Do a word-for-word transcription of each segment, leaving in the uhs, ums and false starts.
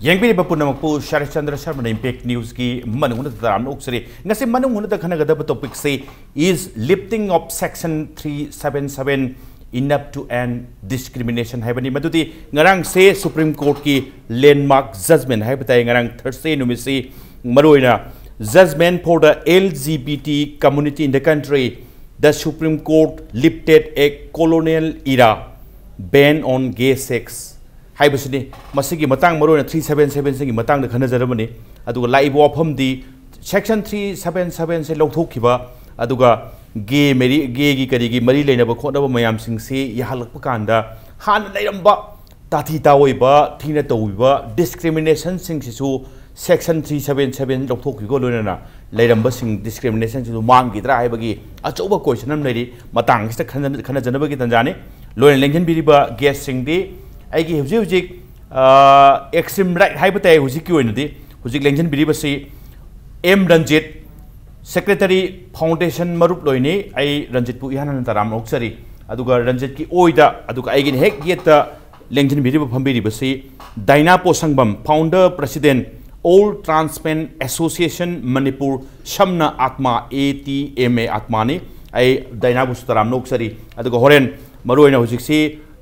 ꯌꯦꯡꯕꯤꯔꯤꯕ ꯄꯨꯝꯅꯃꯛꯄꯨ ꯁꯔꯠ ꯆꯟꯗ꯭ꯔ ꯁꯔꯃꯅ ꯏꯝꯄꯦꯛ ꯅ꯭ꯌꯨꯁꯀꯤ ꯃꯅꯨꯡ ꯍꯨꯠꯅ ꯇꯔꯥꯝꯅ ꯑꯣꯛꯆꯔꯤ꯫ ꯉꯁꯤ ꯃꯅꯨꯡ ꯍꯨꯠꯅ ꯈꯟꯅꯒꯗꯕ ꯇꯣꯄꯤꯛꯁꯤ is lifting of section three seven seven in up to and discrimination ꯍꯥꯏꯕꯅꯤ꯫ ꯃꯗꯨꯗꯤ ꯉꯔꯥꯡꯁꯦ ꯁꯨꯄ꯭ꯔꯤꯝ ꯀꯣꯔꯠꯀꯤ ꯂꯦꯟꯃꯥꯔꯛ ꯖꯖꯃꯦꯟ ꯍꯥꯏꯕ ꯇꯥꯏ꯫ ꯉꯔꯥꯡ ꯊꯔꯁꯗꯦ ꯅꯨꯃꯤꯠꯁꯤ ꯃꯔꯨꯑꯣꯏꯅ judgment for the L G B T community in the country, the Supreme Court lifted a colonial era ban on gay sex ꯍꯥꯏꯕꯁꯤꯅꯤ꯫ ꯃꯁꯤꯒꯤ ꯃꯇꯥꯡ ꯃꯔꯨꯑꯣꯏꯅ ꯊ꯭ꯔꯤ ꯁꯕꯦꯟ ꯁꯕꯦꯟꯁꯤꯒꯤ ꯃꯇꯥꯡꯗ ꯈꯟꯅꯖꯔꯕꯅꯤ꯫ ꯑꯗꯨꯒ ꯂꯥꯛꯏꯕ ꯋꯥꯐꯝꯗꯤ ꯁꯦꯛꯁꯟ ꯊ꯭ꯔꯤ ꯁꯕꯦꯟ ꯁꯕꯦꯟꯁꯦ ꯂꯧꯊꯣꯛꯈꯤꯕ, ꯑꯗꯨꯒ ꯒꯦ ꯃꯦꯔꯤ ꯒꯦꯒꯤ ꯀꯔꯤꯒꯤ ꯃꯔꯤ ꯂꯩꯅꯕ ꯈꯣꯠꯅꯕ ꯃꯌꯥꯝꯁꯤꯡꯁꯤ ꯌꯥꯍꯜꯂꯛꯄ ꯀꯥꯟꯗ ꯍꯥꯟꯅ ꯂꯩꯔꯝꯕ ꯇꯥꯊꯤ ꯇꯥꯑꯣꯏꯕ, ꯊꯤꯅ ꯇꯧꯕꯤꯕ ꯗꯤꯁꯀ꯭ꯔꯤꯃꯤꯅꯦꯁꯟꯁꯤꯡꯁꯤꯁꯨ ꯁꯦꯛꯁꯟ ꯊ꯭ꯔꯤ ꯁꯕꯦꯟ ꯁꯕꯦꯟ ꯂꯧꯊꯣꯛꯈꯤꯕꯒ ꯂꯣꯏꯅꯅ ꯂꯩꯔꯝꯕꯁꯤꯡ ꯗꯤꯁꯀ꯭ꯔꯤꯃꯤꯅꯦꯁꯟꯁꯤꯡꯗꯨ ꯃꯥꯡꯈꯤꯗ꯭ꯔꯥ ꯍꯥꯏꯕꯒꯤ ꯑꯆꯧꯕ ꯀꯣꯏꯁꯟ ꯑꯃ ꯂꯩꯔꯤ꯫ ꯃꯇꯥꯡꯁꯤꯗ ꯈꯟꯅ- ꯈꯟꯅꯖꯅꯕꯒꯤ ꯇꯥꯟꯖꯥꯅꯤ꯫ ꯂꯣꯏꯅ ꯂꯦꯡꯁꯤꯟꯕꯤꯔꯤꯕ ꯒꯦꯁꯁꯤꯡꯗꯤ ꯑꯩꯒꯤ ꯍꯧꯖꯤꯛ ꯍꯧꯖꯤꯛ ꯑꯦꯛꯁꯇ꯭ꯔꯤꯝ ꯔꯥꯏꯠ ꯍꯥꯏꯕ ꯇꯥꯏ ꯍꯧꯖꯤꯛꯀꯤ ꯑꯣꯏꯅꯗꯤ꯫ ꯍꯧꯖꯤꯛ ꯂꯦꯡꯁꯤꯟꯕꯤꯔꯤꯕꯁꯤ ꯑꯦꯝ ꯔꯟꯖꯤꯠ, ꯁꯦꯀ꯭ꯔꯦꯇꯔꯤ, ꯐꯥꯎꯟꯗꯦꯁꯟ ꯃꯔꯨꯞ ꯂꯣꯏꯅꯤ꯫ ꯑꯩ ꯔꯟꯖꯤꯠꯄꯨ ꯏꯍꯥꯟ ꯍꯥꯟꯅ ꯇꯔꯥꯝꯅ ꯑꯣꯛꯆꯔꯤ꯫ ꯑꯗꯨꯒ ꯔꯟꯖꯤꯠꯀꯤ ꯑꯣꯏꯗ, ꯑꯗꯨꯒ ꯑꯩꯒꯤꯅ ꯍꯦꯛ ꯌꯦꯠꯇ ꯂꯦꯡꯁꯤꯟꯕꯤꯔꯤꯕ, ꯐꯝꯕꯤꯔꯤꯕꯁꯤ ꯗꯥꯏꯅꯥ ꯄꯣꯁꯪꯕꯝ, founder president, All Transparent Association Manipur, ꯁꯝꯅ ꯑꯥꯠꯃꯥ, A T M A ꯑꯥꯠꯃꯥꯅꯤ꯫ ꯑꯩ ꯗꯥꯏꯅꯥꯕꯨꯁꯨ ꯇꯔꯥꯝꯅ ꯑꯣꯛꯆꯔꯤ꯫ ꯑꯗꯨꯒ ꯍꯣꯔꯦꯟ ꯃꯔꯨꯑꯣꯏꯅ ꯍꯧꯖꯤꯛꯁꯤ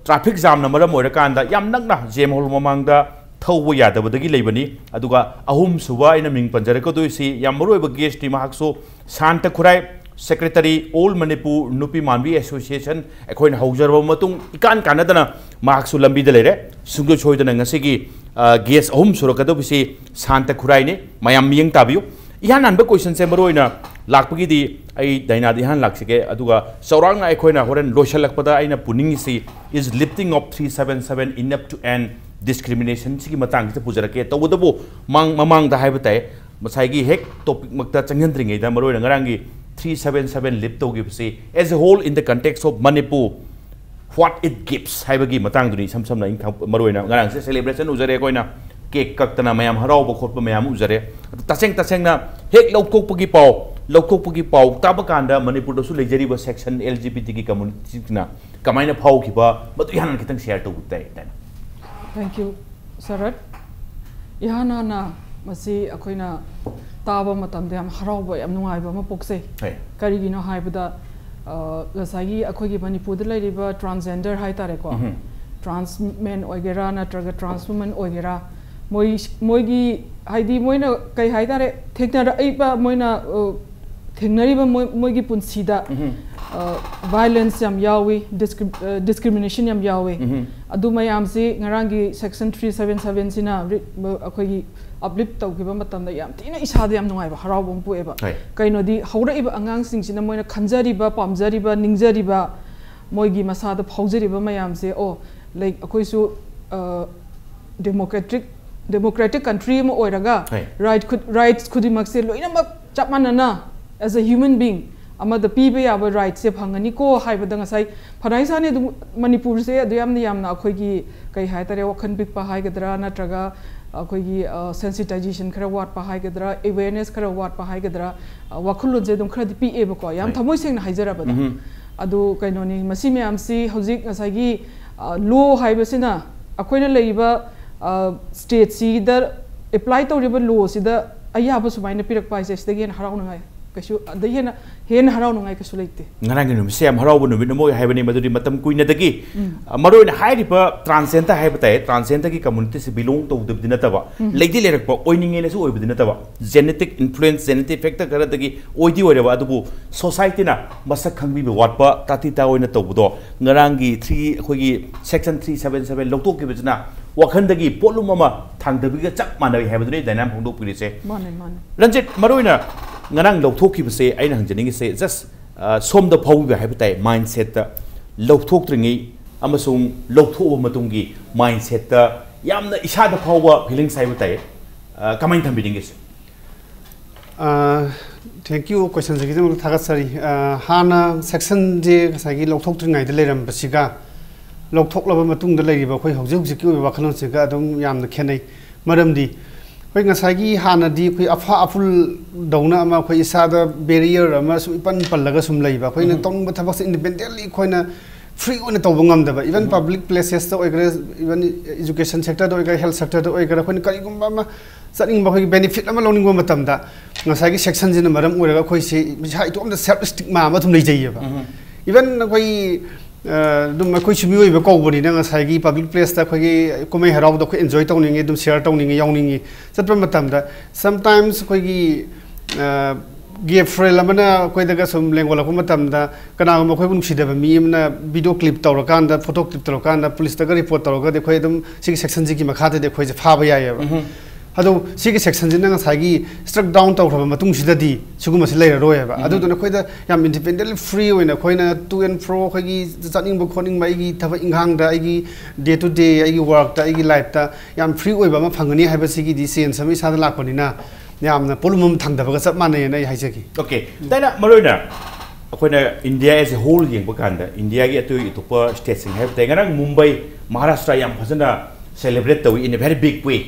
ꯇ꯭ꯔꯥꯐꯤꯛ ꯖꯥꯝꯅ ꯃꯔꯝ ꯑꯣꯏꯔꯀꯥꯟꯗ ꯌꯥꯝ ꯅꯛꯅ ꯖꯦꯝ ꯍꯣꯜ ꯃꯃꯥꯡꯗ ꯊꯧꯕ ꯌꯥꯗꯕꯗꯒꯤ ꯂꯩꯕꯅꯤ꯫ ꯑꯗꯨꯒ ꯑꯍꯨꯝꯁꯨꯕ ꯑꯩꯅ ꯃꯤꯡ ꯄꯟꯖꯔꯛꯀꯗꯣꯏꯁꯤ ꯌꯥꯝ ꯃꯔꯨꯑꯣꯏꯕ ꯒꯦꯁꯅꯤ꯫ ꯃꯍꯥꯛꯁꯨ ꯁꯥꯟꯇ ꯈꯨꯔꯥꯏ, ꯁꯦꯀ꯭ꯔꯦꯇꯔꯤ, ꯑꯣꯜ ꯃꯅꯤꯄꯨꯔ ꯅꯨꯄꯤ ꯃꯥꯟꯕꯤ ꯑꯦꯁꯣꯁꯤꯌꯦꯁꯟ, ꯑꯩꯈꯣꯏꯅ ꯍꯧꯖꯔꯕ ꯃꯇꯨꯡ ꯏꯀꯥꯟ ꯀꯥꯟꯅꯗꯅ ꯃꯍꯥꯛꯁꯨ ꯂꯝꯕꯤꯗ ꯂꯩꯔꯦ꯫ ꯁꯨꯡꯁꯣꯏ ꯁꯣꯏꯗꯅ ꯉꯁꯤꯒꯤ, ꯑ, ꯒꯦꯁ ꯑꯍꯨꯝ ꯁꯨꯔꯛꯀꯗꯧꯕꯁꯤ ꯁꯥꯟꯇ ꯈꯨꯔꯥꯏꯅꯤ꯫ ꯃꯌꯥꯝ ꯃꯤꯠꯌꯦꯡ ꯇꯥꯕꯤꯌꯨ꯫ ꯏꯍꯥꯟ ꯍꯥꯟꯕ ꯀꯣꯏꯁꯟꯁꯦ ꯃꯔꯨꯑꯣꯏꯅ ꯂꯥꯛꯄꯒꯤꯗꯤ ꯑꯩ ꯗꯥꯏꯅꯥꯗ ꯏꯍꯥꯟ ꯂꯥꯛꯆꯒꯦ, ꯑꯗꯨꯒ ꯆꯥꯎꯔꯥꯛꯅ ꯑꯩꯈꯣꯏꯅ ꯍꯣꯔꯦꯟ ꯂꯣꯏꯁꯤꯜꯂꯛꯄꯗ ꯑꯩꯅ ꯄꯨꯅꯤꯡꯉꯤꯁꯤ is lifting of three seven seven in up to and discrimination ꯁꯤꯒꯤ ꯃꯇꯥꯡꯁꯤꯗ ꯄꯨꯖꯔꯛꯀꯦ꯫ ꯇꯧꯕꯇꯕꯨ ꯃꯥꯡ-, ꯃꯃꯥꯡꯗ ꯍꯥꯏꯕ ꯇꯥꯏ, ꯉꯁꯥꯏꯒꯤ ꯍꯦꯛ ꯇꯣꯄꯤꯛꯃꯛꯇ ꯆꯪꯁꯤꯟꯗ꯭ꯔꯤꯉꯩꯗ ꯃꯔꯨꯑꯣꯏꯅ ꯉꯔꯥꯡꯒꯤ ꯊ꯭ꯔꯤ ꯁꯕꯦꯟ ꯁꯕꯦꯟ ꯂꯤꯐ ꯇꯧꯈꯤꯕꯁꯤ as a whole in the context of Manipur, what it gives ꯍꯥꯏꯕꯒꯤ ꯃꯇꯥꯡꯗꯨꯅꯤ꯫ ꯏꯁꯝ ꯁꯝꯅ ꯑꯩꯅ ꯈꯪ-, ꯃꯔꯨꯑꯣꯏꯅ ꯉꯔꯥꯡꯁꯦ ꯁꯦꯂꯦꯕ꯭ꯔꯦꯁꯟ ꯎꯖꯔꯦ, ꯑꯩꯈꯣꯏꯅ ꯀꯦꯛ ꯀꯛꯇꯅ ꯃꯌꯥꯝ ꯍꯔꯥꯎꯕ ꯈꯣꯠꯄ ꯃꯌꯥꯝ ꯎꯖꯔꯦ꯫ ꯑꯗꯨ ꯇꯁꯦꯡ ꯇꯁꯦꯡꯅ ꯍꯦꯛ ꯂꯧꯊꯣꯛꯄꯒꯤ ꯄꯥꯎ, ꯂꯧꯊꯣꯛꯄꯒꯤ ꯄꯥꯎ ꯇꯥꯕ ꯀꯥꯟꯗ ꯃꯅꯤꯄꯨꯔꯗꯁꯨ ꯂꯩꯖꯔꯤꯕ section L G B T ꯒꯤ ꯀꯝꯃ꯭ꯌꯨꯅꯤꯇꯤꯁꯤꯡꯁꯤꯅ ꯀꯃꯥꯏꯅ ꯐꯥꯎꯈꯤꯕ, ꯃꯗꯨ ꯍꯥꯟꯅ ꯈꯤꯇꯪ ꯁꯤꯌꯔ ꯇꯧꯕ ꯇꯥꯏ꯫ Thank you, ꯁꯔꯠ꯫ ꯏꯍꯥꯟ ꯍꯥꯟꯅ ꯃꯁꯤ ꯑꯩꯈꯣꯏꯅ ꯇꯥꯕ ꯃꯇꯝꯗ ꯌꯥꯝ ꯍꯔꯥꯎꯕ, ꯌꯥꯝ ꯅꯨꯡꯉꯥꯏꯕ ꯑꯃ ꯄꯣꯛꯆꯩ꯫ ꯍꯣꯏ꯫ ꯀꯔꯤꯒꯤꯅꯣ ꯍꯥꯏꯕꯗ, ꯑ, ꯉꯁꯥꯏꯒꯤ ꯑꯩꯈꯣꯏꯒꯤ ꯃꯅꯤꯄꯨꯔꯗ ꯂꯩꯔꯤꯕ transgender ꯍꯥꯏꯇꯥꯔꯦꯀꯣ, ꯎꯝꯍꯨꯝ꯫ Trans men ꯑꯣꯏꯒꯦꯔꯥ ꯅꯠꯇ꯭ꯔꯒ trans women ꯑꯣꯏꯒꯦꯔꯥ, ꯃꯣꯏ, ꯃꯣꯏꯒꯤ, ꯍꯥꯏꯗꯤ, ꯃꯣꯏꯅ ꯀꯩ ꯍꯥꯏꯇꯥꯔꯦ, ꯊꯦꯡꯅꯔꯛꯏꯕ, ꯃꯣꯏꯅ, ꯑ, ꯊꯦꯡꯅꯔꯤꯕ ꯃꯣꯏ, ꯃꯣꯏꯒꯤ ꯄꯨꯟꯁꯤꯗ, ꯎꯝꯍꯨꯝ꯫ ꯑ, violence ꯌꯥꯝ ꯌꯥꯎꯏ, discri-, ꯑ, discrimination ꯌꯥꯝ ꯌꯥꯎꯏ꯫ ꯎꯝꯍꯨꯝ꯫ ꯑꯗꯨ ꯃꯌꯥꯝꯁꯤ ꯉꯔꯥꯡꯒꯤ section three seven seven ꯁꯤꯅ ꯔꯤ-, ꯑꯩꯈꯣꯏꯒꯤ uplift ꯇꯧꯈꯤꯕ ꯃꯇꯝꯗ ꯌꯥꯝ ꯊꯤꯅ ꯏꯁꯥꯗ ꯌꯥꯝ ꯅꯨꯡꯉꯥꯏꯕ, ꯍꯔꯥꯎꯕ ꯑꯃ ꯄꯣꯛꯑꯦꯕ꯫ ꯍꯣꯏ꯫ ꯀꯩꯅꯣꯗꯤ, ꯍꯧꯔꯛꯏꯕ ꯑꯉꯥꯡꯁꯤꯡꯁꯤꯅ ꯃꯣꯏꯅ ꯈꯟꯖꯔꯤꯕ, ꯄꯥꯝꯖꯔꯤꯕ, ꯅꯤꯡꯖꯔꯤꯕ, ꯃꯣꯏꯒꯤ ꯃꯁꯥꯗ ꯐꯥꯎꯖꯔꯤꯕ ꯃꯌꯥꯝꯁꯦ, ꯑꯣ, like, ꯑꯩꯈꯣꯏꯁꯨ, ꯑ, democratic, democratic country ꯑꯃ ꯑꯣꯏꯔꯒ, ꯍꯣꯏ꯫ right ꯈꯨ-, rights ꯈꯨꯗꯤꯡꯃꯛꯁꯦ ꯂꯣꯏꯅꯃꯛ ꯆꯞ ꯃꯥꯟꯅꯅ, as a human being, ꯑꯃꯗ ꯄꯤꯕ ꯌꯥꯕ rightꯁꯦ ꯐꯪꯒꯅꯤꯀꯣ ꯍꯥꯏꯕꯗ, ꯉꯁꯥꯏ ꯐꯅꯥꯏ ꯁꯥꯅꯤ ꯑꯗꯨꯝ, ꯃꯅꯤꯄꯨꯔꯁꯦ ꯑꯗꯨ ꯌꯥꯝꯅ, ꯌꯥꯝꯅ ꯑꯩꯈꯣꯏꯒꯤ, ꯀꯩ ꯍꯥꯏꯇꯥꯔꯦ, ꯋꯥꯈꯜ ꯄꯤꯛꯄ ꯍꯥꯏꯒꯗ꯭ꯔꯥ, ꯅꯠꯇ꯭ꯔꯒ ꯑꯩꯈꯣꯏꯒꯤ, ꯑ, sensitization ꯈꯔ ꯋꯥꯠꯄ ꯍꯥꯏꯒꯗ꯭ꯔꯥ, awareness ꯈꯔ ꯋꯥꯠꯄ ꯍꯥꯏꯒꯗ꯭ꯔꯥ, ꯑ, ꯋꯥꯈꯜꯂꯣꯟꯁꯦ ꯑꯗꯨꯝ ꯈꯔꯗꯤ ꯄꯤꯛꯑꯦꯕꯀꯣ, ꯌꯥꯝ ꯍꯣꯏ꯫ ꯊꯃꯣꯏ ꯁꯦꯡꯅ ꯍꯥꯏꯖꯔꯕꯗ꯫ ꯎꯝꯍꯨꯝ꯫ ꯑꯗꯨ ꯀꯩꯅꯣꯅꯤ, ꯃꯁꯤ ꯃꯌꯥꯝꯁꯤ ꯍꯧꯖꯤꯛ ꯉꯁꯥꯏꯒꯤ, ꯑ, law ꯍꯥꯏꯕꯁꯤꯅ ꯑꯩꯈꯣꯏꯅ ꯂꯩꯔꯤꯕ, ꯑ, stateꯁꯤꯗ apply ꯇꯧꯔꯤꯕ lawꯁꯤꯗ ꯑꯌꯥꯕ ꯁꯨꯃꯥꯏꯅ ꯄꯤꯔꯛꯄ ꯍꯥꯏꯁꯦ, ꯁꯤꯗꯒꯤ ꯍꯦꯟꯅ ꯍꯔꯥꯎꯅꯉꯥꯏ ꯀꯩꯁꯨ, ꯑꯗꯒꯤ ꯍꯦꯟꯅ, ꯍꯦꯟꯅ ꯍꯔꯥꯎꯅꯉꯥꯏ ꯀꯩꯁꯨ ꯂꯩꯇꯦ꯫ ꯉꯔꯥꯡꯒꯤ ꯅꯨꯃꯤꯠꯁꯦ ꯌꯥꯝ ꯍꯔꯥꯎꯕ ꯅꯨꯃꯤꯠ ꯑꯃ ꯑꯣꯏ ꯍꯥꯏꯕꯅꯤ꯫ ꯃꯗꯨꯗꯤ ꯃꯇꯝ ꯀꯨꯏꯅꯗꯒꯤ, ꯎꯝ꯫ ꯑ, ꯃꯔꯨꯑꯣꯏꯅ ꯍꯥꯏꯔꯤꯕ transgender ꯍꯥꯏꯕ ꯇꯥꯏ, transgenderꯒꯤ communityꯁꯤ belong ꯇꯧꯗꯕꯗꯤ ꯅꯠꯇꯕ, ꯎꯝ꯫ ꯂꯩꯗꯤ ꯂꯩꯔꯛꯄ, ꯑꯣꯏꯅꯤꯡꯉꯦꯅꯁꯨ ꯑꯣꯏꯕꯗꯤ ꯅꯠꯇꯕ, genetic influence, genetic factor ꯈꯔꯗꯒꯤ ꯑꯣꯏꯗꯤ ꯑꯣꯏꯔꯕ, ꯑꯗꯨꯕꯨ societyꯅ ꯃꯁꯛ ꯈꯪꯕꯤꯕ ꯋꯥꯠꯄ, ꯇꯥꯇꯤ ꯇꯥ ꯑꯣꯏꯅ ꯇꯧꯕꯗꯣ ꯉꯔꯥꯡꯒꯤ three, ꯑꯩꯈꯣꯏꯒꯤ section three seven seven ꯂꯧꯊꯣꯛꯈꯤꯕꯁꯤꯅ ꯋꯥꯈꯜꯗꯒꯤ ꯄꯣꯠꯂꯨꯝ ꯑꯃ ꯊꯥꯡꯗꯕꯤꯒ ꯆꯞ ꯃꯥꯟꯅꯩ ꯍꯥꯏꯕꯗꯨꯅꯤ ꯗꯥꯏꯅꯥꯅ ꯐꯣꯡꯗꯣꯛꯄꯤꯔꯤꯁꯦ꯫ ꯃꯥꯅꯦ, ꯃꯥꯅꯦ꯫ ꯔꯟꯖꯤꯠ, ꯃꯔꯨꯑꯣꯏꯅ ꯉꯔꯥꯡ ꯂꯧꯊꯣꯛꯈꯤꯕꯁꯦ ꯑꯩꯅ ꯍꯪꯖꯅꯤꯡꯉꯤꯁꯦ, just, ꯑ, ꯁꯣꯝꯗ ꯐꯥꯎꯕꯤꯕ ꯍꯥꯏꯕ ꯇꯥꯏ, mindsetꯇ ꯂꯧꯊꯣꯛꯇ꯭ꯔꯤꯉꯩ ꯑꯃꯁꯨꯡ ꯂꯧꯊꯣꯛꯑꯕ ꯃꯇꯨꯡꯒꯤ mindsetꯇ ꯌꯥꯝꯅ ꯏꯁꯥꯗ ꯐꯥꯎꯕ feelings ꯍꯥꯏꯕ ꯇꯥꯏ, ꯑ, ꯀꯃꯥꯏꯅ ꯊꯝꯕꯤꯅꯤꯡꯒꯦ ꯁꯦ? ꯑ, thank you, questionꯁꯤꯒꯤꯗꯃꯛꯇ ꯊꯥꯒꯠꯆꯔꯤ꯫ ꯑ, ꯍꯥꯟꯅ sectionꯁꯦ ꯉꯁꯥꯏꯒꯤ ꯂꯧꯊꯣꯛꯇ꯭ꯔꯤꯉꯩꯗ ꯂꯩꯔꯝꯕꯁꯤꯒ ꯂꯧꯊꯣꯛꯂꯕ ꯃꯇꯨꯡꯗ ꯂꯩꯔꯤꯕ ꯑꯩꯈꯣꯏ ꯍꯧꯖꯤꯛ ꯍꯧꯖꯤꯛꯀꯤ ꯑꯣꯏꯕ ꯋꯥꯈꯜꯂꯣꯟꯁꯤꯒ ꯑꯗꯨꯝ ꯌꯥꯝꯅ ꯈꯦꯠꯅꯩ꯫ ꯃꯔꯝꯗꯤ ꯑꯩꯈꯣꯏ ꯉꯁꯥꯏꯒꯤ ꯍꯥꯟꯅꯗꯤ ꯑꯩꯈꯣꯏ ꯑꯐ ꯑꯐꯨꯜꯗꯧꯅ ꯑꯃ ꯑꯩꯈꯣꯏ ꯏꯁꯥꯗ barrier ꯑꯃ ꯁꯨꯝ ꯏꯄꯟ ꯄꯜꯂꯒ ꯁꯨꯝ ꯂꯩꯕ, ꯑꯩꯈꯣꯏꯅ ꯎꯝ꯫ ꯇꯧꯅꯤꯡꯕ ꯊꯕꯛꯁꯦ independently ꯑꯩꯈꯣꯏꯅ ꯐ꯭ꯔꯤ ꯑꯣꯏꯅ ꯇꯧꯕ ꯉꯝꯗꯕ, ꯏꯚꯟ ꯄꯕ꯭ꯂꯤꯛ ꯄ꯭ꯂꯦꯁꯦꯁꯇ ꯑꯣꯏꯒꯦꯔꯥ, ꯏꯚꯟ ꯑꯦꯖꯨꯀꯦꯁꯟ ꯁꯦꯛꯇꯔꯗ ꯑꯣꯏꯒꯦꯔꯥ, ꯍꯦꯜꯊ ꯁꯦꯛꯇꯔꯗ ꯑꯣꯏꯒꯦꯔꯥ, ꯑꯩꯈꯣꯏꯅ ꯀꯔꯤꯒꯨꯝꯕ ꯑꯃ ꯆꯠꯅꯤꯡꯕ, ꯑꯩꯈꯣꯏꯒꯤ ꯕꯦꯅꯤꯐꯤꯠ ꯑꯃ ꯂꯧꯅꯤꯡꯕ ꯃꯇꯝꯗ ꯉꯁꯥꯏꯒꯤ ꯁꯦꯛꯁꯟꯁꯤꯅ ꯃꯔꯝ ꯑꯣꯏꯔꯒ ꯑꯩꯈꯣꯏꯁꯤ ꯏꯁꯥ ꯏꯇꯣꯝꯇ ꯁꯦꯜꯐ ꯏꯁꯇꯤꯛꯃꯥ ꯑꯃ ꯑꯗꯨꯝ ꯂꯩꯖꯩꯌꯦꯕ꯫ ꯏꯚꯟ ꯑꯩꯈꯣꯏ ꯑ, ꯑꯗꯨꯝ ꯑꯩꯈꯣꯏꯁꯨ ꯃꯤꯑꯣꯏꯕ ꯀꯧꯕꯅꯤꯅ ꯉꯁꯥꯏꯒꯤ ꯄꯕ꯭ꯂꯤꯛ ꯄ꯭ꯂꯦꯁꯇ ꯑꯩꯈꯣꯏꯒꯤ ꯀꯨꯝꯍꯩ ꯍꯔꯥꯎꯗ ꯑꯩꯈꯣꯏ ꯑꯦꯟꯖꯣꯏ ꯇꯧꯅꯤꯡꯉꯤ, ꯑꯗꯨꯝ ꯁꯤꯌꯥꯔ ꯇꯧꯅꯤꯡꯉꯤ, ꯌꯥꯎꯅꯤꯡꯉꯤ꯫ ꯆꯠꯄ ꯃꯇꯝꯗ ꯁꯝꯇꯥꯏꯝꯁ ꯑꯩꯈꯣꯏꯒꯤ ꯒꯦ ꯐ꯭ꯔꯦꯟ ꯑꯃꯅ ꯑꯩꯈꯣꯏꯗꯒ ꯁꯨꯝ ꯂꯦꯡꯒꯣꯜꯂꯛꯄ ꯃꯇꯝꯗ, ꯀꯅꯥꯒꯨꯝꯕ ꯑꯩꯈꯣꯏꯕꯨ ꯅꯨꯡꯁꯤꯗꯕ ꯃꯤ ꯑꯃꯅ ꯚꯤꯗꯤꯑꯣ ꯀ꯭ꯂꯤꯞ ꯇꯧꯔꯀꯥꯟꯗ, ꯐꯣꯇꯣ ꯀ꯭ꯂꯤꯞ ꯇꯧꯔꯀꯥꯟꯗ ꯄꯨꯂꯤꯁꯇꯒ ꯔꯤꯄꯣꯔꯠ ꯇꯧꯔꯒꯗꯤ ꯑꯩꯈꯣꯏ ꯑꯗꯨꯝ ꯁꯤꯒꯤ ꯁꯦꯛꯁꯟꯁꯤꯒꯤ ꯃꯈꯥꯗꯗꯤ ꯑꯩꯈꯣꯏꯁꯦ ꯐꯥꯕ ꯌꯥꯏꯌꯦꯕ꯫ ꯑꯗꯣ ꯁꯤꯒꯤ ꯁꯦꯛꯁꯟꯁꯤꯅ ꯉꯁꯥꯏꯒꯤ ꯁ꯭ꯇ꯭ꯔꯛ ꯗꯥꯎꯟ ꯇꯧꯈ꯭ꯔꯕ ꯃꯇꯨꯡꯁꯤꯗꯗꯤ ꯁꯤꯒꯨꯝꯕꯁꯤ ꯂꯩꯔꯔꯣꯏꯕ꯫ ꯑꯗꯨꯗꯨꯅ ꯑꯩꯈꯣꯏꯗ ꯌꯥꯝ ꯏꯟꯗꯤꯄꯦꯟꯗꯦꯟꯂꯤ ꯐ꯭ꯔꯤ ꯑꯣꯏꯅ ꯑꯩꯈꯣꯏꯅ ꯇꯨ ꯑꯦꯟ ꯐ꯭ꯔꯣ ꯑꯩꯈꯣꯏꯒꯤ ꯆꯠꯅꯤꯡꯕ ꯈꯣꯠꯅꯤꯡꯕ, ꯑꯩꯒꯤ ꯊꯕꯛ ꯏꯪꯈꯥꯡꯗ, ꯑꯩꯒꯤ ꯗꯦ ꯇꯨ ꯗꯦ, ꯑꯩꯒꯤ ꯋꯥꯔꯛꯇ, ꯑꯩꯒꯤ ꯂꯥꯏꯐꯇ ꯌꯥꯝ ꯐ꯭ꯔꯤ ꯑꯣꯏꯕ ꯑꯃ ꯐꯪꯒꯅꯤ ꯍꯥꯏꯕꯁꯤꯒꯤꯗꯤ ꯁꯦꯟꯁ ꯑꯃ ꯏꯁꯥꯗ ꯂꯥꯛꯄꯅꯤꯅ ꯌꯥꯝꯅ ꯄꯣꯠꯂꯨꯝ ꯑꯃ ꯊꯥꯡꯗꯕꯒ ꯆꯞ ꯃꯥꯟꯅꯩꯅ ꯑꯩ ꯍꯥꯏꯖꯒꯦ꯫ ꯑꯣꯀꯦ, ꯇꯥꯏꯅ ꯃꯔꯨꯑꯣꯏꯅ ꯑꯩꯈꯣꯏꯅ ꯏꯟꯗꯤꯌꯥ ꯑꯦꯁ ꯑꯦ ꯍꯣꯜ ꯌꯦꯡꯕ ꯀꯥꯟꯗ ꯏꯟꯗꯤꯌꯥꯒꯤ ꯑꯇꯩ ꯑꯇꯣꯞꯄ ꯁ꯭ꯇꯦꯠꯁꯤꯡ ꯍꯥꯏꯕ ꯇꯥꯏ, ꯉꯔꯥꯡ ꯃꯨꯝꯕꯩ, ꯃꯍꯥꯔꯥꯁꯇ꯭ꯔ ꯌꯥꯝ ꯐꯖꯅ ꯁꯦꯂꯦꯕ꯭ꯔꯦꯠ ꯇꯧꯏ in a very big way꯫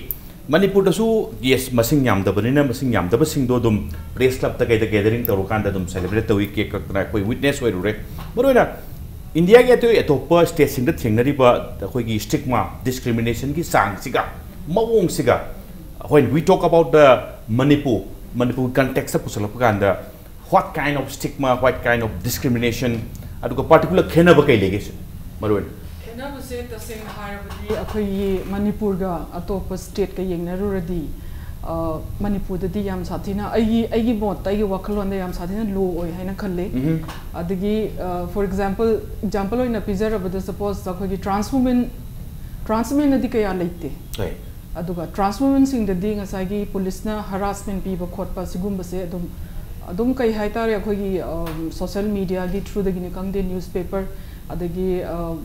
ꯃꯅꯤꯄꯨꯔꯗꯁꯨ, ꯌꯦꯁ, ꯃꯁꯤꯡ ꯌꯥꯝꯗꯕꯅꯤꯅ ꯃꯁꯤꯡ ꯌꯥꯝꯗꯕꯁꯤꯡꯗꯣ ꯑꯗꯨꯝ ꯄ꯭ꯔꯦꯁ ꯀ꯭ꯂꯕꯇ ꯀꯩꯗ ꯒꯦꯗꯔꯤꯡ ꯇꯧꯔꯀꯥꯟꯗ ꯑꯗꯨꯝ ꯁꯦꯂꯦꯕ꯭ꯔꯦꯠ ꯇꯧꯏ, ꯀꯦꯛ ꯀꯛꯇꯅ ꯑꯩꯈꯣꯏ ꯋꯤꯠꯅꯦꯁ ꯑꯣꯏꯔꯨꯔꯦ꯫ ꯃꯔꯨꯑꯣꯏꯅ ꯏꯟꯗꯤꯌꯥꯒꯤ ꯑꯇꯩ ꯑꯇꯣꯞꯄ ꯁ꯭ꯇꯦꯠꯁꯤꯡꯗ ꯊꯦꯡꯅꯔꯤꯕ ꯑꯩꯈꯣꯏꯒꯤ ꯁ꯭ꯇꯤꯛꯃꯥ, ꯗꯤꯁꯀ꯭ꯔꯤꯃꯤꯅꯦꯁꯟꯒꯤ ꯆꯥꯡꯁꯤꯒ ꯃꯑꯣꯡꯁꯤꯒ, when we talk about the Manipur, Manipur context ꯄꯨꯁꯜꯂꯛꯄ ꯀꯥꯟꯗ, what kind of stigma, what kind of discrimination, ꯑꯗꯨꯒ ꯄꯥꯔꯇꯤꯀꯨꯂꯔ ꯈꯦꯠꯅꯕ ꯀꯩ ꯂꯩꯒꯦ ꯁꯤꯅꯤ ꯃꯔꯨꯑꯣꯏꯅ? ꯈꯦꯠꯅꯕꯁꯦ ꯇꯁꯦꯡꯅ ꯍꯥꯏꯔꯕꯗꯤ ꯑꯩꯈꯣꯏꯒꯤ ꯃꯅꯤꯄꯨꯔꯒ ꯑꯇꯣꯞꯄ ꯁ꯭ꯇꯦꯠꯀ ꯌꯦꯡꯅꯔꯨꯔꯗꯤ, ꯑ, ꯃꯅꯤꯄꯨꯔꯗꯗꯤ ꯌꯥꯝ ꯁꯥꯊꯤꯅ, ꯑꯩꯒꯤ, ꯑꯩꯒꯤ ꯃꯣꯠꯇ, ꯑꯩꯒꯤ ꯋꯥꯈꯜꯂꯣꯟꯗ ꯌꯥꯝ ꯁꯥꯊꯤꯅ ꯂꯣ ꯑꯣꯏ ꯍꯥꯏꯅ ꯈꯜꯂꯦ꯫ ꯑꯗꯒꯤ, ꯑ, ꯐꯣꯔ ꯑꯦꯛꯖꯥꯝꯄꯜ, ꯑꯦꯛꯖꯥꯝꯄꯜ ꯑꯣꯏꯅ ꯄꯤꯖꯔꯕꯗ, ꯁꯄꯣꯁ ꯑꯩꯈꯣꯏꯒꯤ ꯇ꯭ꯔꯥꯟꯁ ꯋꯨꯃꯦꯟ, ꯇ꯭ꯔꯥꯟꯁ ꯋꯨꯃꯦꯟꯅꯗꯤ ꯀꯌꯥ ꯂꯩꯇꯦ꯫ ꯍꯣꯏ꯫ ꯑꯗꯨꯒ ꯇ꯭ꯔꯥꯟꯁ ꯋꯨꯃꯦꯟꯁꯤꯡꯗꯗꯤ ꯉꯁꯥꯏꯒꯤ ꯄꯨꯂꯤꯁꯅ ꯍꯔꯥꯁꯃꯦꯟ ꯄꯤꯕ ꯈꯣꯠꯄ ꯁꯤꯒꯨꯝꯕꯁꯦ ꯑꯗꯨꯝ, ꯑꯗꯨꯝ ꯀꯩ ꯍꯥꯏꯇꯥꯔꯦ, ꯑꯩꯈꯣꯏꯒꯤ, ꯑꯝ, ꯁꯣꯁꯦꯜ ꯃꯤꯗꯤꯌꯥꯒꯤ ꯊ꯭ꯔꯨꯗꯒꯤꯅꯤ ꯈꯪꯗꯦ, ꯅ꯭ꯌꯨꯁꯄꯦꯄꯔ, ꯑꯗꯒꯤ, ꯑꯝ,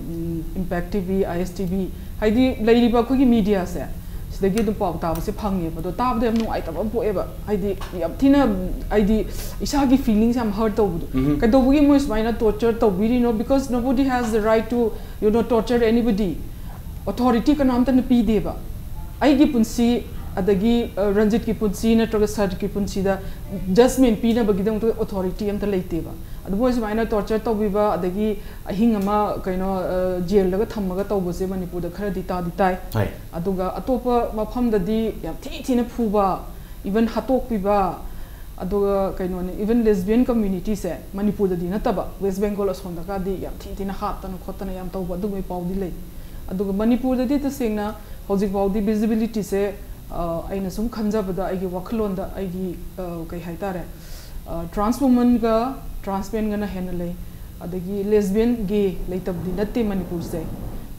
ꯏꯝꯄꯦꯛ ꯇꯤ ꯚꯤ, ꯑꯥꯏ ꯑꯦꯁ ꯇꯤ ꯚꯤ, ꯍꯥꯏꯗꯤ ꯂꯩꯔꯤꯕ ꯑꯩꯈꯣꯏꯒꯤ ꯃꯤꯗꯤꯌꯥꯁꯦ, ꯁꯤꯗꯒꯤ ꯑꯗꯨꯝ ꯄꯥꯎ ꯇꯥꯕꯁꯦ ꯐꯪꯉꯦꯕ꯫ ꯑꯗꯣ ꯇꯥꯕꯗ ꯌꯥꯝ ꯅꯨꯡꯉꯥꯏꯇꯕ ꯑꯃ ꯄꯣꯛꯑꯦꯕ, ꯍꯥꯏꯗꯤ ꯌꯥꯝ ꯊꯤꯅ, ꯍꯥꯏꯗꯤ ꯏꯁꯥꯒꯤ ꯐꯤꯂꯤꯡꯁ ꯌꯥꯝ ꯍꯔꯠ ꯇꯧꯕꯗꯣ꯫ ꯀꯩꯗꯧꯕꯒꯤ ꯃꯣꯏ ꯁꯨꯃꯥꯏꯅ torture ꯇꯧꯕꯤꯔꯤꯅꯣ? Because nobody has the right to, you know, torture anybody. Authority ꯀꯅꯥꯝꯇꯅ ꯄꯤꯗꯦꯕ꯫ ꯑꯩꯒꯤ ꯄꯨꯟꯁꯤ, ꯑꯗꯒꯤ ꯔꯟꯖꯤꯠꯀꯤ ꯄꯨꯟꯁꯤ ꯅꯠꯇ꯭ꯔꯒ ꯁꯔꯒꯤ ꯄꯨꯟꯁꯤꯗ ꯖꯁꯃꯦꯟ ꯄꯤꯅꯕꯒꯤꯗꯃꯛꯇ ꯑꯣꯊꯣꯔꯤꯇꯤ ꯑꯝꯇ ꯂꯩꯇꯦꯕ꯫ ꯑꯗꯨ ꯃꯣꯏ ꯁꯨꯃꯥꯏꯅ ꯇꯣꯔꯆꯔ ꯇꯧꯕꯤꯕ, ꯑꯗꯒꯤ ꯑꯍꯤꯡ ꯑꯃ ꯀꯩꯅꯣ ꯖꯦꯜꯗꯒ ꯊꯝꯃꯒ ꯇꯧꯕꯁꯦ ꯃꯅꯤꯄꯨꯔꯗ ꯈꯔꯗꯤ ꯇꯥꯗꯤ ꯇꯥꯏ꯫ ꯑꯗꯨꯒ ꯑꯇꯣꯞꯄ ꯃꯐꯝꯗꯗꯤ ꯌꯥꯝ ꯊꯤ ꯊꯤꯅ ꯐꯨꯕ, ꯏꯚꯟ ꯍꯥꯠꯇꯣꯛꯄꯤꯕ, ꯑꯗꯨꯒ ꯀꯩꯅꯣꯅꯤ, ꯏꯚꯟ ꯂꯦꯁꯕꯤꯌꯟ ꯀꯝꯃ꯭ꯌꯨꯅꯤꯇꯤꯁꯦ ꯃꯅꯤꯄꯨꯔꯗꯗꯤ ꯅꯠꯇꯕ, ꯋꯦꯁ ꯕꯦꯡꯒꯣꯜ ꯑꯁꯣꯝꯗꯒꯗꯤ ꯌꯥꯝ ꯊꯤ ꯊꯤꯅ ꯍꯥꯠꯇꯅ ꯈꯣꯠꯇꯅ ꯌꯥꯝ ꯇꯧꯕ ꯑꯗꯨꯒꯨꯝꯕꯒꯤ ꯄꯥꯎꯗꯤ ꯂꯩ꯫ ꯑꯗꯨꯒ ꯃꯅꯤꯄꯨꯔꯗꯗꯤ ꯇꯁꯦꯡꯅ ꯍꯧꯖꯤꯛ ꯐꯥꯎꯗꯤ ꯚꯤꯖꯤꯕꯤꯂꯤꯇꯤꯁꯦ ꯑꯩꯅ ꯁꯨꯝ ꯈꯟꯖꯕꯗ, ꯑꯩꯒꯤ ꯋꯥꯈꯜꯂꯣꯟꯗ, ꯑꯩꯒꯤ ꯀꯩ ꯍꯥꯏꯇꯥꯔꯦ, ꯇ꯭ꯔꯥꯟꯁ ꯋꯨꯃꯟꯒ ꯇ꯭ꯔꯥꯟꯁ ꯃꯦꯟꯒꯅ ꯍꯦꯟꯅ ꯂꯩ꯫ ꯑꯗꯒꯤ ꯂꯦꯁꯕꯤꯌꯟ, ꯒꯦ ꯂꯩꯇꯕꯗꯤ ꯅꯠꯇꯦ ꯃꯅꯤꯄꯨꯔꯁꯦ꯫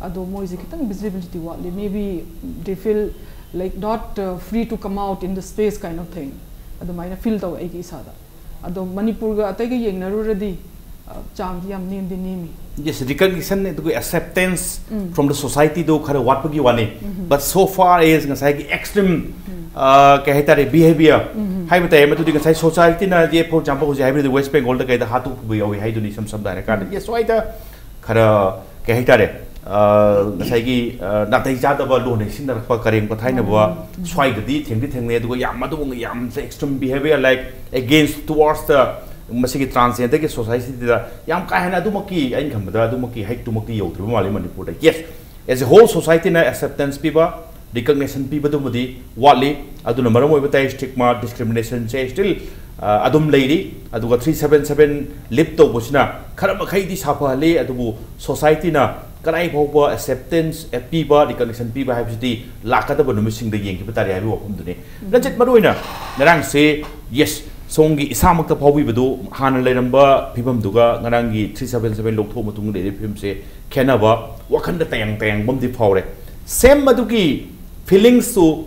ꯑꯗꯣ ꯃꯣꯏꯁꯦ ꯈꯤꯇꯪ ꯚꯤꯖꯤꯕꯤꯂꯤꯇꯤ ꯋꯥꯠꯂꯤ꯫ Maybe they feel like not free to come out in the space kind of thing, ꯑꯗꯨꯃꯥꯏꯅ ꯐꯤꯜ ꯇꯧꯋꯦ ꯑꯩꯒꯤ ꯏꯁꯥꯗ꯫ ꯑꯗꯣ ꯃꯅꯤꯄꯨꯔꯒ ꯑꯇꯩꯒ ꯌꯦꯡꯅꯔꯨꯔꯗꯤ ꯆꯥꯡꯗꯤ ꯌꯥꯝ ꯅꯦꯝꯗꯤ ꯅꯦꯝꯃꯤ꯫ Yes, recognition ꯑꯗꯨꯒ acceptance from the society ꯗꯣ ꯈꯔ ꯋꯥꯠꯄꯒꯤ ꯋꯥꯅꯤ꯫ But so far as ꯉꯁꯥꯏꯒꯤ extreme ꯀꯩ ꯍꯥꯏꯇꯥꯔꯦ, behaviour ꯍꯥꯏꯕ ꯇꯥꯏ, ꯃꯗꯨꯗꯤ ꯉꯁꯥꯏ society ꯅ, for example, ꯍꯧꯖꯤꯛ ꯍꯥꯏꯕꯗꯤ West Bengal ꯗ ꯀꯩꯗ ꯍꯥꯠꯇꯣꯛꯄ ꯌꯥꯎꯏ ꯍꯥꯏꯗꯨꯅꯤ, ꯏꯁꯝ ꯁꯝꯅ ꯍꯥꯏꯔꯀꯥꯟꯗ꯫ Yes, ꯁ꯭ꯋꯥꯏꯗ ꯈꯔ ꯀꯩ ꯍꯥꯏꯇꯥꯔꯦ, ꯉꯁꯥꯏꯒꯤ ꯅꯥꯇꯩ ꯆꯥꯗꯕ ꯂꯣꯟ ꯍꯦꯛ ꯁꯤꯖꯤꯟꯅꯔꯛꯄ, ꯀꯔꯦꯝ ꯀꯊꯥꯏꯅꯕ, ꯁ꯭ꯋꯥꯏꯗꯗꯤ ꯊꯦꯡꯗꯤ ꯊꯦꯡꯅꯩ꯫ ꯑꯗꯨꯒ ꯌꯥꯝ ꯃꯗꯨꯒꯨꯝꯕ ꯌꯥꯝ extreme behaviour, like against, towards the ꯃꯁꯤꯒꯤ transgender ꯒꯤ society ꯗ ꯌꯥꯝ ꯀꯥ ꯍꯦꯟꯅ ꯑꯗꯨꯃꯛꯀꯤ, ꯑꯩꯅ ꯈꯟꯕꯗ ꯑꯗꯨꯃꯛꯀꯤ height ꯇꯨꯃꯛꯇꯤ ꯌꯧꯗ꯭ꯔꯤꯕ ꯃꯥꯜꯂꯤ ꯃꯅꯤꯄꯨꯔꯗ꯫ Yes, as a whole society ꯅ acceptance ꯄꯤꯕ, recognition ꯄꯤꯕꯗꯨꯃꯗꯤ ꯋꯥꯠꯂꯤ꯫ ꯑꯗꯨꯅ ꯃꯔꯝ ꯑꯣꯏꯕ ꯇꯥꯏ stigma, discrimination ꯁꯦ still ꯑꯗꯨꯝ ꯂꯩꯔꯤ꯫ ꯑꯗꯨꯒ three seven seven lift ꯇꯧꯕꯁꯤꯅ ꯈꯔ ꯃꯈꯩꯗꯤ ꯁꯥꯐꯍꯜꯂꯤ, ꯑꯗꯨꯕꯨ society ꯅ ꯀꯗꯥꯏ ꯐꯥꯎꯕ acceptance ꯄꯤꯕ, recognition ꯄꯤꯕ ꯍꯥꯏꯕꯁꯤꯗꯤ ꯂꯥꯛꯀꯗꯕ ꯅꯨꯃꯤꯠꯁꯤꯡꯗ ꯌꯦꯡꯈꯤꯕ ꯇꯥꯔꯦ ꯍꯥꯏꯕꯒꯤ ꯋꯥꯐꯝꯗꯨꯅꯤ꯫ ꯔꯟꯖꯤꯠ, ꯃꯔꯨꯑꯣꯏꯅ ꯉꯔꯥꯡꯁꯦ, yes, ꯁꯣꯝꯒꯤ ꯏꯁꯥꯃꯛꯇ ꯐꯥꯎꯕꯤꯕꯗꯨ, ꯍꯥꯟꯅ ꯂꯩꯔꯝꯕ ꯐꯤꯕꯝꯗꯨꯒ ꯉꯔꯥꯡꯒꯤ three seven seven ꯂꯧꯊꯣꯛꯑ ꯃꯇꯨꯡꯗ ꯂꯩꯔꯤꯕ ꯐꯤꯕꯝꯁꯦ ꯈꯦꯠꯅꯕ, ꯋꯥꯈꯜꯗ ꯇꯌꯥꯡ ꯇꯌꯥꯡꯕ ꯑꯃꯗꯤ ꯐꯥꯎꯔꯦ꯫ Same ꯃꯗꯨꯒꯤ feelings ꯇꯨ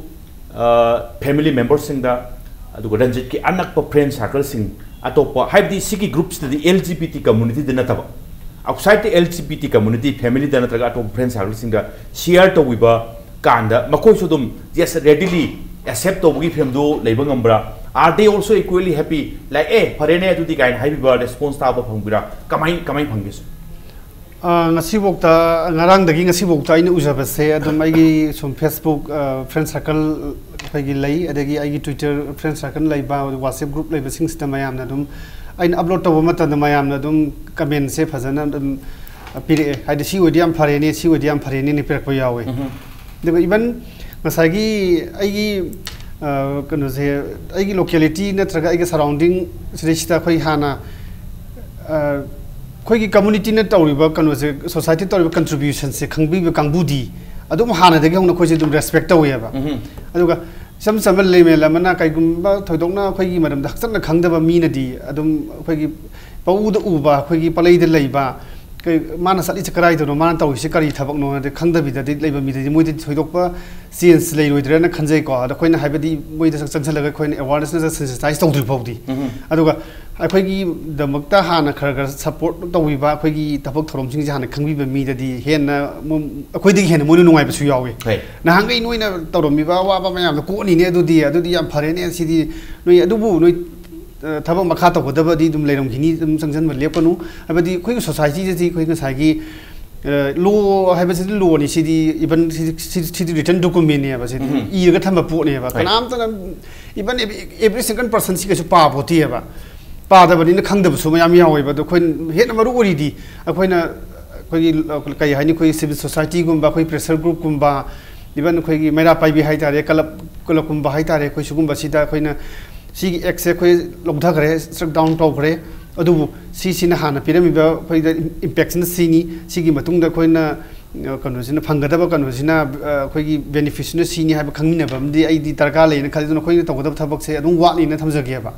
family member ꯁꯤꯡꯗ, ꯑꯗꯨꯒ ꯔꯟꯖꯤꯠꯀꯤ ꯑꯅꯛꯄ friend circle ꯁꯤꯡ, ꯑꯇꯣꯞꯄ, ꯍꯥꯏꯕꯗꯤ ꯁꯤꯒꯤ group ꯁꯤꯗꯗꯤ LGBT community ꯗ ꯅꯠꯇꯕ, outside the LGBT community, family ꯗ ꯅꯠꯇ꯭ꯔꯒ ꯑꯇꯣꯞꯄ friend circle ꯁꯤꯡꯗ share ꯇꯧꯕꯤꯕ ꯀꯥꯟꯗ ꯃꯈꯣꯏꯁꯨ ꯑꯗꯨꯝ, yes, readily accept ꯇꯧꯕꯒꯤ ꯐꯤꯕꯝꯗꯨ ꯂꯩꯕ ꯉꯝꯕ꯭ꯔꯥ? Are they also equally happy? Like, ꯑꯦ, ꯐꯔꯦꯅꯦ ꯑꯗꯨꯗꯤ ꯀꯥꯏꯅ ꯍꯥꯏꯕꯤꯕ response ꯇꯥꯕ ꯐꯪꯕꯤꯔꯥ? ꯀꯃꯥꯏ, ꯀꯃꯥꯏ ꯐꯪꯒꯦ, sir? ꯑ, ꯉꯁꯤꯐꯥꯎꯗ, ꯉꯔꯥꯡꯗꯒꯤ ꯉꯁꯤꯐꯥꯎꯗ ꯑꯩꯅ ꯎꯖꯕꯁꯦ ꯑꯗꯨꯝ ꯑꯩꯒꯤ ꯁꯨꯝ Facebook, ꯑ, friend circle ꯑꯩꯈꯣꯏꯒꯤ ꯂꯩ, ꯑꯗꯒꯤ ꯑꯩꯒꯤ Twitter friend circle ꯂꯩꯕ, WhatsApp group ꯂꯩꯕꯁꯤꯡꯁꯤꯗ ꯃꯌꯥꯝꯅ ꯑꯗꯨꯝ ꯑꯩꯅ upload ꯇꯧꯕ ꯃꯇꯝꯗ ꯃꯌꯥꯝꯅ ꯑꯗꯨꯝ comment ꯁꯦ ꯐꯖꯅ ꯑꯗꯨꯝ ꯄꯤꯔꯛꯑꯦ꯫ ꯍꯥꯏꯗꯤ, "ꯁꯤ ꯑꯣꯏꯗꯤ ꯌꯥꯝ ꯐꯔꯦꯅꯦ, ꯁꯤ ꯑꯣꯏꯗꯤ ꯌꯥꯝ ꯐꯔꯦꯅꯦꯅ" ꯄꯤꯔꯛꯄ ꯌꯥꯎꯋꯦ꯫ ꯑꯗꯨꯒ even ꯉꯁꯥꯏꯒꯤ ꯑꯩꯒꯤ, ꯑ, ꯀꯩꯅꯣꯁꯦ, ꯑꯩꯒꯤ locality ꯅꯠꯇ꯭ꯔꯒ ꯑꯩꯒꯤ surrounding ꯁꯤꯗꯩꯁꯤꯗ ꯑꯩꯈꯣꯏ ꯍꯥꯟꯅ, ꯑ, ꯑꯩꯈꯣꯏꯒꯤ community ꯅ ꯇꯧꯔꯤꯕ ꯀꯩꯅꯣꯁꯦ, society ꯇꯧꯔꯤꯕ contribution ꯁꯦ ꯈꯪꯕꯤꯕ ꯀꯥꯡꯕꯨꯗꯤ ꯑꯗꯨꯝ ꯍꯥꯟꯅꯗꯒꯤ ꯍꯧꯅ ꯑꯩꯈꯣꯏꯁꯦ ꯑꯗꯨꯝ respect ꯇꯧꯋꯦꯕ꯫ ꯑꯗꯨꯒ ꯏꯆꯝ ꯆꯝꯕ layman ꯑꯃꯅ ꯀꯩꯒꯨꯝꯕ ꯊꯣꯏꯗꯣꯛꯅ ꯑꯩꯈꯣꯏꯒꯤ ꯃꯔꯝꯗ ꯍꯛꯆꯟꯅ ꯈꯪꯗꯕ ꯃꯤꯅꯗꯤ ꯑꯗꯨꯝ ꯑꯩꯈꯣꯏꯒꯤ ꯄꯧꯗ ꯎꯕ, ꯑꯩꯈꯣꯏꯒꯤ ꯄꯂꯩꯗ ꯂꯩꯕ, ꯀꯩ-, ꯃꯥꯅ ꯆꯠꯂꯤꯁꯦ ꯀꯗꯥꯏꯗꯅꯣ, ꯃꯥꯅ ꯇꯧꯔꯤꯁꯦ ꯀꯔꯤ ꯊꯕꯛꯅꯣ ꯍꯥꯏꯗꯤ ꯈꯪꯗꯕꯤꯗꯗꯤ ꯂꯩꯕ ꯃꯤꯗꯗꯤ ꯃꯣꯏꯗꯤ ꯊꯣꯏꯗꯣꯛꯄ change ꯂꯩꯔꯣꯏꯗ꯭ꯔꯅ ꯈꯟꯖꯩꯀꯣ꯫ ꯑꯗꯣ ꯑꯩꯈꯣꯏꯅ ꯍꯥꯏꯕꯗꯤ ꯃꯣꯏꯗ ꯆꯪꯁꯤꯜꯂꯒ ꯑꯩꯈꯣꯏꯅ awareness ꯅꯠꯇ꯭ꯔꯒ sensitize ꯇꯧꯗ꯭ꯔꯤ ꯐꯥꯎꯗꯤ꯫ ꯑꯗꯨꯒ ꯑꯩꯈꯣꯏꯒꯤꯗꯃꯛꯇ ꯍꯥꯟꯅ ꯈꯔ ꯈꯔ support ꯇꯧꯕꯤꯕ, ꯑꯩꯈꯣꯏꯒꯤ ꯊꯕꯛ ꯊꯧꯔꯝꯁꯤꯡꯁꯦ ꯍꯥꯟꯅ ꯈꯪꯕꯤꯕ ꯃꯤꯗꯗꯤ ꯍꯦꯟꯅ ꯃꯨ-, ꯑꯩꯈꯣꯏꯗꯒꯤ ꯍꯦꯟꯅ ꯃꯣꯏꯅ ꯅꯨꯡꯉꯥꯏꯕꯁꯨ ꯌꯥꯎꯋꯤ꯫ ꯍꯣꯏ꯫ ꯅꯍꯥꯟꯈꯩ ꯅꯣꯏꯅ ꯇꯧꯔꯝꯃꯤꯕ ꯑꯋꯥꯕ ꯃꯌꯥꯝꯗꯣ ꯀꯣꯛꯑꯅꯤꯅꯦ, ꯑꯗꯨꯗꯤ, ꯑꯗꯨꯗꯤ ꯌꯥꯝ ꯐꯔꯦꯅꯦ, ꯁꯤꯗꯤ ꯅꯣꯏ ꯑꯗꯨꯕꯨ ꯅꯣꯏ, ꯑ, ꯊꯕꯛ ꯃꯈꯥ ꯇꯧꯒꯗꯕꯗꯤ ꯑꯗꯨꯝ ꯂꯩꯔꯝꯈꯤꯅꯤ, ꯑꯗꯨꯝ ꯆꯪꯁꯤꯟꯕ ꯂꯦꯞꯀꯅꯨ꯫ ꯍꯥꯏꯕꯗꯤ ꯑꯩꯈꯣꯏꯒꯤ society ꯁꯤ ꯑꯩꯈꯣꯏ ꯉꯁꯥꯏꯒꯤ, ꯑ, law ꯍꯥꯏꯕꯁꯤꯗꯤ law ꯅꯤ, ꯁꯤꯗꯤ even ꯁꯤꯗꯤ, ꯁꯤꯗꯤ, ꯁꯤꯗꯤ written document ꯅꯦꯕ, ꯁꯤꯗꯤ ꯏꯔꯒ ꯊꯝꯕ ꯄꯣꯠꯅꯦꯕ꯫ ꯍꯣꯏ꯫ ꯀꯅꯥꯝꯇꯅ, even every, every single person ꯁꯤ ꯀꯩꯁꯨ ꯄꯥꯄꯣꯠꯇꯦꯕ꯫ ꯄꯥꯗꯕꯅꯤꯅ ꯈꯪꯗꯕꯁꯨ ꯃꯌꯥꯝ ꯌꯥꯎꯋꯦꯕ꯫ ꯑꯗꯣ ꯑꯩꯈꯣꯏꯅ ꯍꯦꯟꯅ ꯃꯔꯨ ꯑꯣꯏꯔꯤꯗꯤ ꯑꯩꯈꯣꯏꯅ, ꯑꯩꯈꯣꯏꯒꯤ, ꯑ, ꯀꯩ ꯍꯥꯏꯅꯤ, ꯑꯩꯈꯣꯏ civil society ꯒꯨꯝꯕ, ꯑꯩꯈꯣꯏ pressure group ꯀꯨꯝꯕ, even ꯑꯩꯈꯣꯏꯒꯤ ꯃꯩꯔꯥ ꯄꯥꯏꯕꯤ ꯍꯥꯏꯇꯥꯔꯦ, club, club ꯀꯨꯝꯕ ꯍꯥꯏꯇꯥꯔꯦ, ꯑꯩꯈꯣꯏ ꯁꯤꯒꯨꯝꯕꯁꯤꯗ ꯑꯩꯈꯣꯏꯅ ꯁꯤꯒꯤ act ꯁꯦ ꯑꯩꯈꯣꯏ ꯂꯧꯊꯈ꯭ꯔꯦ, struck down ꯇꯧꯈ꯭ꯔꯦ꯫ ꯑꯗꯨꯕꯨ ꯁꯤꯁꯤꯅ ꯍꯥꯟꯅ ꯄꯤꯔꯝꯃꯤꯕ ꯑꯩꯈꯣꯏꯗ impact ꯁꯤꯅ ꯁꯤꯅꯤ, ꯁꯤꯒꯤ ꯃꯇꯨꯡꯗ ꯑꯩꯈꯣꯏꯅ, ꯑ, ꯀꯩꯅꯣꯁꯤꯅ ꯐꯪꯒꯗꯕ ꯀꯩꯅꯣꯁꯤꯅ, ꯑ, ꯑꯩꯈꯣꯏꯒꯤ benefit ꯁꯤꯅ ꯁꯤꯅꯤ ꯍꯥꯏꯕ ꯈꯪꯃꯤꯟꯅꯕ ꯑꯃꯗꯤ ꯑꯩꯗꯤ ꯗꯔꯀꯥꯔ ꯂꯩꯅ ꯈꯜꯂꯤ꯫ ꯑꯗꯨꯅ ꯑꯩꯈꯣꯏꯅ ꯇꯧꯒꯗꯕ ꯊꯕꯛꯁꯦ ꯑꯗꯨꯝ ꯋꯥꯠꯂꯤꯅ ꯊꯝꯖꯒꯦꯕ꯫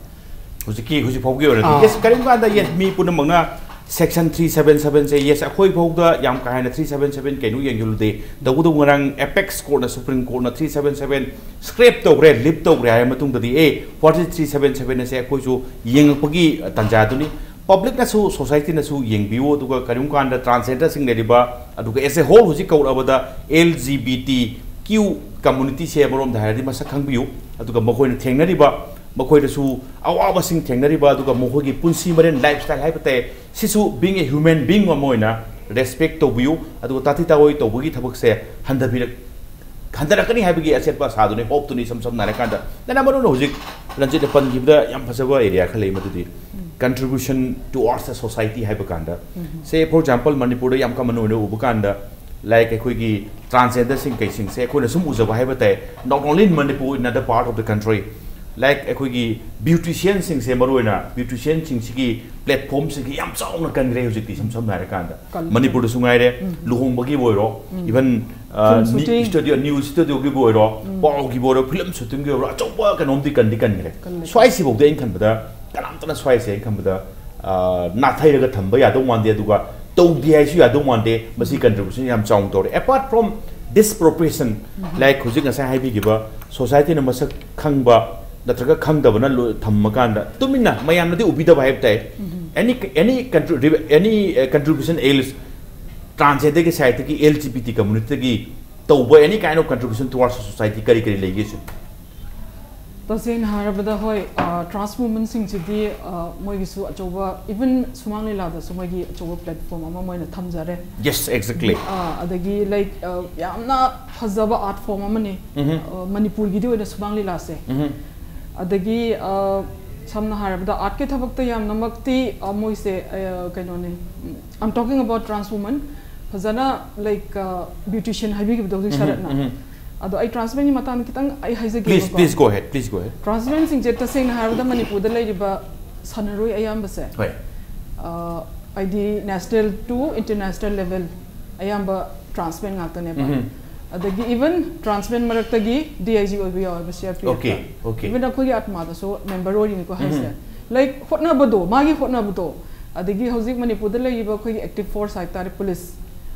ꯍꯧꯖꯤꯛꯀꯤ, ꯍꯧꯖꯤꯛ ꯐꯥꯎꯒꯤ ꯑꯣꯏꯅꯗꯤ꯫ ꯑꯥ꯫ Yes, ꯀꯔꯤꯒꯨꯝꯕ ꯀꯥꯟꯗ, yes, ꯃꯤ ꯄꯨꯝꯅꯃꯛꯅ section three seven seven ꯁꯦ, yes, ꯑꯩꯈꯣꯏ ꯐꯥꯎꯗ ꯌꯥꯝ ꯀꯥ ꯍꯦꯟꯅ three seven seven ꯀꯩꯅꯣ ꯌꯦꯡꯁꯤꯜꯂꯨꯗꯦ꯫ ꯇꯧꯕꯇꯕꯨ ꯉꯔꯥꯡ apex court ꯅ, Supreme Court ꯅ three seven seven scrap ꯇꯧꯈ꯭ꯔꯦ, leave ꯇꯧꯈ꯭ꯔꯦ ꯍꯥꯏꯔ ꯃꯇꯨꯡꯗꯗꯤ, "ꯑꯦ, what is three seven seven ꯑꯁꯦ?" ꯑꯩꯈꯣꯏꯁꯨ ꯌꯦꯡꯉꯛꯄꯒꯤ ꯇꯥꯟꯖꯥꯗꯨꯅꯤ꯫ Public ꯅꯁꯨ, society ꯅꯁꯨ ꯌꯦꯡꯕꯤꯌꯨ, ꯑꯗꯨꯒ ꯀꯔꯤꯒꯨꯝꯕ ꯀꯥꯟꯗ transgender ꯁꯤꯡ ꯂꯩꯔꯤꯕ, ꯑꯗꯨꯒ as a whole ꯍꯧꯖꯤꯛ ꯀꯧꯔꯛꯑꯕꯗ L G B T Q community ꯁꯦ ꯑꯃꯔꯣꯝꯗ ꯍꯥꯏꯔꯗꯤ ꯃꯁꯛ ꯈꯪꯕꯤꯌꯨ, ꯑꯗꯨꯒ ꯃꯈꯣꯏꯅ ꯊꯦꯡꯅꯔꯤꯕ, ꯃꯈꯣꯏꯗꯁꯨ ꯑꯋꯥꯕꯁꯤꯡ ꯊꯦꯡꯅꯔꯤꯕ, ꯑꯗꯨꯒ ꯃꯈꯣꯏꯒꯤ ꯄꯨꯟꯁꯤ ꯃꯔꯦꯜ, lifestyle ꯍꯥꯏꯕ ꯇꯥꯏ, ꯁꯤꯁꯨ being a human being ꯑꯃ ꯑꯣꯏꯅ respect ꯇꯧꯕꯤꯌꯨ, ꯑꯗꯨꯒ ꯇꯥꯊꯤ ꯇꯥꯑꯣꯏ ꯇꯧꯕꯒꯤ ꯊꯕꯛꯁꯦ ꯍꯟꯊꯕꯤꯔꯛ-, ꯍꯟꯊꯔꯛꯀꯅꯤ ꯍꯥꯏꯕꯒꯤ ꯑꯆꯦꯠꯄ ꯑꯁꯥꯗꯨꯅꯤ, ꯍꯣꯞꯇꯨꯅꯤ꯫ ꯏꯁꯝ ꯁꯝꯅ ꯍꯥꯏꯔꯀꯥꯟꯗ, ꯅꯅ ꯃꯔꯨ ꯑꯣꯏꯅ ꯍꯧꯖꯤꯛ ꯔꯟꯖꯤꯠꯅ ꯄꯟꯈꯤꯕꯗ ꯌꯥꯝ ꯐꯖꯕ ꯑꯦꯔꯤꯌꯥ ꯈꯔ ꯂꯩ, ꯃꯗꯨꯗꯤ contribution towards the society ꯍꯥꯏꯕ ꯀꯥꯟꯗ, ꯁꯦ, for example, ꯃꯅꯤꯄꯨꯔꯗ ꯌꯥꯝ ꯀꯃꯟ ꯑꯣꯏꯅ ꯎꯕ ꯀꯥꯟꯗ, ꯂꯥꯏꯛ ꯑꯩꯈꯣꯏꯒꯤ ꯇ꯭ꯔꯥꯟꯁꯖꯦꯟꯗꯔꯁꯤꯡ ꯀꯩꯁꯤꯡꯁꯦ ꯑꯩꯈꯣꯏꯅ ꯁꯨꯝ ꯎꯖꯕ ꯍꯥꯏꯕ ꯇꯥꯏ, not only in Manipur, in other part of the country, like ꯑꯩꯈꯣꯏꯒꯤ ꯕ꯭ꯌꯨꯇꯤꯁꯤꯌꯟꯁꯤꯡꯁꯦ, ꯃꯔꯨꯑꯣꯏꯅ ꯕ꯭ꯌꯨꯇꯤꯁꯤꯌꯟꯁꯤꯡꯁꯤꯒꯤ ꯄ꯭ꯂꯦꯠꯐꯣꯝꯁꯤꯡꯁꯤ ꯌꯥꯝ ꯆꯥꯎꯅ ꯀꯟꯈ꯭ꯔꯦ ꯍꯧꯖꯤꯛꯇꯤ꯫ ꯏꯁꯝ ꯁꯝꯅ ꯍꯥꯏꯔꯀꯥꯟꯗ, ꯃꯅꯤꯄꯨꯔꯗꯁꯨ ꯉꯥꯏꯔꯦ, ꯂꯨꯍꯣꯡꯕꯒꯤꯕꯨ ꯑꯣꯏꯔꯣ, ꯏꯚꯟ ꯁ꯭ꯇꯨꯗꯤꯑꯣ, ꯅ꯭ꯌꯨꯁ ꯁ꯭ꯇꯨꯗꯤꯑꯣꯒꯤꯕꯨ ꯑꯣꯏꯔꯣ, ꯄꯥꯎꯒꯤꯕꯨ ꯑꯣꯏꯔꯣ, ꯐꯤꯂꯝ ꯁꯨꯇꯤꯡꯒꯤ ꯑꯣꯏꯔꯣ, ꯑꯆꯧꯕ ꯀꯩꯅꯣꯝꯗꯤ ꯀꯟꯗꯤ ꯀꯟꯈ꯭ꯔꯦ꯫ ꯁ꯭ꯋꯥꯏꯁꯤꯐꯥꯎꯗꯤ ꯑꯩꯅ ꯈꯟꯕꯗ ꯀꯅꯥꯝꯇꯅ ꯁ꯭ꯋꯥꯏꯁꯦ ꯑꯩꯅ ꯈꯟꯕꯗ, ꯑ, ꯅꯥꯊꯩꯔꯒ ꯊꯝꯕ ꯌꯥꯗꯧ ꯃꯥꯟꯗꯦ꯫ ꯑꯗꯨꯒ ꯇꯧꯗꯦ ꯍꯥꯏꯁꯨ ꯌꯥꯗꯧ ꯃꯥꯟꯗꯦ꯫ ꯃꯁꯤ contribution ꯌꯥꯝ ꯆꯥꯎꯅ ꯇꯧꯔꯦ꯫ Apart from disproportion, like ꯍꯧꯖꯤꯛ ꯉꯁꯥꯏ ꯍꯥꯏꯕꯤꯈꯤꯕ, societyꯅ ꯃꯁꯛ ꯈꯪꯕ ꯅꯠꯇ꯭ꯔꯒ ꯈꯪꯗꯕꯅ ꯂꯣ-, ꯊꯝꯃꯀꯥꯟꯗ ꯇꯨꯃꯤꯟꯅ ꯃꯌꯥꯝꯅꯗꯤ ꯎꯕꯤꯗꯕ ꯍꯥꯏꯕ ꯇꯥꯏ꯫ Any, any contribution else, transgenderꯒꯤ sideꯇꯒꯤ, L G B T communityꯗꯒꯤ ꯇꯧꯕ any kind of contribution towards society ꯀꯔꯤ ꯀꯔꯤ ꯂꯩꯒꯦ ꯁꯤꯕꯨ? ꯇꯁꯦꯡꯅ ꯍꯥꯏꯔꯕꯗ, ꯍꯣꯏ, trans womenꯁꯤꯡꯁꯤꯗꯤ ꯃꯣꯏꯒꯤꯁꯨ ꯑꯆꯧꯕ, even ꯁꯨꯃꯥꯡ ꯂꯤꯂꯥꯗꯁꯨ ꯃꯣꯏꯒꯤ ꯑꯆꯧꯕ platform ꯑꯃ ꯃꯣꯏꯅ ꯊꯝꯖꯔꯦ꯫ Yes, exactly. ꯑꯗꯒꯤ, like, ꯌꯥꯝꯅ ꯐꯖꯕ art form ꯑꯃꯅꯤ ꯃꯅꯤꯄꯨꯔꯒꯤꯗꯤ ꯑꯣꯏꯅ ꯁꯨꯃꯥꯡ ꯂꯤꯂꯥꯁꯦ꯫ ꯑꯗꯒꯤ ꯁꯝꯅ ꯍꯥꯏꯔꯕꯗ, artꯀꯤ ꯊꯕꯛꯇ ꯌꯥꯝꯅꯃꯛꯇꯤ ꯃꯣꯏꯁꯦ, ꯀꯩꯅꯣꯅꯦ, I'm talking about trans women, ꯐꯖꯅ, like, beautician ꯍꯥꯏꯕꯤꯈꯤꯕꯗꯣ ꯍꯧꯖꯤꯛ ꯁꯔꯠꯅ꯫ ꯑꯗꯣ ꯑꯩ trans womenꯒꯤ ꯃꯇꯥꯡꯗ ꯈꯤꯇꯪ ꯑꯩ ꯍꯥꯏꯖꯒꯦꯕꯀꯣ꯫ Please, please go ahead, please go ahead. Trans womenꯁꯤꯡꯁꯦ ꯇꯁꯦꯡꯅ ꯍꯥꯏꯔꯕꯗ ꯃꯅꯤꯄꯨꯔꯗ ꯂꯩꯔꯤꯕ ꯁꯥꯟꯅꯔꯣꯏ ꯑꯌꯥꯝꯕꯁꯦ, ꯍꯣꯏ꯫ ꯍꯥꯏꯗꯤ national to international level ꯑꯌꯥꯝꯕ trans women ꯉꯥꯛꯇꯅꯦꯕ꯫ ꯑꯗꯒꯤ even trans women ꯃꯔꯛꯇꯒꯤ D I G ꯑꯣꯏꯕ ꯌꯥꯎꯋꯦꯕ, C R P F꯫ Okay, okay. Even ꯑꯩꯈꯣꯏꯒꯤ ꯑꯠꯃꯥꯗꯁꯨ member ꯑꯣꯏꯔꯤꯅꯤꯀꯣ ꯍꯥꯏꯁꯦ꯫ Like, ꯍꯣꯠꯅꯕꯗꯣ, ꯃꯥꯒꯤ ꯍꯣꯠꯅꯕꯗꯣ, ꯑꯗꯒꯤ ꯍꯧꯖꯤꯛ ꯃꯅꯤꯄꯨꯔꯗ ꯂꯩꯔꯤꯕ ꯑꯩꯈꯣꯏꯒꯤ active force ꯍꯥꯏꯇꯥꯔꯦ, police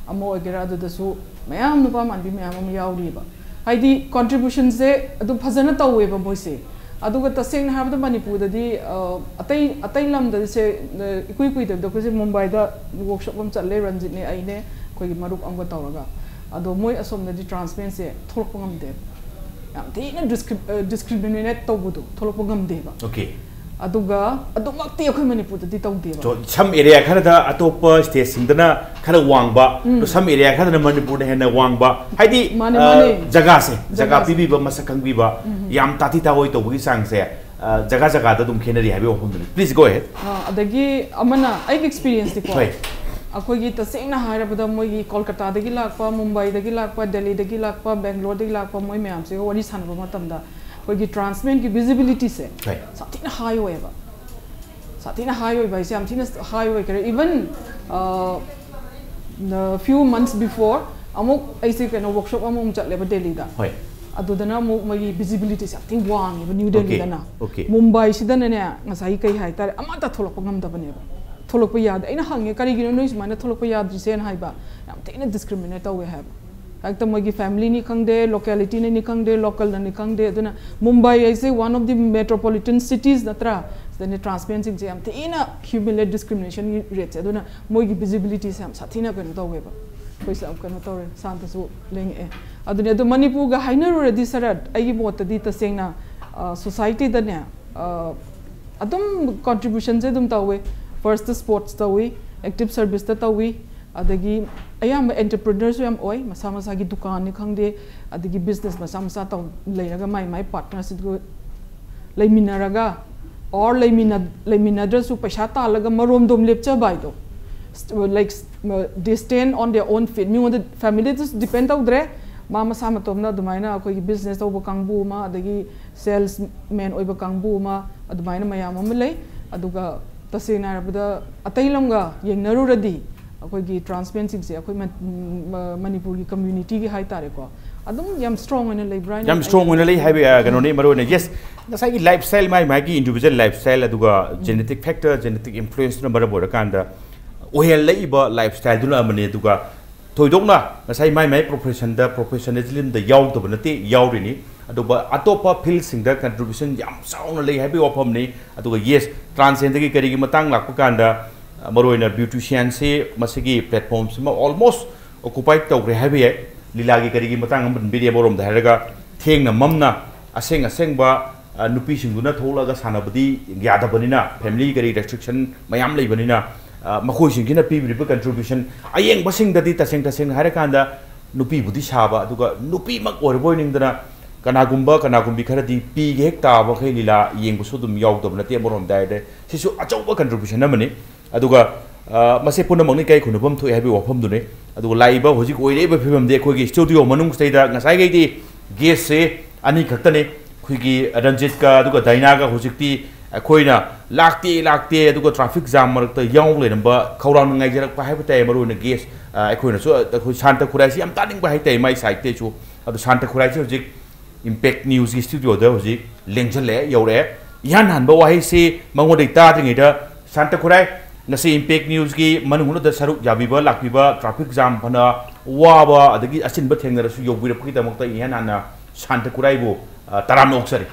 ꯑꯃ ꯑꯣꯏꯒꯦꯔꯥ, ꯑꯗꯨꯗꯁꯨ ꯃꯌꯥꯝ ꯅꯨꯄꯥ ꯃꯥꯟꯕꯤ ꯃꯌꯥꯝ ꯑꯃ ꯌꯥꯎꯔꯤꯕ꯫ ꯍꯥꯏꯗꯤ contributionꯁꯦ ꯑꯗꯨ ꯐꯖꯅ ꯇꯧꯋꯦꯕ ꯃꯣꯏꯁꯦ꯫ ꯑꯗꯨꯒ ꯇꯁꯦꯡꯅ ꯍꯥꯏꯔꯕꯗ ꯃꯅꯤꯄꯨꯔꯗꯗꯤ, ꯑ, ꯑꯇꯩ, ꯑꯇꯩ ꯂꯝꯗꯗꯤ ꯁꯦ, ꯑ, ꯏꯀꯨꯏ ꯀꯨꯏꯗꯕꯗ ꯑꯩꯈꯣꯏꯁꯦ ꯃꯨꯝꯕꯥꯏꯗ workshop ꯑꯃ ꯆꯠꯂꯦ, ꯔꯟꯖꯤꯠꯅꯦ, ꯑꯩꯅꯦ, ꯑꯩꯈꯣꯏꯒꯤ ꯃꯔꯨꯞ ꯑꯃꯒ ꯇꯧꯔꯒ꯫ ꯑꯗꯣ ꯃꯣꯏ ꯑꯁꯣꯝꯗꯗꯤ trans womenꯁꯦ ꯊꯣꯛꯂꯛꯄ ꯉꯝꯗꯦꯕ꯫ ꯌꯥꯝ ꯊꯤꯅ discri-, ꯑ, discriminate ꯇꯧꯕꯗꯣ, ꯊꯣꯛꯂꯛꯄ ꯉꯝꯗꯦꯕ꯫ Okay. ꯑꯗꯨꯒ ꯑꯗꯨꯃꯛꯇꯤ ꯑꯩꯈꯣꯏ ꯃꯅꯤꯄꯨꯔꯗꯗꯤ ꯇꯧꯗꯦꯕ. ꯁꯝ ꯑꯦꯔꯤꯌꯥ ꯈꯔꯗ ꯑꯇꯣꯞꯄ ꯁ꯭ꯇꯦꯠꯁꯤꯡꯗꯅ ꯈꯔ ꯋꯥꯡꯕ, ꯑꯗꯣ ꯁꯝ ꯑꯦꯔꯤꯌꯥ ꯈꯔꯗꯅ ꯃꯅꯤꯄꯨꯔꯅ ꯍꯦꯟꯅ ꯋꯥꯡꯕ, ꯍꯥꯏꯗꯤ ꯃꯥꯅꯦ, ꯑ, ꯃꯥꯅꯦ. ꯖꯒꯥꯁꯦ, ꯖꯒꯥ ꯖꯒꯥꯁꯦ. ꯄꯤꯕꯤꯕ, ꯃꯁꯛ ꯈꯪꯕꯤꯕ, ꯌꯥꯝ ꯇꯥꯊꯤ ꯇꯥꯑꯣꯏ ꯇꯧꯕꯒꯤ ꯆꯥꯡꯁꯦ ꯑ, ꯖꯒꯥ ꯖꯒꯥꯗ ꯑꯗꯨꯝ ꯈꯦꯠꯅꯔꯤ ꯍꯥꯏꯕꯒꯤ ꯋꯥꯐꯝꯗꯨꯅꯤ. Please go ahead. ꯑ, ꯑꯗꯒꯤ ꯑꯃꯅ ꯑꯩꯒꯤ ꯑꯦꯛꯁꯄꯤꯔꯤꯌꯦꯟꯁꯇꯤꯀꯣ, ꯍꯣꯏ. ꯑꯩꯈꯣꯏꯒꯤ ꯇꯁꯦꯡꯅ ꯍꯥꯏꯔꯕꯗ ꯃꯣꯏꯒꯤ ꯀꯣꯜꯀꯇꯥꯗꯒꯤ ꯂꯥꯛꯄ, ꯃꯨꯝꯕꯥꯏꯗꯒꯤ ꯂꯥꯛꯄ, ꯗꯦꯜꯂꯤꯗꯒꯤ ꯂꯥꯛꯄ, ꯕꯦꯡꯒ꯭ꯂꯣꯔꯗꯒꯤ ꯂꯥꯛꯄ ꯃꯣꯏ ꯃꯌꯥꯝꯁꯤꯒ ꯋꯥꯔꯤ ꯁꯥꯟꯅꯕ ꯃꯇꯝꯗ ꯑꯩꯈꯣꯏꯒꯤ ꯇ꯭ꯔꯥꯟꯁꯃꯦꯟꯒꯤ ꯚꯤꯖꯤꯕꯤꯂꯤꯇꯤꯁꯦ ꯍꯣꯏ. ꯁꯥꯊꯤꯅ ꯍꯥꯏ ꯑꯣꯏꯌꯦꯕ. ꯁꯥꯊꯤꯅ ꯍꯥꯏ ꯑꯣꯏꯕ ꯍꯥꯏꯁꯦ ꯌꯥꯝ ꯊꯤꯅ ꯍꯥꯏ ꯑꯣꯏꯈ꯭ꯔꯦ. Even few months before ꯑꯃꯨꯛ ꯑꯩꯁꯦ ꯀꯩꯅꯣ ꯋꯥꯔꯛꯁꯣꯞ ꯑꯃꯃꯨꯛ ꯆꯠꯂꯦꯕ ꯗꯦꯜꯂꯤꯗ. ꯍꯣꯏ. ꯑꯗꯨꯗꯅ ꯑꯃꯨꯛ ꯃꯣꯏꯒꯤ ꯚꯤꯖꯤꯕꯤꯂꯤꯇꯤꯁꯦ ꯌꯥꯝ ꯊꯤꯅ ꯋꯥꯡꯉꯦꯕ ꯅ꯭ꯌꯨ Okay, ꯗꯦꯜꯂꯤꯗꯅ. okay. ꯃꯨꯝꯕꯥꯏꯁꯤꯗꯅꯅꯦ, ꯉꯁꯥꯏꯒꯤ ꯀꯩ ꯍꯥꯏꯇꯥꯔꯦ, ꯑꯃꯠꯇ ꯊꯣꯛꯂꯛꯄ ꯉꯝꯗꯕꯅꯦꯕ. ꯊꯣꯛꯂꯛꯄ ꯌꯥꯗꯦ. ꯑꯩꯅ ꯍꯪꯉꯦ, "ꯀꯔꯤꯒꯤꯅꯣ ꯅꯣꯏ ꯁꯨꯃꯥꯏꯅ ꯊꯣꯛꯂꯛꯄ ꯌꯥꯗ꯭ꯔꯤꯁꯦꯅ?" ꯍꯥꯏꯕ. ꯌꯥꯝ ꯊꯤꯅ ꯗꯤꯁꯀ꯭ꯔꯤꯃꯤꯅꯦꯠ ꯇꯧꯋꯦ ꯍꯥꯏꯕ. ꯍꯦꯛꯇ ꯃꯣꯏꯒꯤ ꯐꯦꯃꯤꯂꯤꯅꯤ ꯈꯪꯗꯦ, ꯂꯣꯀꯦꯂꯤꯇꯤꯅꯅꯤ ꯈꯪꯗꯦ, ꯂꯣꯀꯦꯜꯅꯅꯤ ꯈꯪꯗꯦ. ꯑꯗꯨꯅ ꯃꯨꯝꯕꯥꯏ ꯍꯥꯏꯁꯦ one of the metropolitan cities ꯅꯠꯇ꯭ꯔꯥ? ꯁꯤꯗꯅꯦ ꯇ꯭ꯔꯥꯟꯁꯃꯦꯟꯁꯤꯡꯁꯦ ꯌꯥꯝ ꯊꯤꯅ ꯍ꯭ꯌꯨꯃꯤꯂꯦꯠ ꯗꯤꯁꯀ꯭ꯔꯤꯃꯤꯅꯦꯁꯟꯒꯤ ꯔꯦꯠꯁꯦ. ꯑꯗꯨꯅ ꯃꯣꯏꯒꯤ ꯚꯤꯖꯤꯕꯤꯂꯤꯇꯤꯁꯦ ꯌꯥꯝ ꯁꯥꯊꯤꯅ ꯀꯩꯅꯣ ꯇꯧꯋꯦꯕ. ꯑꯩꯈꯣꯏꯁꯨ ꯌꯥꯝ ꯀꯩꯅꯣ ꯇꯧꯔꯦ, ꯁꯥꯟꯇꯁꯨ ꯂꯦꯡꯉꯛꯑꯦ. ꯑꯗꯨꯅꯦ, ꯑꯗꯣ ꯃꯅꯤꯄꯨꯔꯒ ꯍꯥꯏꯅꯔꯨꯔꯗꯤ ꯁꯔꯠ, ꯑꯩꯒꯤ ꯃꯣꯠꯇꯗꯤ ꯇꯁꯦꯡꯅ ꯁꯣꯁꯥꯏꯇꯤꯗꯅꯦ ꯑꯗꯨꯝ ꯀꯣꯟꯇ꯭ꯔꯤꯕ꯭ꯌꯨꯁꯟꯁꯦ ꯑꯗꯨꯝ ꯇꯧꯋꯤ. ꯐꯥꯔꯁꯇ ꯁ꯭ꯄꯣꯔꯠꯁ ꯇꯧꯋꯤ, ꯑꯦꯛꯇꯤꯚ ꯁꯔꯚꯤꯁꯇ ꯇꯧꯋꯤ, ꯑꯗꯒꯤ ꯑꯌꯥꯝꯕ ꯑꯦꯟꯇꯔꯄ꯭ꯔꯤꯅꯔꯁꯨ ꯌꯥꯝ ꯑꯣꯏ. ꯃꯁꯥ ꯃꯁꯥꯒꯤ ꯗꯨꯀꯥꯟꯅꯤ ꯈꯪꯗꯦ, ꯑꯗꯒꯤ ꯕꯤꯖꯤꯅꯦꯁ ꯃꯆꯥ ꯃꯆꯥ ꯇꯧ ꯂꯩꯔꯒ ꯃꯥꯏ ꯃꯥꯏ ꯄꯥꯔꯠꯅꯔꯁꯤꯞꯇ ꯂꯩꯃꯤꯟꯅꯔꯒ, ꯑꯣꯔ ꯂꯩꯃꯤꯟꯅ ꯂꯩꯃꯤꯟꯅꯗ꯭ꯔꯁꯨ ꯄꯩꯁꯥ ꯇꯥꯜꯂꯒ ꯃꯔꯣꯝꯗꯣꯝ ꯂꯦꯞꯆꯕ ꯍꯥꯏꯗꯣ. Like, they stand on their own feet. ꯃꯤꯉꯣꯟꯗ, ꯐꯦꯃꯤꯂꯤꯗꯁꯨ ꯗꯤꯄꯦꯟ ꯇꯧꯗ꯭ꯔꯦ, ꯃꯥ ꯃꯁꯥ ꯃꯇꯣꯝꯅ ꯑꯗꯨꯃꯥꯏꯅ ꯑꯩꯈꯣꯏꯒꯤ ꯕꯤꯖꯤꯅꯦꯁ ꯇꯧꯕ ꯀꯥꯡꯕꯨ ꯑꯃ, ꯑꯗꯒꯤ ꯁꯦꯜꯁ ꯃꯦꯟ ꯑꯣꯏꯕ ꯀꯥꯡꯕꯨ ꯑꯃ, ꯑꯗꯨꯃꯥꯏꯅ ꯃꯌꯥꯝ ꯑꯃ ꯂꯩ. ꯑꯗꯨꯒ ꯇꯁꯦꯡꯅ ꯍꯥꯏꯔꯕꯗ ꯑꯇꯩ ꯂꯝꯒ ꯌꯦꯡꯅꯔꯨꯔꯗꯤ ꯑꯩꯈꯣꯏꯒꯤ ꯇ꯭ꯔꯥꯟꯁꯃꯦꯟꯁꯤꯡꯁꯦ ꯑꯩꯈꯣꯏ ꯃ- ꯃ- ꯃꯅꯤꯄꯨꯔꯒꯤ ꯀꯝꯃ꯭ꯌꯨꯅꯤꯇꯤꯒꯤ ꯍꯥꯏꯇꯥꯔꯦꯀꯣ, ꯑꯗꯨꯝ ꯌꯥꯝ ꯁ꯭ꯇꯔꯣꯡ ꯑꯣꯏꯅ ꯂꯩꯕ꯭ꯔꯥ ꯍꯥꯏꯅ ꯌꯥꯝ ꯁ꯭ꯇꯔꯣꯡ ꯑꯣꯏꯅ ꯂꯩ ꯍꯥꯏꯕ, ꯑ, ꯀꯩꯅꯣꯅꯤ, ꯃꯔꯨ ꯑꯣꯏꯅ. ꯌꯦꯁ, ꯉꯁꯥꯏꯒꯤ ꯂꯥꯏꯐ ꯁ꯭ꯇꯥꯏꯜ, ꯃꯥꯏ ꯃꯥꯒꯤ ꯏꯟꯗꯤꯚꯤꯖꯨꯋꯦꯜ ꯂꯥꯏꯐ ꯁ꯭ꯇꯥꯏꯜ, ꯑꯗꯨꯒ ꯖꯦꯅꯦꯇꯤꯛ ꯐꯦꯛꯇꯔ, ꯖꯦꯅꯦꯇꯤꯛ ꯏꯟꯐ꯭ꯂꯨꯌꯦꯟꯁꯅ ꯃꯔꯝ ꯑꯣꯏꯔꯀꯥꯟꯗ ꯑꯣꯏꯍꯜꯂꯛꯏꯕ ꯂꯥꯏꯐ ꯁ꯭ꯇꯥꯏꯜꯗꯨꯅ ꯑꯃꯅꯤ. ꯑꯗꯨꯒ ꯊꯣꯏꯗꯣꯛꯅ ꯉꯁꯥꯏ ꯃꯥꯏ ꯃꯥꯏ ꯄ꯭ꯔꯣꯐꯦꯁꯟꯗ, ꯄ꯭ꯔꯣꯐꯦꯁꯅꯦꯂꯤꯖꯝꯗ ꯌꯥꯎꯗꯕ ꯅꯠꯇꯦ, ꯌꯥꯎꯔꯤꯅꯤ. ꯑꯗꯨꯒ ꯑꯇꯣꯞꯄ ꯐꯤꯜꯁꯤꯡꯗ ꯀꯟꯇ꯭ꯔꯤꯕ꯭ꯌꯨꯁꯟ ꯌꯥꯝ ꯆꯥꯎꯅ ꯂꯩ ꯍꯥꯏꯕꯒꯤ ꯋꯥꯐꯝꯅꯤ. ꯑꯗꯨꯒ ꯌꯦꯁ, ꯇ꯭ꯔꯥꯟꯁꯖꯦꯟꯗꯔꯒꯤ ꯀꯔꯤꯒꯤ ꯃꯇꯥꯡ ꯂꯥꯛꯄ ꯀꯥꯟꯗ, ꯑ, ꯃꯔꯨꯑꯣꯏꯅ ꯕ꯭ꯌꯨꯇꯤꯁꯤꯌꯥꯟꯁꯤ ꯃꯁꯤꯒꯤ ꯄ꯭ꯂꯦꯠꯐꯣꯝꯁꯤꯃ ꯑꯣꯜꯃꯣꯁ ꯑꯣꯀꯨꯄꯥꯏ ꯇꯧꯈ꯭ꯔꯦ ꯍꯥꯏꯕ ꯌꯥꯏ. ꯂꯤꯂꯥꯒꯤ ꯀꯔꯤꯒꯤ ꯃꯇꯥꯡ ꯑꯃ ꯄꯟꯕꯤꯔꯤ, ꯑꯃꯔꯣꯝꯗ ꯍꯥꯏꯔꯒ ꯊꯦꯡꯅ ꯃꯝꯅ ꯑꯁꯦꯡ ꯑꯁꯦꯡꯕ ꯑ, ꯅꯨꯄꯤꯁꯤꯡꯗꯨꯅ ꯊꯣꯛꯂꯒ ꯁꯥꯟꯅꯕꯗꯤ ꯌꯥꯗꯕꯅꯤꯅ, family ꯀꯔꯤ restriction ꯃꯌꯥꯝ ꯂꯩꯕꯅꯤꯅ, ꯑ, ꯃꯈꯣꯏꯁꯤꯡꯁꯤꯅ ꯄꯤꯕꯤꯔꯤꯕ contribution, ꯑꯌꯦꯡꯕꯁꯤꯡꯗꯗꯤ ꯇꯁꯦꯡ ꯇꯁꯦꯡꯅ ꯍꯥꯏꯔꯀꯥꯟꯗ ꯅꯨꯄꯤꯕꯨꯗꯤ ꯁꯥꯕ, ꯑꯗꯨꯒ ꯅꯨꯄꯤꯃꯛ ꯑꯣꯏꯔꯕꯣꯏ ꯅꯤꯡꯗꯅ ꯀꯅꯥꯒꯨꯝꯕ ꯀꯅꯥꯒꯨꯝꯕꯤ ꯈꯔꯗꯤ ꯄꯤꯒꯦ ꯍꯦꯛ ꯇꯥꯕꯈꯩ ꯂꯤꯂꯥ ꯌꯦꯡꯕꯁꯨ ꯑꯗꯨꯝ ꯌꯥꯎꯗꯕ ꯅꯠꯇꯦ꯫ ꯑꯃꯔꯣꯝꯗ ꯍꯥꯏꯔꯗꯤ ꯁꯤꯁꯨ ꯑꯆꯧꯕ contribution ꯑꯃꯅꯤ꯫ ꯑꯗꯨꯒ, ꯑ, ꯃꯁꯤ ꯄꯨꯝꯅꯃꯛꯅ ꯏꯀꯥꯏ ꯈꯨꯝꯅꯐꯝ ꯊꯣꯛꯑꯦ ꯍꯥꯏꯕꯒꯤ ꯋꯥꯐꯝꯗꯨꯅꯤ꯫ ꯑꯗꯨꯒ ꯂꯥꯛꯏꯕ ꯍꯧꯖꯤꯛ ꯑꯣꯏꯔꯛꯏꯕ ꯐꯤꯕꯝꯗꯤ ꯑꯩꯈꯣꯏꯒꯤ studio ꯃꯅꯨꯡꯁꯤꯗꯩꯗ ꯉꯁꯥꯏꯈꯩꯗꯤ guestꯁꯦ ꯑꯅꯤꯈꯛꯇꯅꯤ꯫ ꯑꯩꯈꯣꯏꯒꯤ ꯔꯟꯖꯤꯠꯀ ꯑꯗꯨꯒ ꯗꯥꯏꯅꯥꯒ ꯍꯧꯖꯤꯛꯇꯤ ꯑꯩꯈꯣꯏꯅ ꯂꯥꯛꯇꯦ, ꯂꯥꯛꯇꯦ, ꯑꯗꯨꯒ traffic jam ꯃꯔꯛꯇ ꯌꯥꯎ ꯂꯩꯔꯝꯕ, ꯈꯧꯔꯥꯡꯅ ꯉꯥꯏꯖꯔꯛꯄ ꯍꯥꯏꯕ ꯇꯥꯏ꯫ ꯃꯔꯨ ꯑꯣꯏꯅ guest, ꯑ, ꯑꯩꯈꯣꯏꯅꯁꯨ, ꯑ, ꯑꯩꯈꯣꯏ ꯁꯥꯟꯇ ꯈꯨꯔꯥꯏꯁꯤ ꯌꯥꯝ ꯇꯥꯅꯤꯡꯕ ꯍꯥꯏ ꯇꯥꯏ ꯃꯥꯏ sideꯇꯩꯁꯨ꯫ ꯑꯗꯣ ꯁꯥꯟꯇ ꯈꯨꯔꯥꯏꯁꯤ ꯍꯧꯖꯤꯛ Impact Newsꯀꯤ studioꯗ ꯍꯧꯖꯤꯛ ꯂꯦꯡꯁꯤꯜꯂꯛꯑꯦ, ꯌꯧꯔꯛꯑꯦ꯫ ꯏꯍꯥꯟ ꯍꯥꯟꯕ ꯋꯥꯍꯩꯁꯤ ꯃꯉꯣꯟꯗꯒꯤ ꯇꯥꯗ꯭ꯔꯤꯉꯩꯗ, ꯁꯥꯟꯇ ꯈꯨꯔꯥꯏ, ꯉꯁꯤ Impact Newsꯀꯤ ꯃꯅꯨꯡꯗ ꯁꯔꯨꯛ ꯌꯥꯕꯤꯕ ꯂꯥꯛꯄꯤꯕ, traffic jam ꯐꯅ ꯋꯥꯕ ꯑꯗꯒꯤ ꯑꯆꯤꯟꯕ ꯊꯦꯡꯅꯔꯁꯨ ꯌꯧꯕꯤꯔꯛꯄꯒꯤꯗꯃꯛꯇ ꯏꯍꯥꯟ ꯍꯥꯟꯅ ꯁꯥꯟꯇ ꯈꯨꯔꯥꯏꯕꯨ, ꯑ, ꯇꯔꯥꯝꯅ ꯑꯣꯛꯆꯔꯤ꯫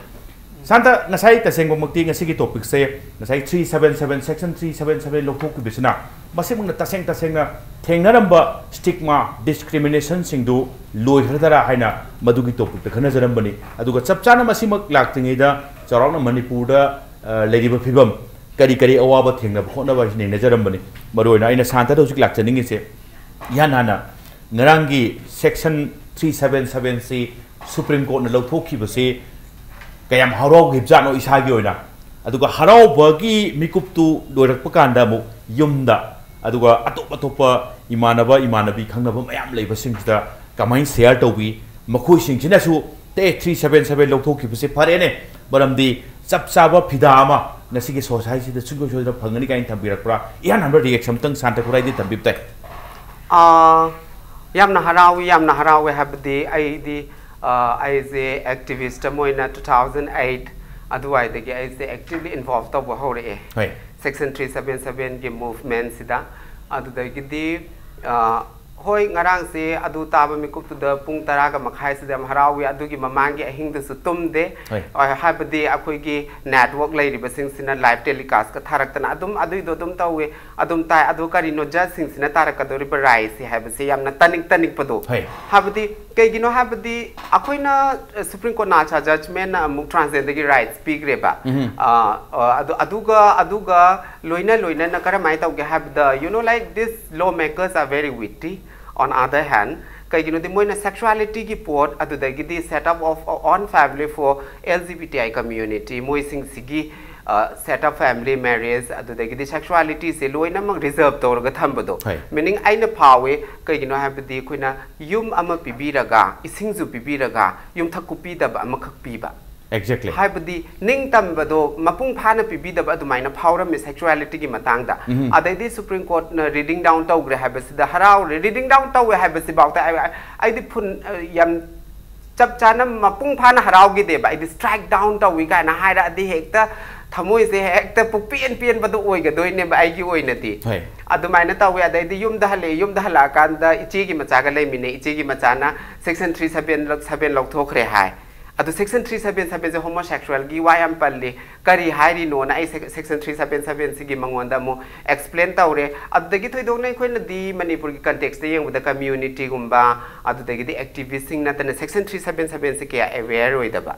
ꯁꯥꯟꯇ, ꯉꯁꯥꯏ ꯇꯁꯦꯡꯕꯃꯛꯇꯤ ꯉꯁꯤꯒꯤ topicꯁꯦ ꯉꯁꯥꯏ three seven seven, section three seven seven ꯂꯧꯊꯣꯛꯈꯤꯕꯁꯤꯅ ꯃꯁꯤꯃꯛꯅ ꯇꯁꯦꯡ ꯇꯁꯦꯡꯅ ꯊꯦꯡꯅꯔꯝꯕ stigma, discriminationꯁꯤꯡꯗꯨ ꯂꯣꯏꯈ꯭ꯔꯗꯔꯥ ꯍꯥꯏꯅ ꯃꯗꯨꯒꯤ topicꯇ ꯈꯟꯅꯖꯔꯝꯕꯅꯤ꯫ ꯑꯗꯨꯒ ꯆꯞ ꯆꯥꯅ ꯃꯁꯤꯃꯛ ꯂꯥꯛꯇ꯭ꯔꯤꯉꯩꯗ ꯆꯥꯎꯔꯥꯛꯅ ꯃꯅꯤꯄꯨꯔꯗ, ꯑ, ꯂꯩꯔꯤꯕ ꯐꯤꯕꯝ, ꯀꯔꯤ ꯀꯔꯤ ꯑꯋꯥꯕ ꯊꯦꯡꯅꯕ ꯈꯣꯠꯅꯕ ꯍꯥꯏꯁꯤ ꯅꯩꯅꯖꯔꯝꯕꯅꯤ꯫ ꯃꯔꯨꯑꯣꯏꯅ ꯑꯩꯅ ꯁꯥꯟꯇꯗ ꯍꯧꯖꯤꯛ ꯂꯥꯛꯆꯅꯤꯡꯉꯤꯁꯦ, ꯏꯍꯥꯟ ꯍꯥꯟꯅ ꯉꯔꯥꯡꯒꯤ section three seven sevenꯁꯤ Supreme Courtꯅ ꯂꯧꯊꯣꯛꯈꯤꯕꯁꯤ ꯀꯌꯥꯝ ꯍꯔꯥꯎꯈꯤꯕꯖꯥꯠꯅꯣ ꯏꯁꯥꯒꯤ ꯑꯣꯏꯅ꯫ ꯑꯗꯨꯒ ꯍꯔꯥꯎꯕꯒꯤ ꯃꯤꯀꯨꯞꯇꯨ ꯂꯣꯏꯔꯛꯄ ꯀꯥꯟꯗ ꯑꯃꯨꯛ ꯌꯨꯝꯗ, ꯑꯗꯨꯒ ꯑꯇꯣꯞ ꯑꯇꯣꯞꯄ ꯏꯃꯥꯟꯅꯕ, ꯏꯃꯥꯟꯅꯕꯤ, ꯈꯪꯅꯕ ꯃꯌꯥꯝ ꯂꯩꯕꯁꯤꯡꯁꯤꯗ ꯀꯃꯥꯏꯅ share ꯇꯧꯕꯤ? ꯃꯈꯣꯏꯁꯤꯡꯁꯤꯅꯁꯨ, "ꯑꯦ, three seven seven ꯂꯧꯊꯣꯛꯈꯤꯕꯁꯦ ꯐꯔꯦꯅꯦ, ꯃꯔꯝꯗꯤ ꯆꯞ ꯆꯥꯕ ꯐꯤꯗꯥ ꯑꯃ ꯉꯁꯤꯒꯤ societyꯗ ꯁꯨꯡꯁꯣꯏ ꯁꯣꯏꯗꯅ ꯐꯪꯒꯅꯤ" ꯀꯥꯏꯅ ꯊꯝꯕꯤꯔꯛꯄ꯭ꯔꯥ? ꯏꯍꯥꯟ ꯍꯥꯟꯕ reaction ꯑꯃꯇꯪ ꯁꯥꯟꯇ ꯈꯨꯔꯥꯏꯗꯤ ꯊꯝꯕꯤꯕ ꯇꯥꯏ꯫ ꯑꯥ, ꯌꯥꯝꯅ ꯍꯔꯥꯎꯏ, ꯌꯥꯝꯅ ꯍꯔꯥꯎꯋꯦ꯫ ꯍꯥꯏꯕꯗꯤ ꯑꯩꯗꯤ, ꯑꯥ, ꯑꯩꯁꯦ activist ꯑꯃ ꯑꯣꯏꯅ two thousand eight ꯑꯗꯨꯋꯥꯏꯗꯒꯤ ꯑꯩꯁꯦ actively involve ꯇꯧꯕ ꯍꯧꯔꯛꯑꯦ꯫ ꯍꯣꯏ꯫ Section three seven sevenꯒꯤ movementꯁꯤꯗ꯫ ꯑꯗꯨꯗꯒꯤꯗꯤ, ꯑꯥ, ꯍꯣꯏ, ꯉꯔꯥꯡꯁꯦ ꯑꯗꯨ ꯇꯥꯕ ꯃꯤꯀꯨꯞꯇꯨꯗ ꯄꯨꯡ ꯇꯔꯥꯒ ꯃꯈꯥꯏꯁꯤꯗ ꯌꯥꯝ ꯍꯔꯥꯎꯏ꯫ ꯑꯗꯨꯒꯤ ꯃꯃꯥꯡꯒꯤ ꯑꯍꯤꯡꯗꯁꯨ ꯇꯨꯝꯗꯦ꯫ ꯍꯣꯏ꯫ ꯑ, ꯍꯥꯏꯕꯗꯤ ꯑꯩꯈꯣꯏꯒꯤ network ꯂꯩꯔꯤꯕꯁꯤꯡꯁꯤꯅ live telecastꯀ ꯊꯥꯔꯛꯇꯅ ꯑꯗꯨꯝ ꯑꯗꯨꯏꯗꯣ ꯑꯗꯨꯝ ꯇꯧꯋꯦ, ꯑꯗꯨꯝ ꯇꯥꯏ꯫ ꯑꯗꯣ ꯀꯔꯤꯅꯣ judgeꯁꯤꯡꯁꯤꯅ ꯇꯥꯔꯛꯀꯗꯧꯔꯤꯕ ꯔꯥꯏꯁꯦ ꯍꯥꯏꯕꯁꯦ ꯌꯥꯝꯅ ꯇꯥꯅꯤꯡ ꯇꯥꯅꯤꯡꯕꯗꯣ꯫ ꯍꯣꯏ꯫ ꯍꯥꯏꯕꯗꯤ ꯀꯩꯒꯤꯅꯣ ꯍꯥꯏꯕꯗꯤ ꯑꯩꯈꯣꯏꯅ ꯁꯨꯄ꯭ꯔꯤꯝ ꯀꯣꯔꯠꯅ ꯑꯥꯔꯆꯥ ꯖꯖꯃꯦꯟꯅ ꯑꯃꯨꯛ ꯇ꯭ꯔꯥꯟꯁꯖꯦꯟꯗꯔꯒꯤ ꯔꯥꯏꯠꯁ ꯄꯤꯈ꯭ꯔꯦꯕ꯫ ꯑ, ꯑ, ꯑꯗꯨ ꯑꯗꯨꯒ ꯑꯗꯨꯒ ꯂꯣꯏꯅ ꯂꯣꯏꯅꯅ ꯀꯔꯝꯍꯥꯏꯅ ꯇꯧꯒꯦ ꯍꯥꯏꯕꯗ, you know, like, these lawmakers are very witty on other hand. ꯀꯩꯒꯤꯅꯣꯗꯤ ꯃꯣꯏꯅ ꯁꯦꯛꯁꯨꯋꯥꯂꯤꯇꯤꯒꯤ ꯄꯣꯠ, ꯑꯗꯨꯗꯒꯤꯗꯤ set up of own family for L G B T I community, ꯃꯣꯏꯁꯤꯡꯁꯤꯒꯤ set up family marriage, ꯑꯗꯨꯗꯒꯤꯗꯤ ꯁꯦꯛꯁꯨꯋꯥꯂꯤꯇꯤꯁꯦ ꯂꯣꯏꯅꯃꯛ ꯔꯤꯖꯔꯕ ꯇꯧꯔꯒ ꯊꯝꯕꯗꯣ꯫ ꯍꯣꯏ꯫ ꯃꯤꯅꯤꯡ, ꯑꯩꯅ ꯐꯥꯎꯋꯦ, ꯀꯩꯒꯤꯅꯣ ꯍꯥꯏꯕꯗꯤ ꯑꯩꯈꯣꯏꯅ ꯌꯨꯝ ꯑꯃ ꯄꯤꯕꯤꯔꯒ, ꯏꯁꯤꯡꯁꯨ ꯄꯤꯕꯤꯔꯒ, ꯌꯨꯝꯊꯛ ꯀꯨꯞꯄꯤꯗꯕ ꯑꯃꯈꯛ ꯄꯤꯕ꯫ Exactly. ꯍꯥꯏꯕꯗꯤ ꯅꯤꯡꯇꯝꯕꯗꯣ ꯃꯄꯨꯡ ꯐꯥꯅ ꯄꯤꯕꯤꯗꯕ ꯑꯗꯨꯃꯥꯏꯅ ꯐꯥꯎꯔꯝꯃꯦ ꯁꯦꯛꯁꯨꯋꯥꯂꯤꯇꯤꯒꯤ ꯃꯇꯥꯡꯗ꯫ ꯎꯝ꯫ ꯑꯗꯩꯗꯤ ꯁꯨꯄ꯭ꯔꯤꯝ ꯀꯣꯔꯠꯅ ꯔꯤꯗꯤꯡ ꯗꯥꯎꯟ ꯇꯧꯈ꯭ꯔꯦ ꯍꯥꯏꯕꯁꯤꯗ ꯍꯔꯥꯎꯔꯦ꯫ ꯔꯤꯗꯤꯡ ꯗꯥꯎꯟ ꯇꯧꯋꯦ ꯍꯥꯏꯕꯁꯤꯐꯥꯎꯗ ꯑꯩ, ꯑꯩꯗꯤ ꯐꯨꯟ, ꯑ, ꯌꯥꯝ ꯆꯞ ꯆꯥꯅ ꯃꯄꯨꯡ ꯐꯥꯅ ꯍꯔꯥꯎꯈꯤꯗꯦꯕ꯫ ꯑꯩꯗꯤ ꯁ꯭ꯇ꯭ꯔꯥꯏꯛ ꯗꯥꯎꯟ ꯇꯧꯏ ꯀꯥꯏꯅ ꯍꯥꯏꯔꯛꯑꯗꯤ ꯍꯦꯛꯇ ꯊꯃꯣꯏꯁꯦ ꯍꯦꯛꯇ ꯄꯨꯛꯄꯦꯟ ꯄꯦꯟꯕꯗꯣ ꯑꯣꯏꯒꯗꯣꯏꯅꯦꯕ ꯑꯩꯒꯤ ꯑꯣꯏꯅꯗꯤ꯫ ꯍꯣꯏ꯫ ꯑꯗꯨꯃꯥꯏꯅ ꯇꯧꯋꯦ꯫ ꯑꯗꯩꯗꯤ ꯌꯨꯝꯗ ꯍꯜꯂꯛꯑꯦ꯫ ꯌꯨꯝꯗ ꯍꯜꯂꯛꯑꯀꯥꯟꯗ ꯏꯆꯦꯒꯤ ꯃꯆꯥꯒ ꯂꯩꯃꯤꯟꯅꯩ꯫ ꯏꯆꯦꯒꯤ ꯃꯆꯥꯅ ꯁꯦꯛꯁꯟ ꯊ꯭ꯔꯤ ꯁꯕꯦꯟ ꯁꯕꯦꯟ ꯂꯧꯊꯣꯛꯈ꯭ꯔꯦ ꯍꯥꯏ꯫ ꯑꯗꯨ ꯁꯦꯛꯁꯟ ꯊ꯭ꯔꯤ ꯁꯕꯦꯟ ꯁꯕꯦꯟꯁꯦ ꯍꯣꯃꯣꯁꯦꯛꯁꯨꯋꯦꯜꯒꯤ ꯋꯥ ꯌꯥꯝ ꯄꯜꯂꯤ, ꯀꯔꯤ ꯍꯥꯏꯔꯤꯅꯣꯅ ꯑꯩ ꯁꯦꯛ-, ꯁꯦꯛꯁꯟ ꯊ꯭ꯔꯤ ꯁꯕꯦꯟ ꯁꯕꯦꯟꯁꯤꯒꯤ ꯃꯉꯣꯟꯗ ꯑꯃꯨꯛ ꯑꯦꯛꯁꯄ꯭ꯂꯦꯟ ꯇꯧꯔꯦ꯫ ꯑꯗꯨꯗꯒꯤ ꯊꯣꯏꯗꯣꯛꯅ ꯑꯩꯈꯣꯏꯅꯗꯤ ꯃꯅꯤꯄꯨꯔꯒꯤ ꯀꯟꯇꯦꯛꯁꯇ ꯌꯦꯡꯕꯗ ꯀꯝꯃ꯭ꯌꯨꯅꯤꯇꯤꯒꯨꯝꯕ, ꯑꯗꯨꯗꯒꯤꯗꯤ ꯑꯦꯛꯇꯤꯚꯤꯁꯁꯤꯡ ꯅꯠꯇꯅ ꯁꯦꯛꯁꯟ ꯊ꯭ꯔꯤ ꯁꯕꯦꯟ ꯁꯕꯦꯟꯁꯦ ꯀꯌꯥ ꯑꯦꯋꯦꯌꯔ ꯑꯣꯏꯗꯕ꯫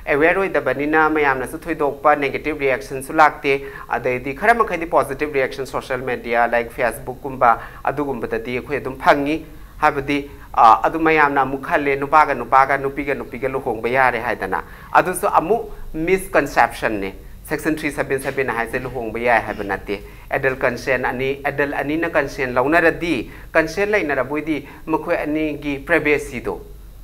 ꯑꯦꯋꯦꯌꯔ ꯑꯣꯏꯗꯕꯅꯤꯅ ꯃꯌꯥꯝꯅꯁꯨ ꯊꯣꯏꯗꯣꯛꯄ ꯅꯦꯒꯦꯇꯤꯚ ꯔꯤꯌꯦꯛꯁꯟꯁꯨ ꯂꯥꯛꯇꯦ꯫ ꯑꯗꯩꯗꯤ ꯈꯔ ꯃꯈꯩꯗꯤ positive reaction social media, like ꯐꯦꯁꯕꯨꯛꯀꯨꯝꯕ, ꯑꯗꯨꯒꯨꯝꯕꯗꯗꯤ ꯑꯩꯈꯣꯏ ꯑꯗꯨꯝ ꯐꯪꯉꯤ꯫ ꯍꯥꯏꯕꯗꯤ, ꯑ, ꯑꯗꯨ ꯃꯌꯥꯝꯅ ꯑꯃꯨꯛ ꯈꯜꯂꯦ, ꯅꯨꯄꯥꯒ ꯅꯨꯄꯥꯒ, ꯅꯨꯄꯤꯒ ꯅꯨꯄꯤꯒ ꯂꯨꯍꯣꯡꯕ ꯌꯥꯔꯦ ꯍꯥꯏꯗꯅ꯫ ꯑꯗꯨꯁꯨ ꯑꯃꯨꯛ ꯃꯤꯁꯀꯟꯁꯦꯞꯁꯟꯅꯦ꯫ ꯁꯦꯛꯁꯟ ꯊ꯭ꯔꯤ ꯁꯕꯦꯟ ꯁꯕꯦꯟ ꯍꯥꯏꯁꯦ ꯂꯨꯍꯣꯡꯕ ꯌꯥꯏ ꯍꯥꯏꯕ ꯅꯠꯇꯦ꯫ ꯑꯦꯗꯜ ꯀꯟꯁꯦꯟ ꯑꯅꯤ, ꯑꯦꯗꯜ ꯑꯅꯤꯅ ꯀꯟꯁꯦꯟ ꯂꯧꯅꯔꯗꯤ, ꯀꯟꯁꯦꯟ ꯂꯩꯅꯔꯕꯣꯏꯗꯤ ꯃꯈꯣꯏ ꯑꯅꯤꯒꯤ ꯄ꯭ꯔꯥꯏꯚꯦꯁꯤꯗꯣ,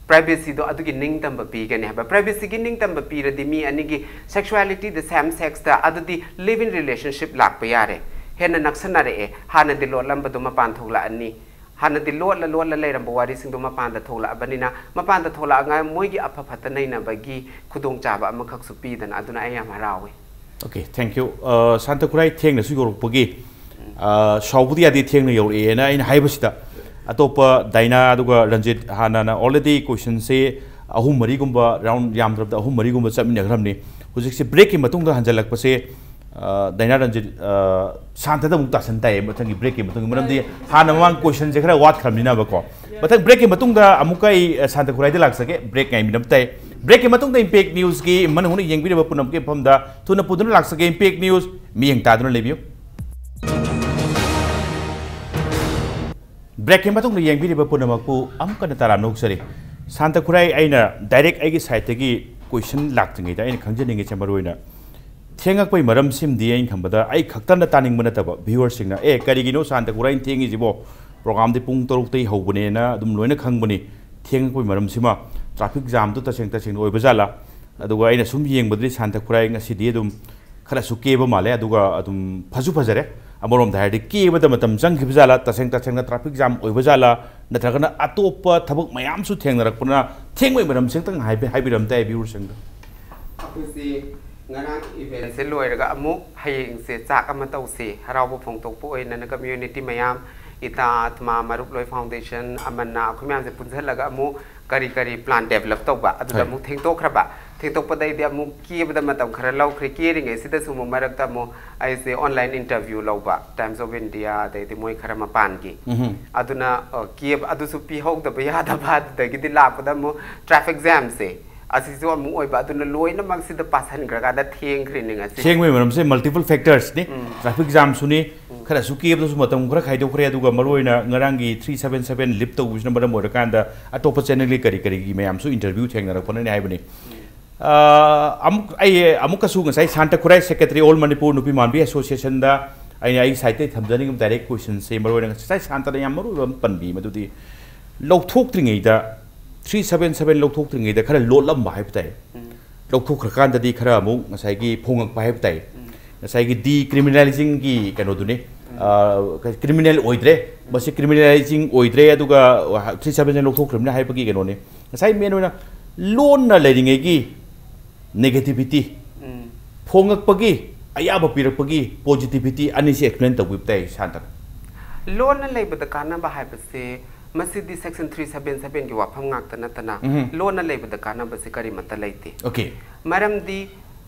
ꯄ꯭ꯔꯥꯏꯚꯦꯁꯤꯗꯣ ꯑꯗꯨꯒꯤ ꯅꯤꯡꯇꯝꯕ ꯄꯤꯒꯅꯤ ꯍꯥꯏꯕ꯫ ꯄ꯭ꯔꯥꯏꯚꯦꯁꯤꯒꯤ ꯅꯤꯡꯇꯝꯕ ꯄꯤꯔꯗꯤ ꯃꯤ ꯑꯅꯤꯒꯤ ꯁꯦꯛꯁꯨꯋꯦꯂꯤꯇꯤꯗ, ꯁꯦꯝ ꯁꯦꯛꯁꯇ, ꯑꯗꯨꯗꯤ ꯂꯤꯚ ꯏꯟ ꯔꯤꯂꯦꯁꯟꯁꯤꯞ ꯂꯥꯛꯄ ꯌꯥꯔꯦ꯫ ꯍꯦꯟꯅ ꯅꯛꯁꯟꯅꯔꯛꯑꯦ꯫ ꯍꯥꯟꯅꯗꯤ ꯂꯣꯠꯂꯝꯕꯗꯣ ꯃꯄꯥꯟ ꯊꯣꯛꯂꯛꯑꯅꯤ꯫ ꯍꯥꯟꯅꯗꯤ ꯂꯣꯠꯂ ꯂꯣꯠꯂ ꯂꯩꯔꯝꯕ ꯋꯥꯔꯤꯁꯤꯡꯗꯣ ꯃꯄꯥꯟꯗ ꯊꯣꯛꯂꯛꯑꯕꯅꯤꯅ, ꯃꯄꯥꯟꯗ ꯊꯣꯛꯂꯛꯑꯒ ꯃꯣꯏꯒꯤ ꯑꯐ ꯐꯠꯇ ꯅꯩꯅꯕꯒꯤ ꯈꯨꯗꯣꯡꯆꯥꯕ ꯑꯃꯈꯛꯁꯨ ꯄꯤꯗꯅ, ꯑꯗꯨꯅ ꯑꯩ ꯌꯥꯝ ꯍꯔꯥꯎꯏ꯫ Okay, thank you. ꯑ, ꯁꯥꯟꯇ ꯈꯨꯔꯥꯏ ꯊꯦꯡꯅꯁꯨ ꯌꯧꯔꯛꯄꯒꯤ, ꯑ, ꯁꯥꯎꯕꯗꯤ ꯌꯥꯗꯦ, ꯊꯦꯡꯅ ꯌꯧꯔꯛꯑꯦꯅ ꯑꯩꯅ ꯍꯥꯏꯕꯁꯤꯗ, ꯑꯇꯣꯞꯄ ꯗꯥꯏꯅꯥ ꯑꯗꯨꯒ ꯔꯟꯖꯤꯠ ꯍꯥꯟꯅꯅ already questionꯁꯦ ꯑꯍꯨꯝ ꯃꯔꯤꯒꯨꯝꯕ, ꯔꯥꯎꯟ ꯌꯥꯝꯗ꯭ꯔꯕꯗ ꯑꯍꯨꯝ ꯃꯔꯤꯒꯨꯝꯕ ꯆꯠꯃꯤꯟꯅꯈ꯭ꯔꯕꯅꯤ꯫ ꯍꯧꯖꯤꯛꯁꯦ ꯕ꯭ꯔꯦꯛꯀꯤ ꯃꯇꯨꯡꯗ ꯍꯟꯖꯜꯂꯛꯄꯁꯦ, ꯑ, ꯗꯥꯏꯅꯥ ꯔꯟꯖꯤꯠ, ꯑ, ꯁꯥꯟꯇꯗ ꯑꯃꯨꯛ ꯇꯥꯁꯟ ꯇꯥꯏꯌꯦ ꯃꯊꯪꯒꯤ ꯕ꯭ꯔꯦꯛꯀꯤ ꯃꯇꯨꯡꯗ, ꯃꯔꯝꯗꯤ ꯍꯥꯟꯅ ꯃꯃꯥꯡ questionꯁꯦ ꯈꯔ ꯋꯥꯠꯈ꯭ꯔꯕꯅꯤꯅꯕꯀꯣ꯫ ꯃꯊꯪ breakꯀꯤ ꯃꯇꯨꯡꯗ ꯑꯃꯨꯛꯀ ꯑꯩ, ꯑ, ꯁꯥꯟꯇ ꯈꯨꯔꯥꯏꯗ ꯂꯥꯛꯆꯒꯦ꯫ Break ꯉꯥꯏꯃꯤꯟꯅꯕ ꯇꯥꯏ꯫ Breakꯀꯤ ꯃꯇꯨꯡꯗ Impact Newsꯀꯤ ꯃꯅꯨꯡ ꯍꯨꯠꯅ ꯌꯦꯡꯕꯤꯔꯤꯕ ꯄꯨꯝꯅꯃꯛꯀꯤ ꯃꯐꯝꯗ ꯊꯨꯅ ꯄꯨꯗꯨꯅ ꯂꯥꯛꯆꯒꯦ꯫ Impact News ꯃꯤꯠꯌꯦꯡ ꯇꯥꯗꯨꯅ ꯂꯩꯕꯤꯌꯨ꯫ Breakꯀꯤ ꯃꯇꯨꯡꯗ ꯌꯦꯡꯕꯤꯔꯤꯕ ꯄꯨꯝꯅꯃꯛꯄꯨ ꯑꯃꯨꯛꯀ ꯍꯟꯅ ꯇꯔꯥꯝꯅ ꯑꯣꯛꯆꯔꯤ꯫ ꯁꯥꯟꯇ ꯈꯨꯔꯥꯏ, ꯑꯩꯅ direct ꯑꯩꯒꯤ sideꯇꯒꯤ question ꯂꯥꯛꯇ꯭ꯔꯤꯉꯩꯗ ꯑꯩꯅ ꯈꯪꯖꯅꯤꯡꯉꯤꯁꯦ, ꯃꯔꯨꯑꯣꯏꯅ ꯊꯦꯡꯉꯛꯄꯒꯤ ꯃꯔꯝꯁꯤꯃꯗꯤ ꯑꯩꯅ ꯈꯟꯕꯗ ꯑꯩ ꯈꯛꯇꯅ ꯇꯥꯅꯤꯡꯕ ꯅꯠꯇꯕ, viewerꯁꯤꯡꯅ, "ꯑꯦ, ꯀꯔꯤꯒꯤꯅꯣ ꯁꯥꯟꯇ ꯈꯨꯔꯥꯏꯅ ꯊꯦꯡꯉꯤꯁꯤꯕꯣ? Programꯗꯤ ꯄꯨꯡ ꯇꯔꯨꯛꯇꯒꯤ ꯍꯧꯕꯅꯦꯅ ꯑꯗꯨꯝ ꯂꯣꯏꯅ ꯈꯪꯕꯅꯤ꯫ ꯊꯦꯡꯉꯛꯄꯒꯤ ꯃꯔꯝꯁꯤꯃ traffic jamꯗꯨ ꯇꯁꯦꯡ ꯇꯁꯦꯡꯅ ꯑꯣꯏꯕ ꯖꯥꯠꯂꯥ?" ꯑꯗꯨꯒ ꯑꯩꯅ ꯁꯨꯝ ꯌꯦꯡꯕꯗꯗꯤ ꯁꯥꯟꯇ ꯈꯨꯔꯥꯏ ꯉꯁꯤꯗꯤ ꯑꯗꯨꯝ ꯈꯔꯁꯨ ꯀꯦꯕ ꯃꯥꯜꯂꯦ, ꯑꯗꯨꯒ ꯑꯗꯨꯝ ꯐꯁꯨ ꯐꯖꯔꯦ꯫ ꯑꯃꯔꯣꯝꯗ ꯍꯥꯏꯔꯗꯤ ꯀꯦꯕꯗ ꯃꯇꯝ ꯆꯪꯈꯤꯕ ꯖꯥꯠꯂꯥ, ꯇꯁꯦꯡ ꯇꯁꯦꯡꯅ traffic jam ꯑꯣꯏꯕ ꯖꯥꯠꯂꯥ, ꯅꯠꯇ꯭ꯔꯒꯅ ꯑꯇꯣꯞꯄ ꯊꯕꯛ ꯃꯌꯥꯝꯁꯨ ꯊꯦꯡꯅꯔꯛꯄꯅ ꯊꯦꯡꯕꯒꯤ ꯃꯔꯝꯁꯦ ꯑꯝꯇꯪ ꯍꯥꯏꯕꯤ-, ꯍꯥꯏꯕꯤꯔꯝ ꯇꯥꯏ viewerꯁꯤꯡꯗ꯫ ꯑꯩꯈꯣꯏꯁꯦ ꯉꯔꯥꯡ eventꯁꯦ ꯂꯣꯏꯔꯒ ꯑꯃꯨꯛ ꯍꯌꯦꯡꯁꯦ ꯆꯥꯛ ꯑꯃ ꯇꯧꯁꯤ, ꯍꯔꯥꯎꯕ ꯐꯣꯡꯗꯣꯛꯄ ꯑꯣꯏꯅꯅ community ꯃꯌꯥꯝ, ꯏꯇꯥ ꯑꯥꯇꯃꯥ ꯃꯔꯨꯞ ꯂꯣꯏ foundation, ꯑꯃꯅ, ꯑꯩꯈꯣꯏ ꯃꯌꯥꯝꯁꯦ ꯄꯨꯟꯁꯤꯜꯂꯒ ꯑꯃꯨꯛ ꯀꯔꯤ ꯀꯔꯤ plan develop ꯇꯧꯕ, ꯑꯗꯨꯗ ꯍꯣꯏ꯫ ꯑꯃꯨꯛ ꯊꯦꯡꯇꯣꯛꯈ꯭ꯔꯕ꯫ ꯊꯦꯡꯇꯣꯛꯄꯗꯩꯗꯤ ꯑꯃꯨꯛ ꯀꯦꯕꯗ ꯃꯇꯝ ꯈꯔ ꯂꯧꯈ꯭ꯔꯦ꯫ ꯀꯦꯔꯤꯉꯩꯁꯤꯗꯁꯨ ꯑꯃꯨꯛ ꯃꯔꯛꯇ ꯑꯃꯨꯛ ꯑꯩꯁꯦ online interview ꯂꯧꯕ, Times of India, ꯑꯗꯩꯗꯤ ꯃꯣꯏ ꯈꯔ ꯃꯄꯥꯟꯒꯤ꯫ ꯎꯝꯍꯨꯝ꯫ ꯑꯗꯨꯅ, ꯑ, ꯀꯦꯕ ꯑꯗꯨꯁꯨ ꯄꯤꯍꯧꯗꯕ ꯌꯥꯗꯕ, ꯑꯗꯨꯗꯒꯤꯗꯤ ꯂꯥꯛꯄꯗ ꯑꯃꯨꯛ traffic jamꯁꯦ ꯑꯁꯤꯁꯨ ꯑꯃꯨꯛ ꯑꯣꯏꯕ, ꯑꯗꯨꯅ ꯂꯣꯏꯅꯃꯛꯁꯤꯗ ꯄꯥꯁꯟꯈ꯭ꯔꯀꯥꯟꯗ ꯊꯦꯡꯈ꯭ꯔꯤꯅꯤ ꯉꯁꯤ꯫ ꯊꯦꯡꯕꯒꯤ ꯃꯔꯝꯁꯦ multiple factorsꯅꯤ꯫ ꯎꯝ꯫ Traffic jamꯁꯨꯅꯤ, ꯎꯝ꯫ ꯈꯔꯁꯨ ꯀꯦꯕꯗꯁꯨ ꯃꯇꯝ ꯈꯔ ꯈꯥꯏꯗꯣꯛꯈ꯭ꯔꯦ, ꯑꯗꯨꯒ ꯃꯔꯨꯑꯣꯏꯅ ꯉꯔꯥꯡꯒꯤ three seven seven leap ꯇꯧꯕꯁꯤꯅ ꯃꯔꯝ ꯑꯣꯏꯔꯀꯥꯟꯗ ꯑꯇꯣꯞꯄ channelꯒꯤ ꯀꯔꯤ ꯀꯔꯤꯒꯤ ꯃꯌꯥꯝꯁꯨ interview ꯊꯦꯡꯅꯔꯛꯄꯅꯅꯤ ꯍꯥꯏꯕꯅꯤ꯫ ꯎꯝ꯫ ꯑ, ꯑꯃꯨꯛ, ꯑꯩ ꯑꯃꯨꯛꯀꯁꯨ ꯉꯁꯥꯏ ꯁꯥꯟꯇ ꯈꯨꯔꯥꯏ secretary, All Manipur ꯅꯨꯄꯤ ꯃꯥꯟꯕꯤ Associationꯗ ꯑꯩꯅ ꯑꯩꯒꯤ sideꯇꯩ ꯊꯝꯖꯅꯤꯡꯕ direct questionꯁꯦ, ꯃꯔꯨꯑꯣꯏꯅ ꯉꯁꯥꯏ ꯁꯥꯟꯇꯅ ꯌꯥꯝ ꯃꯔꯨꯑꯣꯏꯕ ꯑꯃ ꯄꯟꯕꯤ, ꯃꯗꯨꯗꯤ ꯂꯧꯊꯣꯛꯇ꯭ꯔꯤꯉꯩꯗ, three seven seven ꯂꯧꯊꯣꯛꯇ꯭ꯔꯤꯉꯩꯗ ꯈꯔ ꯂꯣꯠꯂꯝꯕ ꯍꯥꯏꯕ ꯇꯥꯏ꯫ ꯎꯝ꯫ ꯂꯧꯊꯣꯛꯈ꯭ꯔꯀꯥꯟꯗꯗꯤ ꯈꯔ ꯑꯃꯨꯛ ꯉꯁꯥꯏꯒꯤ ꯐꯣꯡꯉꯛꯄ ꯍꯥꯏꯕ ꯇꯥꯏ꯫ ꯎꯝ꯫ ꯉꯁꯥꯏꯒꯤ decriminalizingꯒꯤ ꯀꯩꯅꯣꯗꯨꯅꯤ, ꯎꯝ꯫ ꯑ, criminal ꯑꯣꯏꯗ꯭ꯔꯦ, ꯃꯁꯤ criminalizing ꯑꯣꯏꯗ꯭ꯔꯦ, ꯑꯗꯨꯒ three seven seven ꯂꯧꯊꯣꯛꯈ꯭ꯔꯕꯅꯤꯅ ꯍꯥꯏꯕꯒꯤ ꯀꯩꯅꯣꯅꯤ꯫ ꯉꯁꯥꯏ main ꯑꯣꯏꯅ ꯂꯣꯟꯅ ꯂꯩꯔꯤꯉꯩꯒꯤ negativity, ꯎꯝ꯫ ꯐꯣꯡꯉꯛꯄꯒꯤ ꯑꯌꯥꯕ ꯄꯤꯔꯛꯄꯒꯤ positivity ꯑꯅꯤꯁꯤ explain ꯇꯧꯕꯤꯕ ꯇꯥꯏ ꯁꯥꯟꯇꯅ꯫ ꯂꯣꯟꯅ ꯂꯩꯕꯗ ꯀꯥꯟꯅꯕ ꯍꯥꯏꯕꯁꯦ, ꯃꯁꯤꯗꯤ section three seven sevenꯒꯤ ꯋꯥꯐꯝ ꯉꯥꯛꯇ ꯅꯠꯇꯅ, ꯎꯝꯍꯨꯝ꯫ ꯂꯣꯟꯅ ꯂꯩꯕꯗ ꯀꯥꯟꯅꯕꯁꯦ ꯀꯔꯤꯃꯠꯇ ꯂꯩꯇꯦ꯫ Okay꯫ ꯃꯔꯝꯗꯤ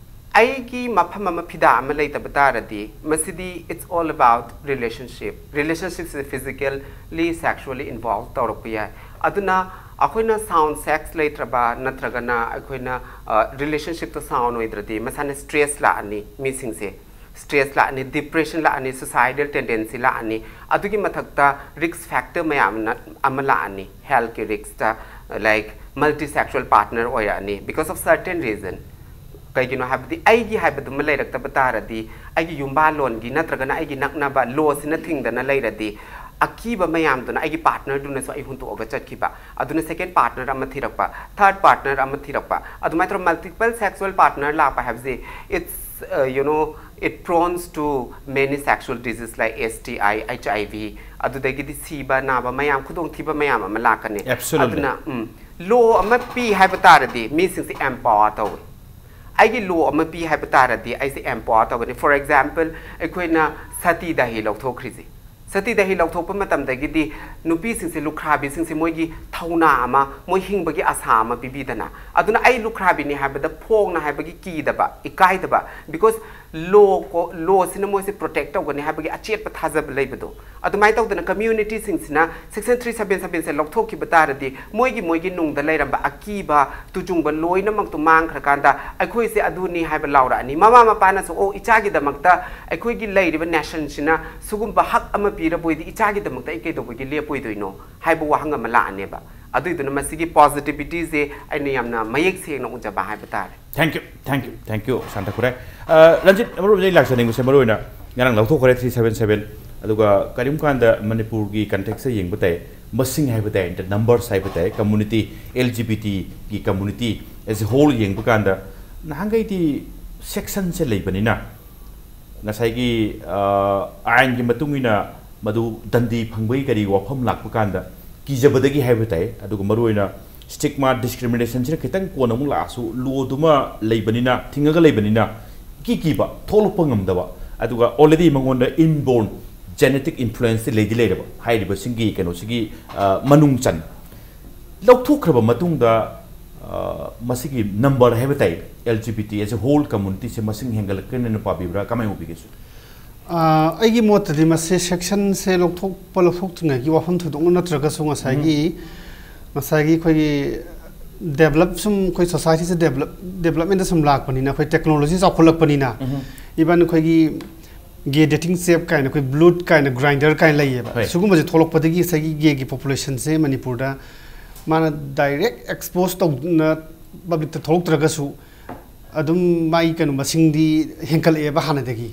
ꯑꯩꯒꯤ ꯃꯐꯝ ꯑꯃ, ꯐꯤꯗꯥ ꯑꯃ ꯂꯩꯇꯕ ꯇꯥꯔꯗꯤ, ꯃꯁꯤꯗꯤ it's all about relationship. Relationship ꯁꯤ physically, sexually involve ꯇꯧꯔꯛꯄ ꯌꯥꯏ꯫ ꯑꯗꯨꯅ ꯑꯩꯈꯣꯏꯅ sound sex ꯂꯩꯇ꯭ꯔꯕ ꯅꯠꯇ꯭ꯔꯒꯅ ꯑꯩꯈꯣꯏꯅ relationship ꯇꯣ sound ꯑꯣꯏꯗ꯭ꯔꯗꯤ ꯃꯁꯥꯅ stress ꯂꯥꯛꯑꯅꯤ ꯃꯤꯁꯤꯡꯁꯦ꯫ Stress ꯂꯥꯛꯑꯅꯤ, depression ꯂꯥꯛꯑꯅꯤ, suicidal tendency ꯂꯥꯛꯑꯅꯤ꯫ ꯑꯗꯨꯒꯤ ꯃꯊꯛꯇ risk factor ꯃꯌꯥꯝ ꯑꯃ ꯂꯥꯛꯑꯅꯤ꯫ Health ꯀꯤ risk ꯇ, like multi sexual partner ꯑꯣꯏꯔꯛꯑꯅꯤ because of certain reason꯫ ꯀꯩꯒꯤꯅꯣ ꯍꯥꯏꯕꯗꯤ ꯑꯩꯒꯤ ꯍꯥꯏꯕꯗꯨꯃ ꯂꯩꯔꯛꯇꯕ ꯇꯥꯔꯗꯤ, ꯑꯩꯒꯤ ꯌꯨꯝꯕꯥꯜꯂꯣꯟꯒꯤ ꯅꯠꯇ꯭ꯔꯒꯅ ꯑꯩꯒꯤ ꯅꯛꯅꯕ law ꯁꯤꯅ ꯊꯤꯡꯗꯅ ꯂꯩꯔꯗꯤ, ꯑꯀꯤꯕ ꯃꯌꯥꯝꯗꯨꯅ ꯑꯩꯒꯤ partner ꯗꯨꯅꯁꯨ ꯑꯩ ꯍꯨꯟꯇꯣꯛꯑꯒ ꯆꯠꯈꯤꯕ, ꯑꯗꯨꯅ second partner ꯑꯃ ꯊꯤꯔꯛꯄ, third partner ꯑꯃ ꯊꯤꯔꯛꯄ, ꯑꯗꯨꯃꯥꯏꯅ ꯇꯧꯔꯒ multiple sexual partner ꯂꯥꯛꯄ ꯍꯥꯏꯕꯁꯤ, it's, uh, you know, it prones to many sexual disease like S T I, H I V, ꯑꯗꯨꯗꯒꯤꯗꯤ ꯁꯤꯕ ꯅꯥꯕ ꯃꯌꯥꯝ, ꯈꯨꯗꯣꯡꯊꯤꯕ ꯃꯌꯥꯝ ꯑꯃ ꯂꯥꯛꯀꯅꯤ꯫ Absolutely. ꯑꯗꯨꯅ ꯎꯝ, law ꯑꯃ ꯄꯤ ꯍꯥꯏꯕ ꯇꯥꯔꯗꯤ ꯃꯤꯁꯤꯡꯁꯦ empower ꯇꯧꯋꯤ꯫ ꯑꯩꯒꯤ law ꯑꯃ ꯄꯤ ꯍꯥꯏꯕ ꯇꯥꯔꯗꯤ ꯑꯩꯁꯦ empower ꯇꯧꯒꯅꯤ꯫ For example, ꯑꯩꯈꯣꯏꯅ ꯁꯇꯤ ꯗꯥꯍꯤ ꯂꯧꯊꯣꯛꯈ꯭ꯔꯤꯁꯦ, ꯁꯇꯤ ꯗꯥꯍꯤ ꯂꯧꯊꯣꯛꯄ ꯃꯇꯝꯗꯒꯤꯗꯤ ꯅꯨꯄꯤꯁꯤꯡꯁꯦ, ꯂꯨꯈ꯭ꯔꯥꯕꯤꯁꯤꯡꯁꯦ, ꯃꯣꯏꯒꯤ ꯊꯧꯅꯥ ꯑꯃ, ꯃꯣꯏ ꯍꯤꯡꯕꯒꯤ ꯑꯁꯥ ꯑꯃ ꯄꯤꯕꯤꯗꯅ꯫ ꯑꯗꯨꯅ ꯑꯩ ꯂꯨꯈ꯭ꯔꯥꯕꯤꯅꯤ ꯍꯥꯏꯕꯗ ꯐꯣꯡꯅ ꯍꯥꯏꯕꯒꯤ ꯀꯤꯗꯕ, ꯏꯀꯥꯏꯗꯕ, because law ꯀꯣ, law ꯁꯤꯅ ꯃꯣꯏꯁꯦ protect ꯇꯧꯒꯅꯤ ꯍꯥꯏꯕꯒꯤ ꯑꯆꯦꯠꯄ ꯊꯥꯖꯕ ꯂꯩꯕꯗꯣ꯫ ꯑꯗꯨꯃꯥꯏꯅ ꯇꯧꯗꯅ community ꯁꯤꯡꯁꯤꯅ section three seven seven ꯁꯦ ꯂꯧꯊꯣꯛꯈꯤꯕ ꯇꯥꯔꯗꯤ, ꯃꯣꯏꯒꯤ, ꯃꯣꯏꯒꯤ ꯅꯨꯡꯗ ꯂꯩꯔꯝꯕ ꯑꯀꯤꯕ, ꯇꯨꯖꯨꯡꯕ ꯂꯣꯏꯅꯃꯛꯇꯣ ꯃꯥꯡꯈ꯭ꯔꯀꯥꯟꯗ, ꯑꯩꯈꯣꯏꯁꯦ ꯑꯗꯨꯅꯤ ꯍꯥꯏꯕ ꯂꯥꯎꯔꯛꯑꯅꯤ꯫ ꯃꯃꯥ ꯃꯄꯥꯅꯁꯨ, "ꯑꯣ, ꯏꯆꯥꯒꯤꯗꯃꯛꯇ ꯑꯩꯈꯣꯏꯒꯤ ꯂꯩꯔꯤꯕ nation ꯁꯤꯅ ꯁꯤꯒꯨꯝꯕ ꯍꯛ ꯑꯃ ꯄꯤꯔꯕꯣꯏꯗꯤ ꯏꯆꯥꯒꯤꯗꯃꯛꯇ ꯑꯩ ꯀꯩꯗꯧꯕꯒꯤ ꯂꯦꯞꯄꯣꯏꯗꯣꯏꯅꯣ?" ꯍꯥꯏꯕ ꯋꯥꯍꯪ ꯑꯃ ꯂꯥꯛꯑꯅꯦꯕ꯫ ꯑꯗꯨꯏꯗꯨꯅ ꯃꯁꯤꯒꯤ positivity ꯁꯦ ꯑꯩꯅ ꯌꯥꯝꯅ ꯃꯌꯦꯛ ꯁꯦꯡꯅ ꯎꯖꯕ ꯍꯥꯏꯕ ꯇꯥꯔꯦ꯫ Thank you, thank you, thank you, Santa Khurai. ꯑ, ꯔꯟꯖꯤꯠ, ꯑꯃꯔꯣꯝꯗ ꯑꯩ ꯂꯥꯛꯆꯅꯤꯡꯕꯁꯦ, ꯃꯔꯨꯑꯣꯏꯅ ꯉꯔꯥꯡ ꯂꯧꯊꯣꯛꯈ꯭ꯔꯦ three seven seven, ꯑꯗꯨꯒ ꯀꯔꯤꯒꯨꯝꯕ ꯀꯥꯟꯗ ꯃꯅꯤꯄꯨꯔꯒꯤ context ꯇ ꯌꯦꯡꯕ ꯇꯥꯏ, ꯃꯁꯤꯡ ꯍꯥꯏꯕ ꯇꯥꯏ, the numbers ꯍꯥꯏꯕ ꯇꯥꯏ, community, L G B T ꯒꯤ community as a whole ꯌꯦꯡꯕ ꯀꯥꯟꯗ, ꯅꯍꯥꯟꯈꯩꯗꯤ section ꯁꯦ ꯂꯩꯕꯅꯤꯅ, ꯉꯁꯥꯏꯒꯤ, ꯑ, ꯑꯥꯏꯟꯒꯤ ꯃꯇꯨꯡ ꯏꯟꯅ ꯃꯗꯨ ꯗꯟꯗꯤ ꯐꯪꯕꯒꯤ ꯀꯔꯤ ꯋꯥꯐꯝ ꯂꯥꯛꯄ ꯀꯥꯟꯗ ꯀꯤꯖꯕꯗꯒꯤ ꯍꯥꯏꯕ ꯇꯥꯏ, ꯑꯗꯨꯒ ꯃꯔꯨꯑꯣꯏꯅ stigma, discrimination ꯁꯤꯅ ꯈꯤꯇꯪ ꯀꯣꯟꯅ ꯑꯃꯨꯛ ꯂꯥꯛꯑꯁꯨ, law ꯗꯨꯃ ꯂꯩꯕꯅꯤꯅ, ꯊꯤꯡꯉꯒ ꯂꯩꯕꯅꯤꯅ, ꯏꯀꯤ ꯀꯤꯕ, ꯊꯣꯛꯂꯛꯄ ꯉꯝꯗꯕ, ꯑꯗꯨꯒ already ꯃꯉꯣꯟꯗ inborn genetic influence ꯁꯤ ꯂꯩꯗꯤ ꯂꯩꯔꯕ ꯍꯥꯏꯔꯤꯕꯁꯤꯡꯒꯤ ꯀꯩꯅꯣꯁꯤꯒꯤ, ꯑ, ꯃꯅꯨꯡ ꯆꯟ ꯂꯧꯊꯣꯛꯈ꯭ꯔꯕ ꯃꯇꯨꯡꯗ, ꯑ, ꯃꯁꯤꯒꯤ ꯅꯝꯕꯔ ꯍꯥꯏꯕ ꯇꯥꯏ, L G B T as a whole community ꯁꯦ ꯃꯁꯤꯡ ꯍꯦꯟꯒꯠꯂꯛꯀꯅꯤꯅ ꯄꯥꯕꯤꯕ꯭ꯔꯥ, ꯀꯃꯥꯏꯅ ꯎꯕꯤꯒꯦ, ꯁꯨ? ꯑꯥ, ꯑꯩꯒꯤ ꯃꯣꯠꯇꯗꯤ ꯃꯁꯤ ꯁꯦꯛꯁꯟꯁꯦ ꯂꯧꯊꯣꯛꯄ ꯂꯧꯊꯣꯛꯇ꯭ꯔꯤꯉꯩꯒꯤ ꯋꯥꯐꯝ ꯊꯣꯏꯗꯣꯛꯅ ꯅꯠꯇ꯭ꯔꯒꯁꯨ ꯉꯁꯥꯏꯒꯤ ꯉꯁꯥꯏꯒꯤ ꯑꯩꯈꯣꯏꯒꯤ ꯗꯦꯕꯂꯞ ꯁꯨꯝ ꯑꯩꯈꯣꯏ ꯁꯣꯁꯥꯏꯇꯤꯁꯦ ꯗꯦꯕꯂꯞ ꯗꯦꯕꯂꯞꯃꯦꯟꯗ ꯁꯨꯝ ꯂꯥꯛꯄꯅꯤꯅ, ꯑꯩꯈꯣꯏ ꯇꯦꯛꯅꯣꯂꯣꯖꯤ ꯆꯥꯎꯈꯠꯂꯛꯄꯅꯤꯅ, ꯏꯚꯟ ꯑꯩꯈꯣꯏꯒꯤ ꯒꯦ ꯗꯦꯇꯤꯡ ꯑꯦꯞ ꯀꯥꯏꯅ, ꯑꯩꯈꯣꯏ ꯕ꯭ꯂꯨꯠ ꯀꯥꯏꯅ, ꯒ꯭ꯔꯥꯏꯟꯗꯔ ꯀꯥꯏꯅ ꯂꯩꯌꯦꯕ꯫ ꯍꯣꯏ꯫ ꯁꯤꯒꯨꯝꯕꯁꯦ ꯊꯣꯛꯂꯛꯄꯗꯒꯤ ꯉꯁꯥꯏꯒꯤ ꯒꯦꯒꯤ ꯄꯣꯄꯨꯂꯦꯁꯟꯁꯦ ꯃꯅꯤꯄꯨꯔꯗ ꯃꯥꯅ ꯗꯥꯏꯔꯦꯛ ꯑꯦꯛꯁꯄꯣꯖ ꯇꯧꯅ ꯄꯕ꯭ꯂꯤꯛꯇ ꯊꯣꯛꯂꯛꯇ꯭ꯔꯒꯁꯨ ꯑꯗꯨꯝ ꯃꯥꯒꯤ ꯀꯩꯅꯣ ꯃꯁꯤꯡꯗꯤ ꯍꯦꯟꯒꯠꯂꯛꯑꯦꯕ ꯍꯥꯟꯅꯗꯒꯤ꯫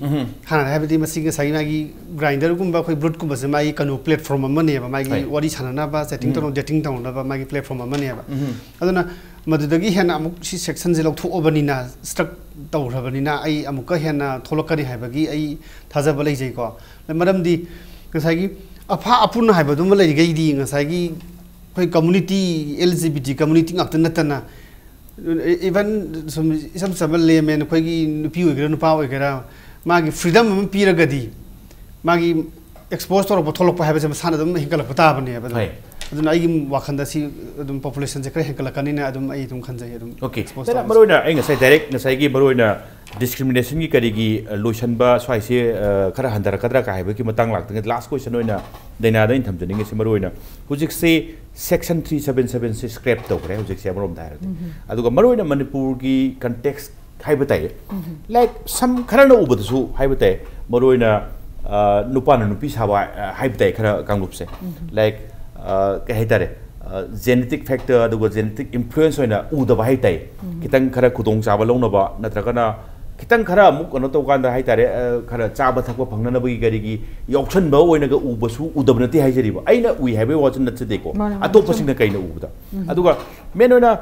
ꯍꯥꯟꯅ ꯍꯥꯏꯕꯗꯤ ꯃꯁꯤ ꯉꯁꯥꯏꯒꯤ ꯃꯥꯒꯤ ꯒ꯭ꯔꯥꯏꯟꯗꯔꯒꯨꯝꯕ, ꯑꯩꯈꯣꯏ ꯕ꯭ꯂꯨꯠꯀꯨꯝꯕꯁꯦ ꯃꯥꯒꯤ ꯀꯩꯅꯣ ꯄ꯭ꯂꯦꯠꯐꯣꯝ ꯑꯃꯅꯦꯕ, ꯃꯥꯒꯤ ꯍꯣꯏ꯫ ꯋꯥꯔꯤ ꯁꯥꯟꯅꯅꯕ, ꯆꯦꯇꯤꯡ ꯇꯧꯅ ꯗꯦꯇꯤꯡ ꯇꯧꯅꯕ ꯃꯥꯒꯤ ꯄ꯭ꯂꯦꯠꯐꯣꯝ ꯑꯃꯅꯦꯕ꯫ ꯑꯗꯨꯅ ꯃꯗꯨꯗꯒꯤ ꯍꯦꯟꯅ ꯑꯃꯨꯛ ꯁꯤ ꯁꯦꯛꯁꯟꯁꯦ ꯂꯧꯊꯣꯛꯑꯕꯅꯤꯅ, ꯁ꯭ꯇ꯭ꯔꯛ ꯇꯧꯈ꯭ꯔꯕꯅꯤꯅ, ꯑꯩ ꯑꯃꯨꯛꯀ ꯍꯦꯟꯅ ꯊꯣꯛꯂꯛꯀꯅꯤ ꯍꯥꯏꯕꯒꯤ ꯑꯩ ꯊꯥꯖꯕ ꯂꯩꯖꯩꯀꯣ꯫ ꯃꯔꯝꯗꯤ ꯉꯁꯥꯏꯒꯤ ꯑꯐꯥ ꯑꯄꯨꯟ ꯍꯥꯏꯕꯗꯨꯃ ꯂꯩꯔꯤꯈꯩꯗꯤ ꯉꯁꯥꯏꯒꯤ ꯑꯩꯈꯣꯏ community, L G B T community ꯉꯥꯛꯇ ꯅꯠꯇꯅ, ꯏꯚꯟ ꯁꯨꯝ ꯏꯁꯝ ꯁꯝꯕ ꯂꯦꯃꯦꯟ ꯑꯩꯈꯣꯏꯒꯤ ꯅꯨꯄꯤ ꯑꯣꯏꯒꯦꯔꯥ ꯅꯨꯄꯥ ꯑꯣꯏꯒꯦꯔꯥ, ꯃꯥꯒꯤ ꯐ꯭ꯔꯤꯗꯝ ꯑꯃ ꯄꯤꯔꯒꯗꯤ ꯃꯥꯒꯤ ꯑꯦꯛꯁꯄꯣꯖ ꯇꯧꯔꯛꯄ ꯊꯣꯛꯂꯛꯄ ꯍꯥꯏꯕꯁꯦ ꯃꯁꯥꯅ ꯑꯗꯨꯝ ꯍꯦꯟꯒꯠꯂꯛꯄ ꯇꯥꯕꯅꯦꯕ ꯑꯗꯨꯝ꯫ ꯍꯣꯏ꯫ ꯑꯗꯨꯅ ꯑꯩꯒꯤ ꯋꯥꯈꯟꯗ ꯁꯤ ꯑꯗꯨꯝ ꯄꯣꯄꯨꯂꯦꯁꯟꯁꯦ ꯈꯔ ꯍꯦꯟꯒꯠꯂꯛꯀꯅꯤꯅ ꯑꯗꯨꯝ ꯑꯩ ꯑꯗꯨꯝ ꯈꯟꯖꯩ ꯑꯗꯨꯝ ꯑꯣꯀꯦ꯫ expose ꯁꯤꯗ ꯇꯧꯕꯁꯦ꯫ ꯃꯔꯨꯑꯣꯏꯅ ꯑꯩ ꯉꯁꯥꯏ ꯗꯥꯏꯔꯦꯛ ꯉꯁꯥꯏꯒꯤ ꯃꯔꯨꯑꯣꯏꯅ ꯗꯤꯁꯀ꯭ꯔꯤꯃꯤꯅꯦꯁꯟꯒꯤ ꯀꯔꯤꯒꯤ, ꯑ, ꯂꯣꯏꯁꯟꯕ ꯁ꯭ꯋꯥꯏꯁꯦ, ꯑ, ꯈꯔ ꯍꯟꯊꯔꯛꯀꯗ꯭ꯔꯥ ꯀꯥ ꯍꯥꯏꯕꯒꯤ ꯃꯇꯥꯡ ꯂꯥꯛꯇ꯭ꯔꯤꯉꯩ, ꯂꯥꯁ ꯀꯣꯏꯁꯟ ꯑꯣꯏꯅ ꯗꯥꯏꯅꯥꯗ ꯑꯩꯅ ꯊꯝꯖꯅꯤꯡꯉꯤꯁꯦ ꯃꯔꯨꯑꯣꯏꯅ ꯍꯧꯖꯤꯛꯁꯦ ꯁꯦꯛꯁꯟ ꯊ꯭ꯔꯤ ꯁꯕꯦꯟ ꯁꯕꯦꯟꯁꯦ ꯁ꯭ꯀ꯭ꯔꯦꯞ ꯇꯧꯈ꯭ꯔꯦ ꯍꯧꯖꯤꯛꯁꯦ ꯑꯃꯔꯣꯝꯗ ꯍꯥꯏꯔꯗꯤ꯫ ꯑꯗꯨꯒ ꯃꯔꯨꯑꯣꯏꯅ ꯃꯅꯤꯄꯨꯔꯒꯤ ꯀꯟꯇꯦꯛꯁ ꯍꯥꯏꯕ ꯇꯥꯏ꯫ ꯂꯥꯏꯛ ꯁꯝ ꯈꯔꯅ ꯎꯕꯗꯁꯨ ꯍꯥꯏꯕ ꯇꯥꯏ, ꯃꯔꯨꯑꯣꯏꯅ, ꯑ, ꯅꯨꯄꯥꯅ ꯅꯨꯄꯤ ꯁꯥꯕ, ꯑ, ꯍꯥꯏꯕ ꯇꯥꯏ ꯈꯔ ꯀꯥꯡꯂꯨꯞꯁꯦ꯫ ꯂꯥꯏꯛ, ꯑ, ꯀꯩ ꯍꯥꯏꯇꯥꯔꯦ, ꯖꯦꯅꯦꯇꯤꯛ ꯐꯦꯛꯇꯔ ꯑꯗꯨꯒ ꯖꯦꯅꯦꯇꯤꯛ ꯏꯟꯐ꯭ꯂꯨꯌꯦꯟꯁ ꯑꯣꯏꯅ ꯎꯗꯕ ꯍꯥꯏ ꯇꯥꯏ꯫ ꯈꯤꯇꯪ ꯈꯔ ꯈꯨꯗꯣꯡꯆꯥꯕ ꯂꯧꯅꯕ ꯅꯠꯇ꯭ꯔꯒꯅ ꯈꯤꯇꯪ ꯈꯔ ꯑꯃꯨꯛ ꯀꯩꯅꯣ ꯇꯧꯀꯥꯟꯗ ꯍꯥꯏ ꯇꯥꯔꯦ, ꯑ, ꯈꯔ ꯆꯥꯕ ꯊꯛꯄ ꯐꯪꯅꯅꯕꯒꯤ ꯀꯔꯤꯒꯤ ꯌꯥꯎꯁꯟꯕ ꯑꯣꯏꯅꯒ ꯎꯕꯁꯨ ꯎꯗꯕ ꯅꯠꯇꯦ ꯍꯥꯏꯖꯔꯤꯕ꯫ ꯑꯩꯅ ꯎꯏ ꯍꯥꯏꯕꯒꯤ ꯋꯥꯁꯨ ꯅꯠꯆꯗꯦꯀꯣ꯫ ꯃꯥꯅꯦ, ꯃꯥꯅꯦ, ꯑꯇꯣꯞꯄꯁꯤꯡꯅ ꯀꯩꯅ ꯎꯕꯗ꯫ ꯑꯗꯨꯒ ꯃꯦꯟ ꯑꯣꯏꯅ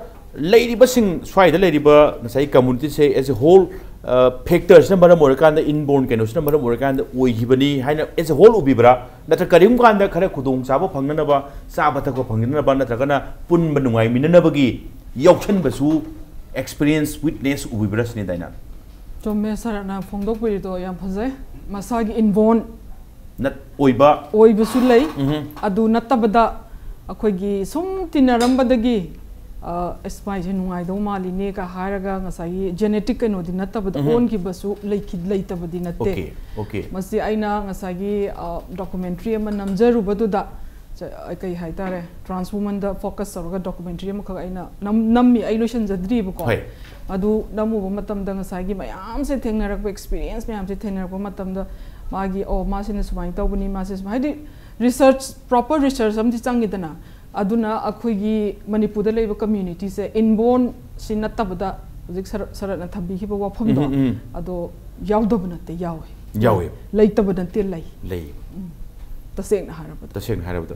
ꯂꯩꯔꯤꯕꯁꯤꯡ, ꯁ꯭ꯋꯥꯏꯗ ꯂꯩꯔꯤꯕ ꯉꯁꯥꯏ ꯀꯝꯃꯨꯅꯤꯇꯤꯁꯦ as a whole, ꯑ, ꯐꯦꯛꯇꯔꯁꯤꯅ ꯃꯔꯝ ꯑꯣꯏꯔꯀꯥꯟꯗ, ꯏꯟꯕꯣꯔꯟ ꯀꯩꯅꯣꯁꯤꯅ ꯃꯔꯝ ꯑꯣꯏꯔꯀꯥꯟꯗ ꯑꯣꯏꯈꯤꯕꯅꯤ ꯍꯥꯏꯅ as a whole ꯎꯕꯤꯕ꯭ꯔꯥ? ꯅꯠꯇ꯭ꯔꯒ ꯀꯔꯤꯒꯨꯝꯕ ꯀꯥꯟꯗ ꯈꯔ ꯈꯨꯗꯣꯡꯆꯥꯕ ꯐꯪꯅꯅꯕ, ꯆꯥꯕ ꯊꯛꯄ ꯐꯪꯅꯅꯕ, ꯅꯠꯇ꯭ꯔꯒꯅ ꯄꯨꯟꯕ ꯅꯨꯡꯉꯥꯏꯃꯤꯟꯅꯅꯕꯒꯤ ꯌꯥꯎꯁꯟꯕꯁꯨ ꯑꯦꯛꯁꯄꯤꯔꯤꯌꯦꯟꯁ, ꯋꯤꯠꯅꯦꯁ ꯎꯕꯤꯕ꯭ꯔꯥ ꯁꯤꯅꯤ, ꯗꯥꯏꯅꯥ? ꯆꯨꯝꯃꯦ, ꯁꯥꯔꯅ ꯐꯣꯡꯗꯣꯛꯄꯤꯔꯤꯗꯣ ꯌꯥꯝ ꯐꯖꯩ꯫ ꯃꯁꯥꯒꯤ ꯏꯟꯕꯣꯔꯟ ꯅꯠ ꯑꯣꯏꯕ꯫ ꯑꯣꯏꯕꯁꯨ ꯂꯩ꯫ ꯎꯝꯍꯨꯝ꯫ ꯑꯗꯨ ꯅꯠꯇꯕꯗ ꯑꯩꯈꯣꯏꯒꯤ ꯁꯨꯝ ꯇꯤꯟꯅꯔꯝꯕꯗꯒꯤ ꯑ, ꯑꯁ, ꯃꯥꯏꯁꯦ ꯅꯨꯡꯉꯥꯏꯗꯧ ꯃꯥꯜꯂꯤꯅꯦꯒ ꯍꯥꯏꯔꯒ ꯉꯁꯥꯏꯒꯤ genetic ꯀꯩꯅꯣꯗꯤ ꯅꯠꯇꯕꯗ, ꯎꯝꯍꯨꯝ꯫ ꯑꯣꯟꯈꯤꯕꯁꯨ ꯂꯩꯈꯤ-, ꯂꯩꯇꯕꯗꯤ ꯅꯠꯇꯦ꯫ Okay, okay. ꯃꯁꯤ ꯑꯩꯅ ꯉꯁꯥꯏꯒꯤ, ꯑ, documentary ꯑꯃ ꯅꯝꯖꯔꯨꯕꯗꯨꯗ, ꯆ-, ꯀꯩ ꯍꯥꯏꯇꯥꯔꯦ, trans womanꯗ focus ꯇꯧꯔꯒ documentary ꯑꯃꯈꯛ ꯑꯩꯅ ꯅꯝ-, ꯅꯝꯃꯤ, ꯑꯩ ꯂꯣꯏꯁꯤꯟꯖꯗ꯭ꯔꯤꯕꯀꯣ꯫ ꯍꯣꯏ꯫ ꯑꯗꯨ ꯅꯝꯃꯨꯕ ꯃꯇꯝꯗ ꯉꯁꯥꯏꯒꯤ ꯃꯌꯥꯝꯁꯦ ꯊꯦꯡꯅꯔꯛꯄ, experience ꯃꯌꯥꯝꯁꯦ ꯊꯦꯡꯅꯔꯛꯄ ꯃꯇꯝꯗ ꯃꯥꯒꯤ, "ꯑꯣ, ꯃꯥꯁꯤꯅ ꯁꯨꯃꯥꯏꯅ ꯇꯧꯕꯅꯤ, ꯃꯥꯁꯦ ꯁꯨꯃꯥꯏꯅ", ꯍꯥꯏꯗꯤ research, proper research ꯑꯃꯗꯤ ꯆꯪꯉꯤꯗꯅ꯫ ꯑꯗꯨꯅ ꯑꯩꯈꯣꯏꯒꯤ ꯃꯅꯤꯄꯨꯔꯗ ꯂꯩꯕ communityꯁꯦ inbornꯁꯤ ꯅꯠꯇꯕꯗ ꯍꯧꯖꯤꯛ ꯁꯔ-, ꯁꯔꯠꯅ ꯊꯝꯕꯤꯈꯤꯕ ꯋꯥꯐꯝꯗꯣ, ꯎꯝ, ꯎꯝ, ꯎꯝ꯫ ꯑꯗꯣ ꯌꯥꯎꯗꯕ ꯅꯠꯇꯦ, ꯌꯥꯎꯋꯦ꯫ ꯌꯥꯎꯋꯦ꯫ ꯂꯩꯇꯕ ꯅꯠꯇꯦ, ꯂꯩ꯫ ꯂꯩ꯫ ꯎꯝ꯫ ꯇꯁꯦꯡꯅ ꯍꯥꯏꯔꯕꯗ꯫ ꯇꯁꯦꯡꯅ ꯍꯥꯏꯔꯕꯗ꯫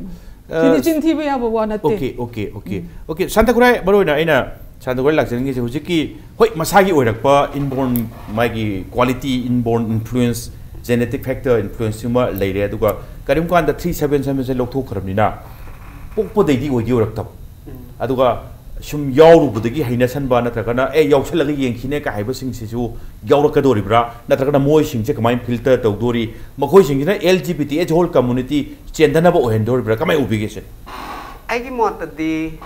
ꯁꯤꯗꯤ ꯆꯤꯟ ꯊꯤꯕ ꯌꯥꯕ ꯋꯥ ꯅꯠꯇꯦ꯫ Okay, okay, okay, okay. Santa Khurai, ꯃꯔꯨ ꯑꯣꯏꯅ ꯑꯩꯅ ꯁꯥꯟꯇ ꯈꯨꯔꯥꯏ ꯂꯥꯛꯆꯅꯤꯡꯉꯤꯁꯦ ꯍꯧꯖꯤꯛꯀꯤ, ꯍꯣꯏ, ꯃꯁꯥꯒꯤ ꯑꯣꯏꯔꯛꯄ inborn, ꯃꯥꯒꯤ quality, inborn influence, genetic factor influence ꯁꯤꯃ ꯂꯩꯔꯦ꯫ ꯑꯗꯨꯒ ꯀꯔꯤꯒꯨꯝꯕ ꯀꯥꯟꯗ three seven seven ꯁꯦ ꯂꯧꯊꯣꯛꯈ꯭ꯔꯕꯅꯤꯅ ꯄꯣꯛꯄꯗꯩꯗꯤ ꯑꯣꯏꯗꯤ ꯑꯣꯏꯔꯛꯇꯕ꯫ ꯑꯗꯨꯒ ꯁꯨꯝ ꯌꯥꯎꯔꯨꯕꯗꯒꯤ ꯍꯩꯅꯁꯟꯕ ꯅꯠꯇ꯭ꯔꯒꯅ, "ꯑꯦ, ꯌꯥꯎꯁꯜꯂꯒ ꯌꯦꯡꯈꯤꯅꯦ" ꯀ ꯍꯥꯏꯕꯁꯤꯡꯁꯤꯁꯨ ꯌꯥꯎꯔꯛꯀꯗꯣꯔꯤꯕ꯭ꯔꯥ? ꯅꯠꯇ꯭ꯔꯒꯅ ꯃꯣꯏꯁꯤꯡꯁꯦ ꯀꯃꯥꯏꯅ filter ꯇꯧꯗꯣꯔꯤ? ꯃꯈꯣꯏꯁꯤꯡꯁꯤꯅ L G B T as a whole community ꯆꯦꯟꯗꯅꯕ ꯑꯣꯏꯍꯟꯗꯣꯔꯤꯕ꯭ꯔꯥ? ꯀꯃꯥꯏꯅ ꯎꯕꯤꯒꯦ ꯁꯦ? ꯑꯩꯒꯤ ꯃꯣꯠꯇꯗꯤ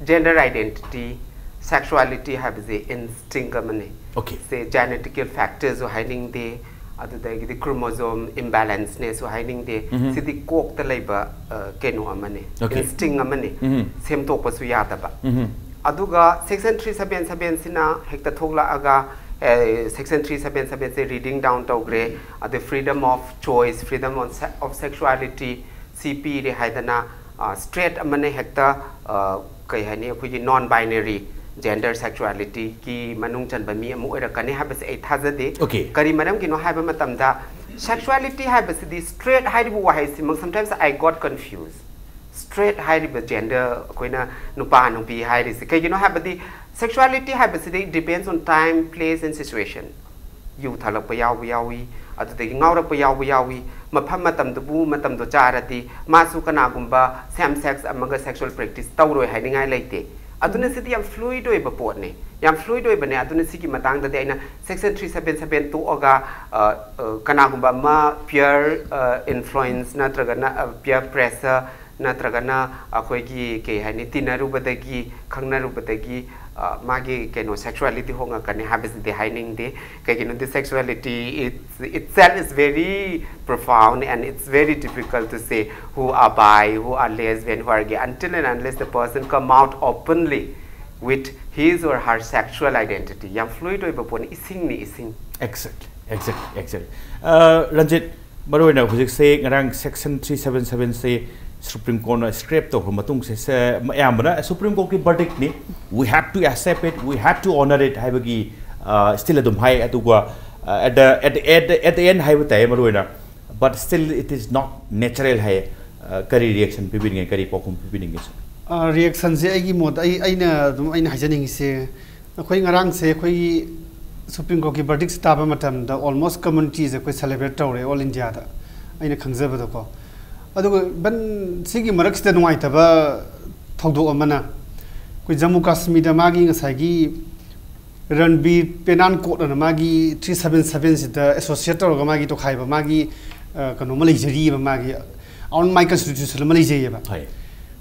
gender identity, sexuality ꯍꯥꯏꯕꯁꯦ instinct ꯑꯃꯅꯤ꯫ Okay. ꯁꯦ genetical factorꯁꯨ ꯍꯥꯏꯅꯤꯡꯗꯦ, ꯑꯗꯨꯗꯒꯤꯗꯤ chromosome imbalanceꯅꯦꯁꯨ ꯍꯥꯏꯅꯤꯡꯗꯦ꯫ ꯎꯝꯍꯨꯝ꯫ ꯁꯤꯗꯤ ꯀꯣꯛꯇ ꯂꯩꯕ, ꯑ, ꯀꯩꯅꯣ ꯑꯃꯅꯤ, Okay. instinct ꯑꯃꯅꯤ꯫ ꯎꯝꯍꯨꯝ꯫ ꯁꯦꯝꯗꯣꯛꯄꯁꯨ ꯌꯥꯗꯕ꯫ ꯎꯝꯍꯨꯝ꯫ ꯑꯗꯨꯒ section three seven seven ꯁꯤꯅ ꯍꯦꯛꯇ ꯊꯣꯛꯂꯛꯑꯒ, ꯑꯦ, section three seven seven ꯁꯦ reading down ꯇꯧꯈ꯭ꯔꯦ, ꯑꯗꯩ freedom of choice, freedom on se-, of sexuality ꯁꯤ ꯄꯤꯔꯦ ꯍꯥꯏꯗꯅ, ꯑ, straight ꯑꯃꯅ ꯍꯦꯛꯇ, ꯑ, ꯀꯩ ꯍꯥꯏꯅꯤ, ꯑꯩꯈꯣꯏꯒꯤ non binary gender sexualityꯒꯤ ꯃꯅꯨꯡ ꯆꯟꯕ ꯃꯤ ꯑꯃ ꯑꯣꯏꯔꯛꯀꯅꯤ ꯍꯥꯏꯕꯁꯦ ꯑꯩ ꯊꯥꯖꯗꯦ꯫ Okay. ꯀꯔꯤ ꯃꯔꯝꯒꯤꯅꯣ ꯍꯥꯏꯕ ꯃꯇꯝꯗ, sexuality ꯍꯥꯏꯕꯁꯤꯗꯤ straight ꯍꯥꯏꯔꯤꯕ ꯋꯥꯍꯩꯁꯤꯃꯛ, sometimes I got confused꯫ Straight ꯍꯥꯏꯔꯤꯕ gender, ꯑꯩꯈꯣꯏꯅ ꯅꯨꯄꯥ ꯅꯨꯄꯤ ꯍꯥꯏꯔꯤꯁꯦ ꯀꯩꯒꯤꯅꯣ ꯍꯥꯏꯕꯗꯤ, sexuality ꯍꯥꯏꯕꯁꯤꯗꯤ depends on time, place and situation꯫ ꯌꯨ ꯊꯛꯂꯛꯄ ꯌꯥꯎꯕ ꯌꯥꯎꯏ, ꯑꯗꯨꯗꯒꯤ ꯉꯥꯎꯔꯛꯄ ꯌꯥꯎꯕ ꯌꯥꯎꯏ, ꯃꯐꯝ ꯃꯇꯝꯗꯨꯕꯨ, ꯃꯇꯝꯗꯣ ꯆꯥꯔꯗꯤ ꯃꯥꯁꯨ ꯀꯅꯥꯒꯨꯝꯕ same sex ꯑꯃꯒ sexual practice ꯇꯧꯔꯣꯏ ꯍꯥꯏꯅꯤꯡꯉꯥꯏ ꯂꯩꯇꯦ꯫ ꯑꯗꯨꯅ ꯁꯤꯗꯤ ꯌꯥꯝ fluid ꯑꯣꯏꯕ ꯄꯣꯠꯅꯦ, ꯌꯥꯝ fluid ꯑꯣꯏꯕꯅꯦ꯫ ꯑꯗꯨꯅ ꯁꯤꯒꯤ ꯃꯇꯥꯡꯗꯗꯤ ꯑꯩꯅ section three seven seven ꯇꯣꯛꯑꯒ, ꯑ, ꯑ, ꯀꯅꯥꯒꯨꯝꯕ ꯑꯃ peer, ꯑ, influence ꯅꯠꯇ꯭ꯔꯒꯅ, ꯑ, peer pressure ꯅꯠꯇ꯭ꯔꯒꯅ ꯑꯩꯈꯣꯏꯒꯤ ꯀꯩ ꯍꯥꯏꯅꯤ, ꯇꯤꯟꯅꯔꯨꯕꯗꯒꯤ, ꯈꯪꯅꯔꯨꯕꯗꯒꯤ, ꯑ, ꯃꯥꯒꯤ ꯀꯩꯅꯣ, ꯁꯦꯛꯁꯨꯋꯦꯂꯤꯇꯤ ꯍꯣꯡꯉꯛꯀꯅꯤ ꯍꯥꯏꯕꯁꯤꯗꯤ ꯍꯥꯏꯅꯤꯡꯗꯦ꯫ ꯀꯩꯒꯤꯅꯣꯗꯤ, sexuality, it's, itself is very profound and it's very difficult to say who are bi, who are lesbian, who are gay, until and unless the person come out openly with his or her sexual identity. ꯌꯥꯝ fluid ꯑꯣꯏꯕ ꯄꯣꯠꯅꯤ, ꯏꯁꯤꯡꯅꯤ, ꯏꯁꯤꯡ꯫ Exactly, exactly, exactly. Uh, Ranjit, ꯃꯔꯨꯑꯣꯏꯅ ꯍꯧꯖꯤꯛꯁꯦ ꯉꯔꯥꯡ section three seven seven ꯁꯦ Supreme Courtꯅ scrap ꯇꯧꯈ꯭ꯔ ꯃꯇꯨꯡꯁꯦ, ꯁꯦ, ꯑꯌꯥꯝꯕꯅ Supreme Courtꯀꯤ verdictꯅꯤ, we have to accept it, we have to honor it ꯍꯥꯏꯕꯒꯤ, uh, still ꯑꯗꯨꯝ ꯍꯥꯏ꯫ ꯑꯗꯨꯒ, uh, at the, at the, at the, at the end ꯍꯥꯏꯕ ꯇꯥꯏ ꯃꯔꯨꯑꯣꯏꯅ, but still it is not natural high. Uh, ꯀꯔꯤ reaction ꯄꯤꯕꯤꯅꯤꯡꯉꯦ, ꯀꯔꯤ ꯄꯥꯎꯈꯨꯝ ꯄꯤꯕꯤꯅꯤꯡꯉꯦ, sir? ꯔꯤꯌꯦꯛꯁꯟꯁꯦ ꯑꯩꯒꯤ ꯃꯣꯠꯇ, ꯑꯩ, ꯑꯩꯅ ꯑꯗꯨꯝ, ꯑꯩꯅ ꯍꯥꯏꯖꯅꯤꯡꯉꯤꯁꯦ, ꯑꯩꯈꯣꯏ ꯉꯔꯥꯡꯁꯦ ꯑꯩꯈꯣꯏꯒꯤ Supreme Courtꯀꯤ verdictꯁꯦ ꯇꯥꯕ ꯃꯇꯝꯗ almost communityꯁꯦ ꯑꯩꯈꯣꯏ celebrate ꯇꯧꯔꯦ, all Indiaꯗ, ꯑꯩꯅ ꯈꯪꯖꯕꯗꯀꯣ꯫ ꯑꯗꯨꯒ even ꯁꯤꯒꯤ ꯃꯔꯛꯁꯤꯗ ꯅꯨꯡꯉꯥꯏꯇꯕ ꯊꯧꯗꯣꯛ ꯑꯃꯅ, ꯑꯩꯈꯣꯏ ꯖꯝꯃꯨ ꯀꯥꯁꯃꯤꯔꯗ ꯃꯥꯒꯤ ꯉꯁꯥꯏꯒꯤ ꯔꯟꯕꯤꯔ ꯄꯦꯅꯥꯟ ꯀꯣꯠ ꯑꯅ ꯃꯥꯒꯤ three seven seven ꯁꯤꯗ associate ꯇꯧꯔꯒ ꯃꯥꯒꯤ ꯇꯣꯈꯥꯏꯕ ꯃꯥꯒꯤ, ꯑ, ꯀꯩꯅꯣ ꯑꯃ ꯂꯩꯖꯔꯤꯑꯕ, ꯃꯥꯒꯤ own my constitution ꯑꯃ ꯂꯩꯖꯩꯑꯕ꯫ ꯍꯣꯏ꯫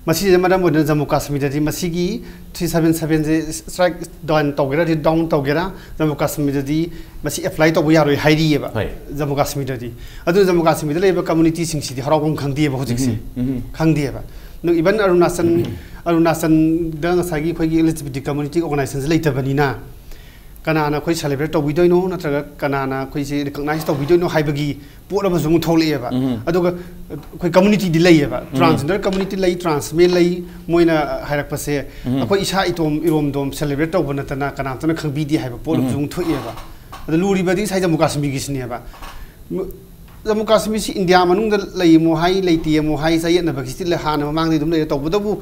ꯃꯁꯤꯁꯦ ꯃꯔꯝ ꯑꯣꯏꯗꯨꯅ ꯖꯝꯃꯨ ꯀꯥꯁꯃꯤꯔꯗꯗꯤ ꯃꯁꯤꯒꯤ three seven seven ꯁꯦ strike down ꯇꯧꯒꯦꯔꯥ, ꯔꯤꯠ ꯗꯥꯎꯟ ꯇꯧꯒꯦꯔꯥ, ꯖꯝꯃꯨ ꯀꯥꯁꯃꯤꯔꯗꯗꯤ ꯃꯁꯤ apply ꯇꯧꯕ ꯌꯥꯔꯣꯏ ꯍꯥꯏꯔꯤꯑꯕ꯫ ꯍꯣꯏ꯫ ꯖꯝꯃꯨ ꯀꯥꯁꯃꯤꯔꯗꯗꯤ꯫ ꯑꯗꯨꯅ ꯖꯝꯃꯨ ꯀꯥꯁꯃꯤꯔꯗ ꯂꯩꯕ communityꯁꯤꯡꯁꯤꯗꯤ ꯍꯔꯥꯎꯐꯝ ꯈꯪꯗꯦꯕ ꯍꯧꯖꯤꯛꯁꯦ꯫ ꯎꯝ, ꯎꯝ꯫ ꯈꯪꯗꯦꯕ꯫ ꯑꯗꯨ even ꯑꯔꯨꯅꯥꯆꯜ, ꯑꯔꯨꯅꯥꯆꯜꯗ ꯉꯁꯥꯏꯒꯤ ꯑꯩꯈꯣꯏꯒꯤ LGBT community organizationꯁꯦ ꯂꯩꯇꯕꯅꯤꯅ, ꯀꯅꯥꯅ ꯑꯩꯈꯣꯏ celebrate ꯇꯧꯕꯤꯗꯣꯏꯅꯣ, ꯅꯠꯇ꯭ꯔꯒ ꯀꯅꯥꯅ ꯑꯩꯈꯣꯏꯁꯦ recognize ꯇꯧꯕꯤꯗꯣꯏꯅꯣ ꯍꯥꯏꯕꯒꯤ ꯄꯣꯠ ꯑꯃꯁꯨ ꯑꯃꯨꯛ ꯊꯣꯛꯂꯛꯑꯦꯕ꯫ ꯎꯝ꯫ ꯑꯗꯨꯒ ꯑꯩꯈꯣꯏ communityꯗꯤ ꯂꯩꯌꯦꯕ, ꯎꯝ꯫ Transgender community ꯂꯩ, trans men ꯂꯩ, ꯃꯣꯏꯅ ꯍꯥꯏꯔꯛꯄꯁꯦ, ꯎꯝ꯫ ꯑꯩꯈꯣꯏ ꯏꯁꯥ ꯏꯇꯣꯝ ꯏꯔꯣꯝꯗꯣꯝ celebrate ꯇꯧꯕ ꯅꯠꯇꯅ ꯀꯅꯥꯝꯇꯅ ꯈꯪꯕꯤꯗꯦ ꯍꯥꯏꯕ ꯄꯣꯠ ꯑꯃꯁꯨ ꯎꯝ꯫ ꯑꯃꯨꯛ ꯊꯣꯛꯑꯦꯕ꯫ ꯑꯗꯨ ꯂꯨꯔꯤꯕꯗꯤ ꯉꯁꯥꯏ ꯖꯝꯃꯨ ꯀꯥꯁꯃꯤꯔꯒꯤꯁꯤꯅꯦꯕ꯫ ꯖꯝꯃꯨ ꯀꯥꯁꯃꯤꯔꯁꯤ ꯏꯟꯗꯤꯌꯥ ꯃꯅꯨꯡꯗ ꯂꯩ ꯑꯃꯨꯛ ꯍꯥꯏ, ꯂꯩꯇꯦ ꯑꯃꯨꯛ ꯍꯥꯏ, ꯆꯌꯦꯠꯅꯕꯒꯤꯁꯤꯗꯤ ꯂꯩ, ꯍꯥꯟꯅ ꯃꯃꯥꯡꯗꯩ ꯑꯗꯨꯝ ꯂꯩꯔꯦ꯫ ꯇꯧꯕꯇꯕꯨ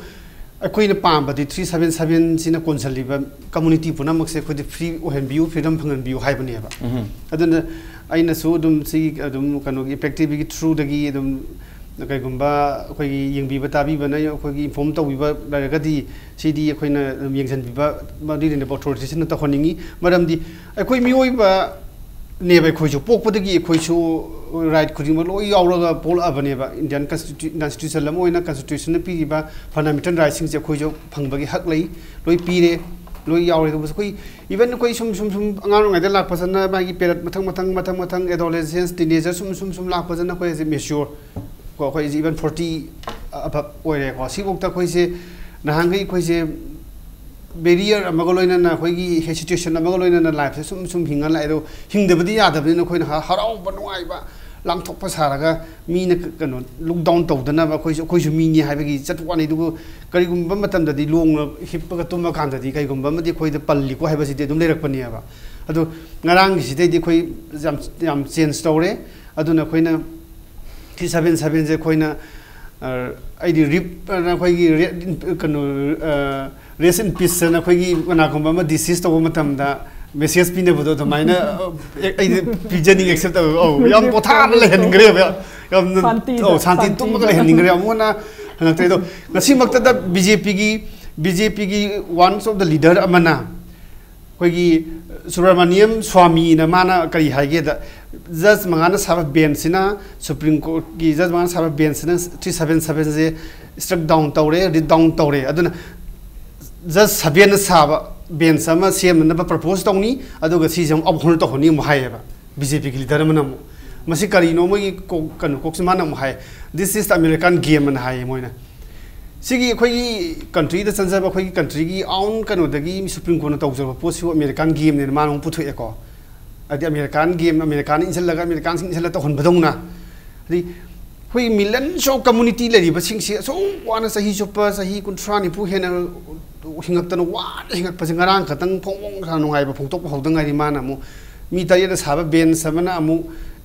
ꯑꯩꯈꯣꯏꯅ ꯄꯥꯝꯕꯗꯤ three seven seven ꯁꯤꯅ ꯀꯣꯟꯁꯤꯜꯂꯤꯕ community ꯄꯨꯝꯅꯃꯛꯁꯦ ꯑꯩꯈꯣꯏꯗꯤ free ꯑꯣꯏꯍꯟꯕꯤꯌꯨ, freedom ꯐꯪꯍꯟꯕꯤꯌꯨ ꯍꯥꯏꯕꯅꯦꯕ꯫ ꯎꯝ꯫ ꯑꯗꯨꯅ ꯑꯩꯅꯁꯨ ꯑꯗꯨꯝ ꯁꯤ ꯑꯗꯨꯝ ꯀꯩꯅꯣꯒꯤ Impact TVꯒꯤ throughꯗꯒꯤ ꯑꯗꯨꯝ ꯀꯩꯒꯨꯝꯕ ꯑꯩꯈꯣꯏꯒꯤ ꯌꯦꯡꯕꯤꯕ ꯇꯥꯕꯤꯕꯅ ꯑꯩꯈꯣꯏꯒꯤ inform ꯇꯧꯕꯤꯕ ꯂꯩꯔꯒꯗꯤ ꯁꯤꯗꯤ ꯑꯩꯈꯣꯏꯅ ꯑꯗꯨꯝ ꯌꯦꯡꯁꯤꯟꯕꯤꯕ ꯃꯔꯤ ꯂꯩꯅꯕ authorityꯁꯤꯡꯅ ꯇꯧꯍꯟꯅꯤꯡꯉꯤ꯫ ꯃꯔꯝꯗꯤ ꯑꯩꯈꯣꯏ ꯃꯤꯑꯣꯏꯕ ꯅꯦꯕ꯫ ꯑꯩꯈꯣꯏꯁꯨ ꯄꯣꯛꯄꯗꯒꯤ ꯑꯩꯈꯣꯏꯁꯨ ꯔꯥꯏꯠ ꯈꯨꯗꯤꯡꯃꯛ ꯂꯣꯏ ꯌꯥꯎꯔꯒ ꯄꯣꯛꯂꯛꯑꯕꯅꯦꯕ꯫ ꯏꯟꯗꯤꯌꯥꯟ ꯀꯟꯁꯇꯤꯇ꯭ꯌꯨ-, ꯀꯟꯁꯇꯤꯇ꯭ꯌꯨꯁꯟ ꯑꯃ ꯑꯣꯏꯅ ꯀꯟꯁꯇꯤꯇ꯭ꯌꯨꯁꯟꯅ ꯄꯤꯔꯤꯕ ꯐꯟꯗꯥꯃꯦꯟꯇꯦꯜ ꯔꯥꯏꯠꯁꯤꯡꯁꯦ ꯑꯩꯈꯣꯏꯁꯨ ꯐꯪꯕꯒꯤ ꯍꯛ ꯂꯩ, ꯂꯣꯏ ꯄꯤꯔꯦ, ꯂꯣꯏ ꯌꯥꯎꯔꯦ꯫ ꯑꯗꯨꯕꯨ ꯑꯩꯈꯣꯏ, ꯏꯚꯟ ꯑꯩꯈꯣꯏ ꯁꯨꯝ ꯁꯨꯝ ꯁꯨꯝ ꯑꯉꯥꯡ ꯑꯣꯏꯔꯤꯉꯩꯗ ꯂꯥꯛꯄꯁꯤꯅ ꯃꯥꯒꯤ ꯄꯦꯔꯠ ꯃꯊꯪ ꯃꯊꯪ ꯃꯊꯪ ꯃꯊꯪ, ꯑꯦꯗꯣꯂꯦꯁꯦꯟꯁ, ꯇꯤꯅꯦꯖꯔ ꯁꯨꯝ ꯁꯨꯝ ꯁꯨꯝ ꯂꯥꯛꯄꯁꯤꯅ ꯑꯩꯈꯣꯏ ꯍꯧꯖꯤꯛ ꯃꯦꯆ꯭ꯌꯣꯔ, ꯀꯣ, ꯑꯩꯈꯣꯏ ꯍꯧꯖꯤꯛ ꯏꯚꯟ ꯐꯣꯔꯇꯤ ꯑꯕꯞ ꯑꯣꯏꯔꯦꯀꯣ꯫ ꯁꯤꯐꯥꯎꯗ ꯑꯩꯈꯣꯏꯁꯦ ꯅꯍꯥꯟꯈꯩ ꯑꯩꯈꯣꯏꯁꯦ ꯕꯦꯔꯤꯌꯔ ꯑꯃꯒ ꯂꯣꯏꯅꯅ, ꯑꯩꯈꯣꯏꯒꯤ ꯍꯦꯁꯤꯇꯦꯁꯟ ꯑꯃꯒ ꯂꯣꯏꯅꯅ ꯂꯥꯏꯐꯁꯦ ꯁꯨꯝ ꯁꯨꯝ ꯍꯤꯡꯉ ꯂꯥꯛꯑꯦ꯫ ꯑꯗꯣ ꯍꯤꯡꯗꯕꯗꯤ ꯌꯥꯗꯕꯅꯤꯅ ꯑꯩꯈꯣꯏꯅ ꯍ-, ꯍꯔꯥꯎꯕ ꯅꯨꯡꯉꯥꯏꯕ ꯂꯥꯡꯊꯣꯛꯄ ꯁꯥꯔꯒ ꯃꯤꯅ ꯀ-, ꯀꯩꯅꯣ, ꯂꯨꯛ ꯗꯥꯎꯟ ꯇꯧꯗꯅꯕ, ꯑꯩꯈꯣꯏꯁꯨ, ꯑꯩꯈꯣꯏꯁꯨ ꯃꯤꯅꯤ ꯍꯥꯏꯕꯒꯤ ꯆꯠꯄ ꯋꯥꯅꯤ꯫ ꯑꯗꯨꯕꯨ ꯀꯔꯤꯒꯨꯝꯕ ꯃꯇꯝꯗꯗꯤ ꯂꯣꯡꯅ ꯍꯤꯞꯄꯒ ꯇꯨꯝꯃ ꯀꯥꯟꯗꯗꯤ ꯀꯩꯒꯨꯝꯕ ꯑꯃꯗꯤ ꯑꯩꯈꯣꯏꯗ ꯄꯜꯂꯤꯀꯣ ꯍꯥꯏꯕꯁꯤꯗꯤ ꯑꯗꯨꯝ ꯂꯩꯔꯛꯄꯅꯦꯕ꯫ ꯑꯗꯣ ꯉꯔꯥꯡꯒꯤꯁꯤꯗꯩꯗꯤ ꯑꯩꯈꯣꯏ ꯌꯥꯝ, ꯌꯥꯝ ꯆꯦꯟꯖ ꯇꯧꯔꯦ꯫ ꯑꯗꯨꯅ ꯑꯩꯈꯣꯏꯅ ꯊ꯭ꯔꯤ ꯁꯕꯦꯟ ꯁꯕꯦꯟꯁꯦ ꯑꯩꯈꯣꯏꯅ, ꯑ, ꯑꯩꯗꯤ ꯔꯤꯞ ꯑꯅ ꯑꯩꯈꯣꯏꯒꯤ ꯔꯦ-, ꯀꯩꯅꯣ, ꯑ, ꯔꯦꯁ ꯏꯟ ꯄꯤꯁ ꯑꯅ ꯑꯩꯈꯣꯏꯒꯤ ꯀꯅꯥꯒꯨꯝꯕ ꯑꯃ ꯗꯤꯁꯤꯁ ꯇꯧꯕ ꯃꯇꯝꯗ ꯃꯦꯁꯦꯖ ꯄꯤꯅꯕꯗꯣ ꯑꯗꯨꯃꯥꯏꯅ, ꯑ, ꯑꯩ-, ꯑꯩꯗꯤ ꯄꯤꯖꯅꯤꯡꯉꯦ, ꯑꯦꯛꯁꯦꯞ ꯇꯧꯋꯦ꯫ ꯑꯧ, ꯌꯥꯝ ꯄꯣꯊꯥꯅ ꯂꯩꯍꯟꯅꯤꯡꯈ꯭ꯔꯦꯕ꯫ ꯌꯥꯝ, ꯁꯥꯟꯇꯤꯗ, ꯑꯧ, ꯁꯥꯟꯇꯤ ꯁꯥꯟꯇꯤꯗ꯫ ꯇꯨꯝꯃꯒ ꯂꯩꯍꯟꯅꯤꯡꯈ꯭ꯔꯦ꯫ ꯑꯃꯨꯛ ꯍꯟꯅ ꯍꯪꯉꯛꯇ꯭ꯔꯦ꯫ ꯑꯗꯣ ꯉꯁꯤꯃꯛꯇꯗ ꯕꯤ ꯖꯦ ꯄꯤꯒꯤ, ꯕꯤ ꯖꯦ ꯄꯤꯒꯤ ꯋꯥꯟꯁ ꯑꯣꯐ ꯗ ꯂꯤꯗꯔ ꯑꯃꯅ ꯑꯩꯈꯣꯏꯒꯤ ꯁꯨꯕ꯭ꯔꯃꯅꯤꯌꯝ ꯁ꯭ꯋꯥꯃꯤꯅ ꯃꯥꯅ ꯀꯔꯤ ꯍꯥꯏꯒꯦꯗ, ꯖꯁ ꯃꯉꯥꯅ ꯁꯥꯕ ꯕꯦꯟꯁꯤꯅ, ꯁꯨꯄ꯭ꯔꯤꯝ ꯀꯣꯔꯠꯀꯤ ꯖꯁ ꯃꯉꯥꯅ ꯁꯥꯕ ꯕꯦꯟꯁꯤꯅ ꯊ꯭ꯔꯤ ꯁꯕꯦꯟ ꯁꯕꯦꯟꯁꯦ ꯁ꯭ꯇ꯭ꯔꯛ ꯗꯥꯎꯟ ꯇꯧꯔꯦ, ꯔꯤꯠ ꯗꯥꯎꯟ ꯇꯧꯔꯦ꯫ ꯑꯗꯨꯅ ꯖꯁ ꯁꯕꯦꯟꯅ ꯁꯥꯕ ꯕꯦꯟꯁ ꯑꯃ ꯁꯦꯝꯅꯅꯕ ꯄ꯭ꯔꯄꯣꯁ ꯇꯧꯅꯤ, ꯑꯗꯨꯒ ꯁꯤꯁꯦ ꯑꯃꯨꯛ ꯑꯞꯍꯣꯜ ꯇꯧꯍꯟꯅꯤ ꯑꯃꯨꯛ ꯍꯥꯏꯌꯦꯕ꯫ ꯕꯤ ꯖꯦ ꯄꯤꯒꯤ ꯂꯤꯗꯔ ꯑꯃꯅ ꯑꯃꯨꯛ, ꯃꯁꯤ ꯀꯔꯤꯅꯣ ꯃꯣꯏꯒꯤ ꯀꯣ-, ꯀꯩꯅꯣ, ꯀꯣꯛꯁꯦ ꯃꯥꯅ ꯑꯃꯨꯛ ꯍꯥꯏ, "This is the American game" ꯑꯅ ꯍꯥꯏꯌꯦ ꯃꯣꯏꯅ꯫ ꯁꯤꯒꯤ ꯑꯩꯈꯣꯏꯒꯤ ꯀꯟꯇ꯭ꯔꯤꯗ ꯆꯠꯆꯕ, ꯑꯩꯈꯣꯏꯒꯤ ꯀꯟꯇ꯭ꯔꯤꯒꯤ ꯑꯥꯎꯟ ꯀꯩꯅꯣꯗꯒꯤ ꯁꯨꯄ꯭ꯔꯤꯝ ꯀꯣꯔꯠꯅ ꯇꯧꯖꯕ ꯄꯣꯠꯁꯤꯕꯨ ꯑꯃꯦꯔꯤꯀꯥꯟ ꯒꯦꯝꯅꯦꯅ ꯃꯥꯅ ꯑꯃꯨꯛ ꯄꯨꯊꯣꯛꯑꯦꯀꯣ꯫ ꯍꯥꯏꯗꯤ ꯑꯃꯦꯔꯤꯀꯥꯟ ꯒꯦꯝ, ꯑꯃꯦꯔꯤꯀꯥꯅ ꯏꯟꯁꯤꯜꯂꯒ ꯑꯃꯦꯔꯤꯀꯥꯟꯁꯤꯡ ꯏꯟꯁꯤꯜꯂꯒ ꯇꯧꯍꯟꯕꯗꯧꯅ꯫ ꯍꯥꯏꯗꯤ ꯑꯩꯈꯣꯏꯒꯤ ꯃꯤꯂꯟꯁ ꯑꯣꯐ ꯀꯝꯃꯨꯅꯤꯇꯤ ꯂꯩꯔꯤꯕꯁꯤꯡꯁꯦ ꯑꯁꯨꯛ ꯋꯥꯅ ꯆꯍꯤ ꯆꯨꯞꯄ, ꯆꯍꯤ ꯀꯨꯟꯊ꯭ꯔꯥ ꯅꯤꯐꯨ ꯍꯦꯟꯅ ꯍꯤꯡꯉꯛꯇꯅ ꯋꯥꯅ ꯍꯤꯡꯉꯛꯄꯁꯦ ꯉꯔꯥꯡ ꯈꯛꯇꯪ ꯐꯣꯡ ꯐꯣꯡ ꯁꯥꯅ ꯅꯨꯡꯉꯥꯏꯕ ꯐꯣꯡꯗꯣꯛꯄ ꯍꯧꯗ ꯉꯥꯏꯔꯤ꯫ ꯃꯥꯅ ꯑꯃꯨꯛ ꯃꯤ ꯇꯔꯦꯠꯅ ꯁꯥꯕ ꯕꯦꯟꯁ ꯑꯃꯅ ꯑꯃꯨꯛ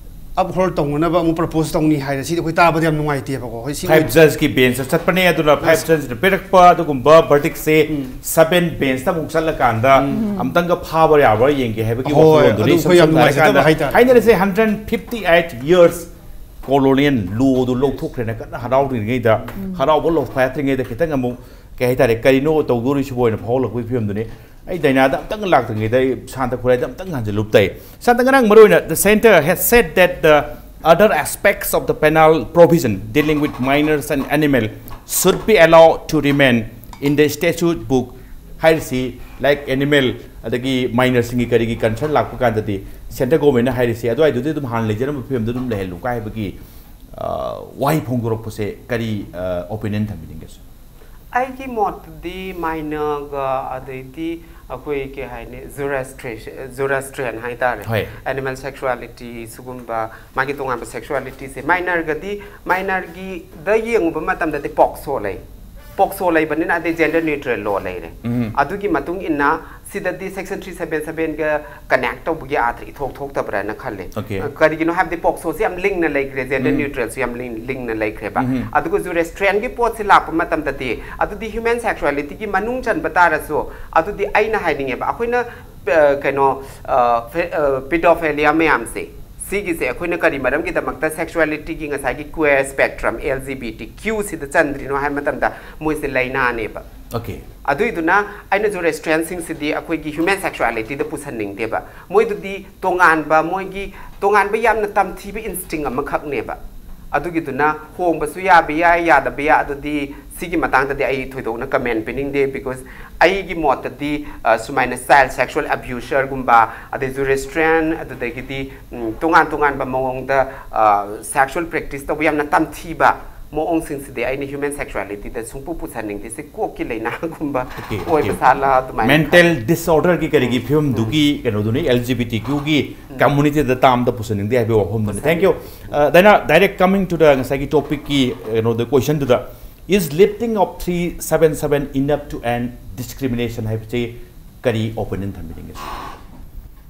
ꯑꯞꯍꯣꯜ ꯇꯧꯅꯅꯕ ꯑꯃꯨꯛ ꯄ꯭ꯔꯄꯣꯁ ꯇꯧꯅꯤ ꯍꯥꯏꯔꯦ꯫ ꯁꯤꯗꯤ ꯑꯩꯈꯣꯏ ꯇꯥꯕꯗ ꯌꯥꯝ ꯅꯨꯡꯉꯥꯏꯇꯦꯕꯀꯣ꯫ ꯍꯣꯏ, ꯁꯤ ꯐꯥꯏꯚ ꯖꯁꯀꯤ ꯕꯦꯟꯁꯇ ꯆꯠꯄꯅꯦ, ꯑꯗꯨꯅ ꯐꯥꯏꯚ ꯖꯁꯅ ꯄꯤꯔꯛꯄ ꯑꯗꯨꯒꯨꯝꯕ ꯚꯔꯗꯤꯛꯁꯦ ꯁꯕꯦꯟ ꯕꯦꯟꯁꯇ ꯑꯃꯨꯛ ꯆꯠꯂꯀꯥꯟꯗ ꯑꯝꯇꯪꯒ ꯐꯥꯕ ꯌꯥꯕ꯭ꯔꯥ ꯌꯦꯡꯒꯦ ꯍꯥꯏꯕꯒꯤ ꯍꯣꯏ, ꯋꯥꯈꯜꯂꯣꯟꯗꯨꯅꯤ꯫ ꯑꯗꯨ ꯑꯩꯈꯣꯏ ꯌꯥꯝ ꯏꯁꯝ ꯁꯝꯅ ꯅꯨꯡꯉꯥꯏꯖꯗꯕ ꯍꯥꯏꯔꯀꯥꯟꯗ ꯍꯥꯏꯇꯥꯔꯦ꯫ ꯍꯥꯏꯅꯔꯤꯁꯦ hundred fifty eight years colonial ꯂꯣꯗꯨ ꯂꯧꯊꯣꯛꯈ꯭ꯔꯦꯅ ꯀꯟꯅ ꯍꯔꯥꯎꯔꯤꯉꯩꯗ, ꯍꯔꯥꯎꯕ ꯂꯧꯐꯥꯠꯇ꯭ꯔꯤꯉꯩꯗ ꯈꯤꯇꯪ ꯑꯃꯨꯛ ꯀꯩ ꯍꯥꯏꯇꯥꯔꯦ, ꯀꯔꯤꯅꯣ ꯇꯧꯗꯣꯔꯤꯁꯤꯕꯣ ꯍꯥꯏꯅ ꯐꯥꯎꯍꯜꯂꯛꯄꯒꯤ ꯐꯤꯕꯝꯗꯨꯅꯤ꯫ ꯑꯩ ꯗꯥꯏꯅꯥꯗ ꯑꯝꯇꯪ ꯂꯥꯛꯇ꯭ꯔꯤꯉꯩꯗ ꯑꯩ ꯁꯥꯟꯇ ꯈꯨꯔꯥꯏꯗ ꯑꯝꯇꯪ ꯍꯟꯖꯤꯜꯂꯨꯕ ꯇꯥꯏ꯫ ꯁꯥꯟꯇ, ꯉꯔꯥꯡ ꯃꯔꯨ ꯑꯣꯏꯅ the center has said that the other aspects of the penal provision dealing with minors and animal should be allowed to remain in the statute book ꯍꯥꯏꯔꯤꯁꯤ, ꯂꯥꯏꯛ ꯑꯦꯅꯤꯃꯦꯜ ꯑꯗꯒꯤ ꯃꯥꯏꯅꯔꯁꯤꯡꯒꯤ ꯀꯔꯤꯒꯤ ꯀꯟꯁꯔꯟ ꯂꯥꯛꯄ ꯀꯥꯟꯗꯗꯤ ꯁꯦꯟꯇ꯭ꯔꯦꯜ ꯒꯣꯔꯃꯦꯟꯅ ꯍꯥꯏꯔꯤꯁꯤ ꯑꯗꯨꯋꯥꯏꯗꯨꯗꯤ ꯑꯗꯨꯝ ꯍꯥꯟꯅ ꯂꯩꯖꯔꯝꯕ ꯐꯤꯕꯝꯗꯨ ꯑꯗꯨꯝ ꯂꯩꯍꯜꯂꯨ ꯀꯥꯏ ꯍꯥꯏꯕꯒꯤ, ꯑ, ꯋꯥꯍꯩ ꯐꯣꯡꯗꯣꯔꯛꯄꯁꯦ ꯀꯔꯤ, ꯑ, ꯑꯣꯄꯤꯅꯤꯌꯟ ꯊꯝꯕꯤꯅꯤꯡꯒꯦ, ꯁꯔ? ꯑꯩꯒꯤ ꯃꯣꯠꯇꯗꯤ ꯃꯥꯏꯅꯔꯒ ꯑꯗꯩꯗꯤ ꯑꯩꯈꯣꯏ ꯀꯩ ꯍꯥꯏꯅꯤ, ꯖꯨꯔꯦꯁꯇ꯭ꯔꯦꯁꯟ ꯍꯥꯏꯇꯥꯔꯦ, ꯍꯣꯏ꯫ ꯑꯦꯅꯤꯃꯦꯜ ꯁꯦꯛꯁꯨꯋꯥꯂꯤꯇꯤ, ꯁꯤꯒꯨꯝꯕ ꯃꯥꯒꯤ ꯇꯣꯉꯥꯟꯕ ꯁꯦꯛꯁꯨꯋꯥꯂꯤꯇꯤꯁꯦ ꯃꯥꯏꯅꯔꯒꯗꯤ, ꯃꯥꯏꯅꯔꯒꯤꯗ ꯌꯦꯡꯉꯨꯕ ꯃꯇꯝꯗꯗꯤ ꯄꯣꯛꯁꯣ ꯂꯩ, ꯄꯣꯛꯁꯣ ꯂꯩꯕꯅꯤꯅ ꯑꯗꯩ ꯖꯦꯟꯗꯔ ꯅ꯭ꯌꯨꯇ꯭ꯔꯦꯜ ꯂꯣ ꯂꯩꯔꯦ꯫ ꯎꯝ꯫ ꯑꯗꯨꯒꯤ ꯃꯇꯨꯡ ꯏꯟꯅ ꯁꯤꯗꯗꯤ ꯁꯦꯛꯁꯟ ꯊ꯭ꯔꯤ ꯁꯕꯦꯟ ꯁꯕꯦꯟꯒ ꯀꯅꯦꯛ ꯇꯧꯕꯒꯤ ꯑꯥꯔꯊ ꯏꯊꯣꯛ ꯊꯣꯛꯇꯕ꯭ꯔꯥꯅ ꯈꯜꯂꯦ꯫ Okay. ꯀꯔꯤꯒꯤꯅꯣ ꯍꯥꯏꯕꯗꯤ ꯄꯣꯛꯁꯣꯁꯤ ꯌꯥꯝ ꯂꯤꯡꯅ ꯂꯩꯈ꯭ꯔꯦ, ꯖꯦꯟꯗꯔ ꯎꯝ꯫ ꯅ꯭ꯌꯨꯇ꯭ꯔꯦꯜꯁꯨ ꯌꯥꯝ ꯂꯤꯡ- ꯂꯤꯡꯅ ꯂꯩꯈ꯭ꯔꯦꯕ꯫ ꯎꯝ꯫ ꯑꯗꯨꯒ ꯖꯨꯔꯦꯁꯇ꯭ꯔꯤꯌꯟꯒꯤ ꯄꯣꯠꯁꯤ ꯂꯥꯛꯄ ꯃꯇꯝꯗꯗꯤ ꯑꯗꯨꯗꯤ ꯍ꯭ꯌꯨꯃꯦꯟ ꯁꯦꯛꯁꯨꯋꯥꯂꯤꯇꯤꯒꯤ ꯃꯅꯨꯡ ꯆꯟꯕ ꯇꯥꯔꯁꯨ, ꯑꯗꯨꯗꯤ ꯑꯩꯅ ꯍꯥꯏꯅꯤꯡꯉꯦꯕ, ꯑꯩꯈꯣꯏꯅ, ꯑ, ꯀꯩꯅꯣ, ꯑ, ꯐꯦ- ꯑ, ꯄꯤꯗꯣꯐꯦꯂꯤꯌꯥ ꯃꯌꯥꯝꯁꯦ, ꯁꯤꯒꯤꯁꯦ ꯑꯩꯈꯣꯏꯅ ꯀꯔꯤ ꯃꯔꯝꯒꯤꯗꯃꯛꯇ ꯁꯦꯛꯁꯨꯋꯥꯂꯤꯇꯤꯒꯤ ꯉꯁꯥꯏꯒꯤ queer spectrum, L G B T Q ꯁꯤꯗ ꯆꯟꯗ꯭ꯔꯤꯅꯣ ꯍꯥꯏꯕ ꯃꯇꯝꯗ, ꯃꯣꯏꯁꯦ ꯂꯥꯏꯅꯥꯅꯦꯕ꯫ Okay. ꯑꯗꯨꯏꯗꯨꯅ ꯑꯩꯅ ꯖꯨꯔꯦꯁꯇ꯭ꯔꯤꯌꯟꯁꯤꯡꯁꯤꯗꯤ ꯑꯩꯈꯣꯏꯒꯤ ꯍ꯭ꯌꯨꯃꯦꯟ ꯁꯦꯛꯁꯨꯋꯥꯂꯤꯇꯤꯗ ꯄꯨꯁꯟꯅꯤꯡꯗꯦꯕ꯫ ꯃꯣꯏꯗꯨꯗꯤ ꯇꯣꯉꯥꯟꯕ, ꯃꯣꯏꯒꯤ ꯇꯣꯉꯥꯟꯕ ꯌꯥꯝꯅ ꯇꯝꯊꯤꯕ ꯏꯟꯁꯇꯤꯡ ꯑꯃꯈꯛꯅꯦꯕ꯫ ꯑꯗꯨꯒꯤꯗꯨꯅ ꯍꯣꯡꯕꯁꯨ ꯌꯥꯕ ꯌꯥꯏ, ꯌꯥꯗꯕ ꯌꯥꯏ, ꯑꯗꯨꯗꯤ ꯁꯤꯒꯤ ꯃꯇꯥꯡꯗꯗꯤ ꯑꯩ ꯊꯣꯏꯗꯣꯛꯅ ꯀꯃꯦꯟ ꯄꯤꯅꯤꯡꯗꯦ, because ꯑꯩꯒꯤ ꯃꯣꯠꯇꯗꯤ, ꯑ, ꯁꯨꯃꯥꯏꯅ ꯆꯥꯏꯜ ꯁꯦꯛꯁꯨꯋꯦꯜ ꯑꯦꯕ꯭ꯌꯨꯁꯔꯒꯨꯝꯕ, ꯑꯗꯩ ꯖꯨꯔꯦꯁꯇ꯭ꯔꯤꯌꯟ, ꯑꯗꯨꯗꯒꯤꯗꯤ, ꯎꯝ, ꯇꯣꯉꯥꯟ ꯇꯣꯉꯥꯟꯕ ꯃꯑꯣꯡꯗ, ꯑ, ꯁꯦꯛꯁꯨꯋꯦꯜ ꯄ꯭ꯔꯦꯛꯇꯤꯁ ꯇꯧꯕ ꯌꯥꯝꯅ ꯇꯝꯊꯤꯕ ꯃꯑꯣꯡꯁꯤꯡꯁꯤꯗꯤ ꯑꯩꯅ ꯍ꯭ꯌꯨꯃꯦꯟ ꯁꯦꯛꯁꯨꯋꯥꯂꯤꯇꯤꯗ ꯁꯨꯡꯄꯨ ꯄꯨꯁꯟꯅꯤꯡꯗꯦ꯫ ꯁꯤ ꯀꯣꯛꯀꯤ ꯂꯥꯏꯅꯥꯒꯨꯝꯕ Okay, ꯑꯣꯏꯕ okay. ꯁꯥꯂꯥ ꯑꯗꯨꯃꯥꯏꯅ ꯃꯦꯟꯇꯦꯜ ꯈꯜꯂꯦ꯫ ꯗꯤꯁꯑꯣꯔꯗꯔꯒꯤ ꯀꯔꯤꯒꯤ ꯎꯝ, ꯐꯤꯕꯝꯗꯨꯒꯤ ꯀꯩꯅꯣꯗꯨꯅꯤ, ꯑꯦꯜ ꯖꯤ ꯕꯤ ꯇꯤ ꯀ꯭ꯌꯨꯒꯤ ꯀꯝꯃꯨꯅꯤꯇꯤꯗ ꯇꯥꯝꯗ ꯄꯨꯁꯟꯅꯤꯡꯗꯦ ꯍꯥꯏꯕꯒꯤ ꯋꯥꯐꯝꯗꯨꯅꯤ꯫ Thank you. ꯑ, ꯗꯥꯏꯅꯥ, ꯗꯥꯏꯔꯦꯛ ꯀꯃꯤꯡ ꯇꯨ ꯗ ꯉꯁꯥꯏꯒꯤ ꯇꯣꯄꯤꯛꯀꯤ ꯀꯩꯅꯣꯗ, ꯀꯣꯏꯁꯟꯗꯨꯗ, is lifting of three seven seven enough to end discrimination ꯍꯥꯏꯕꯁꯤ ꯀꯔꯤ opinion ꯊꯝꯕꯤꯅꯤꯡꯒꯦ?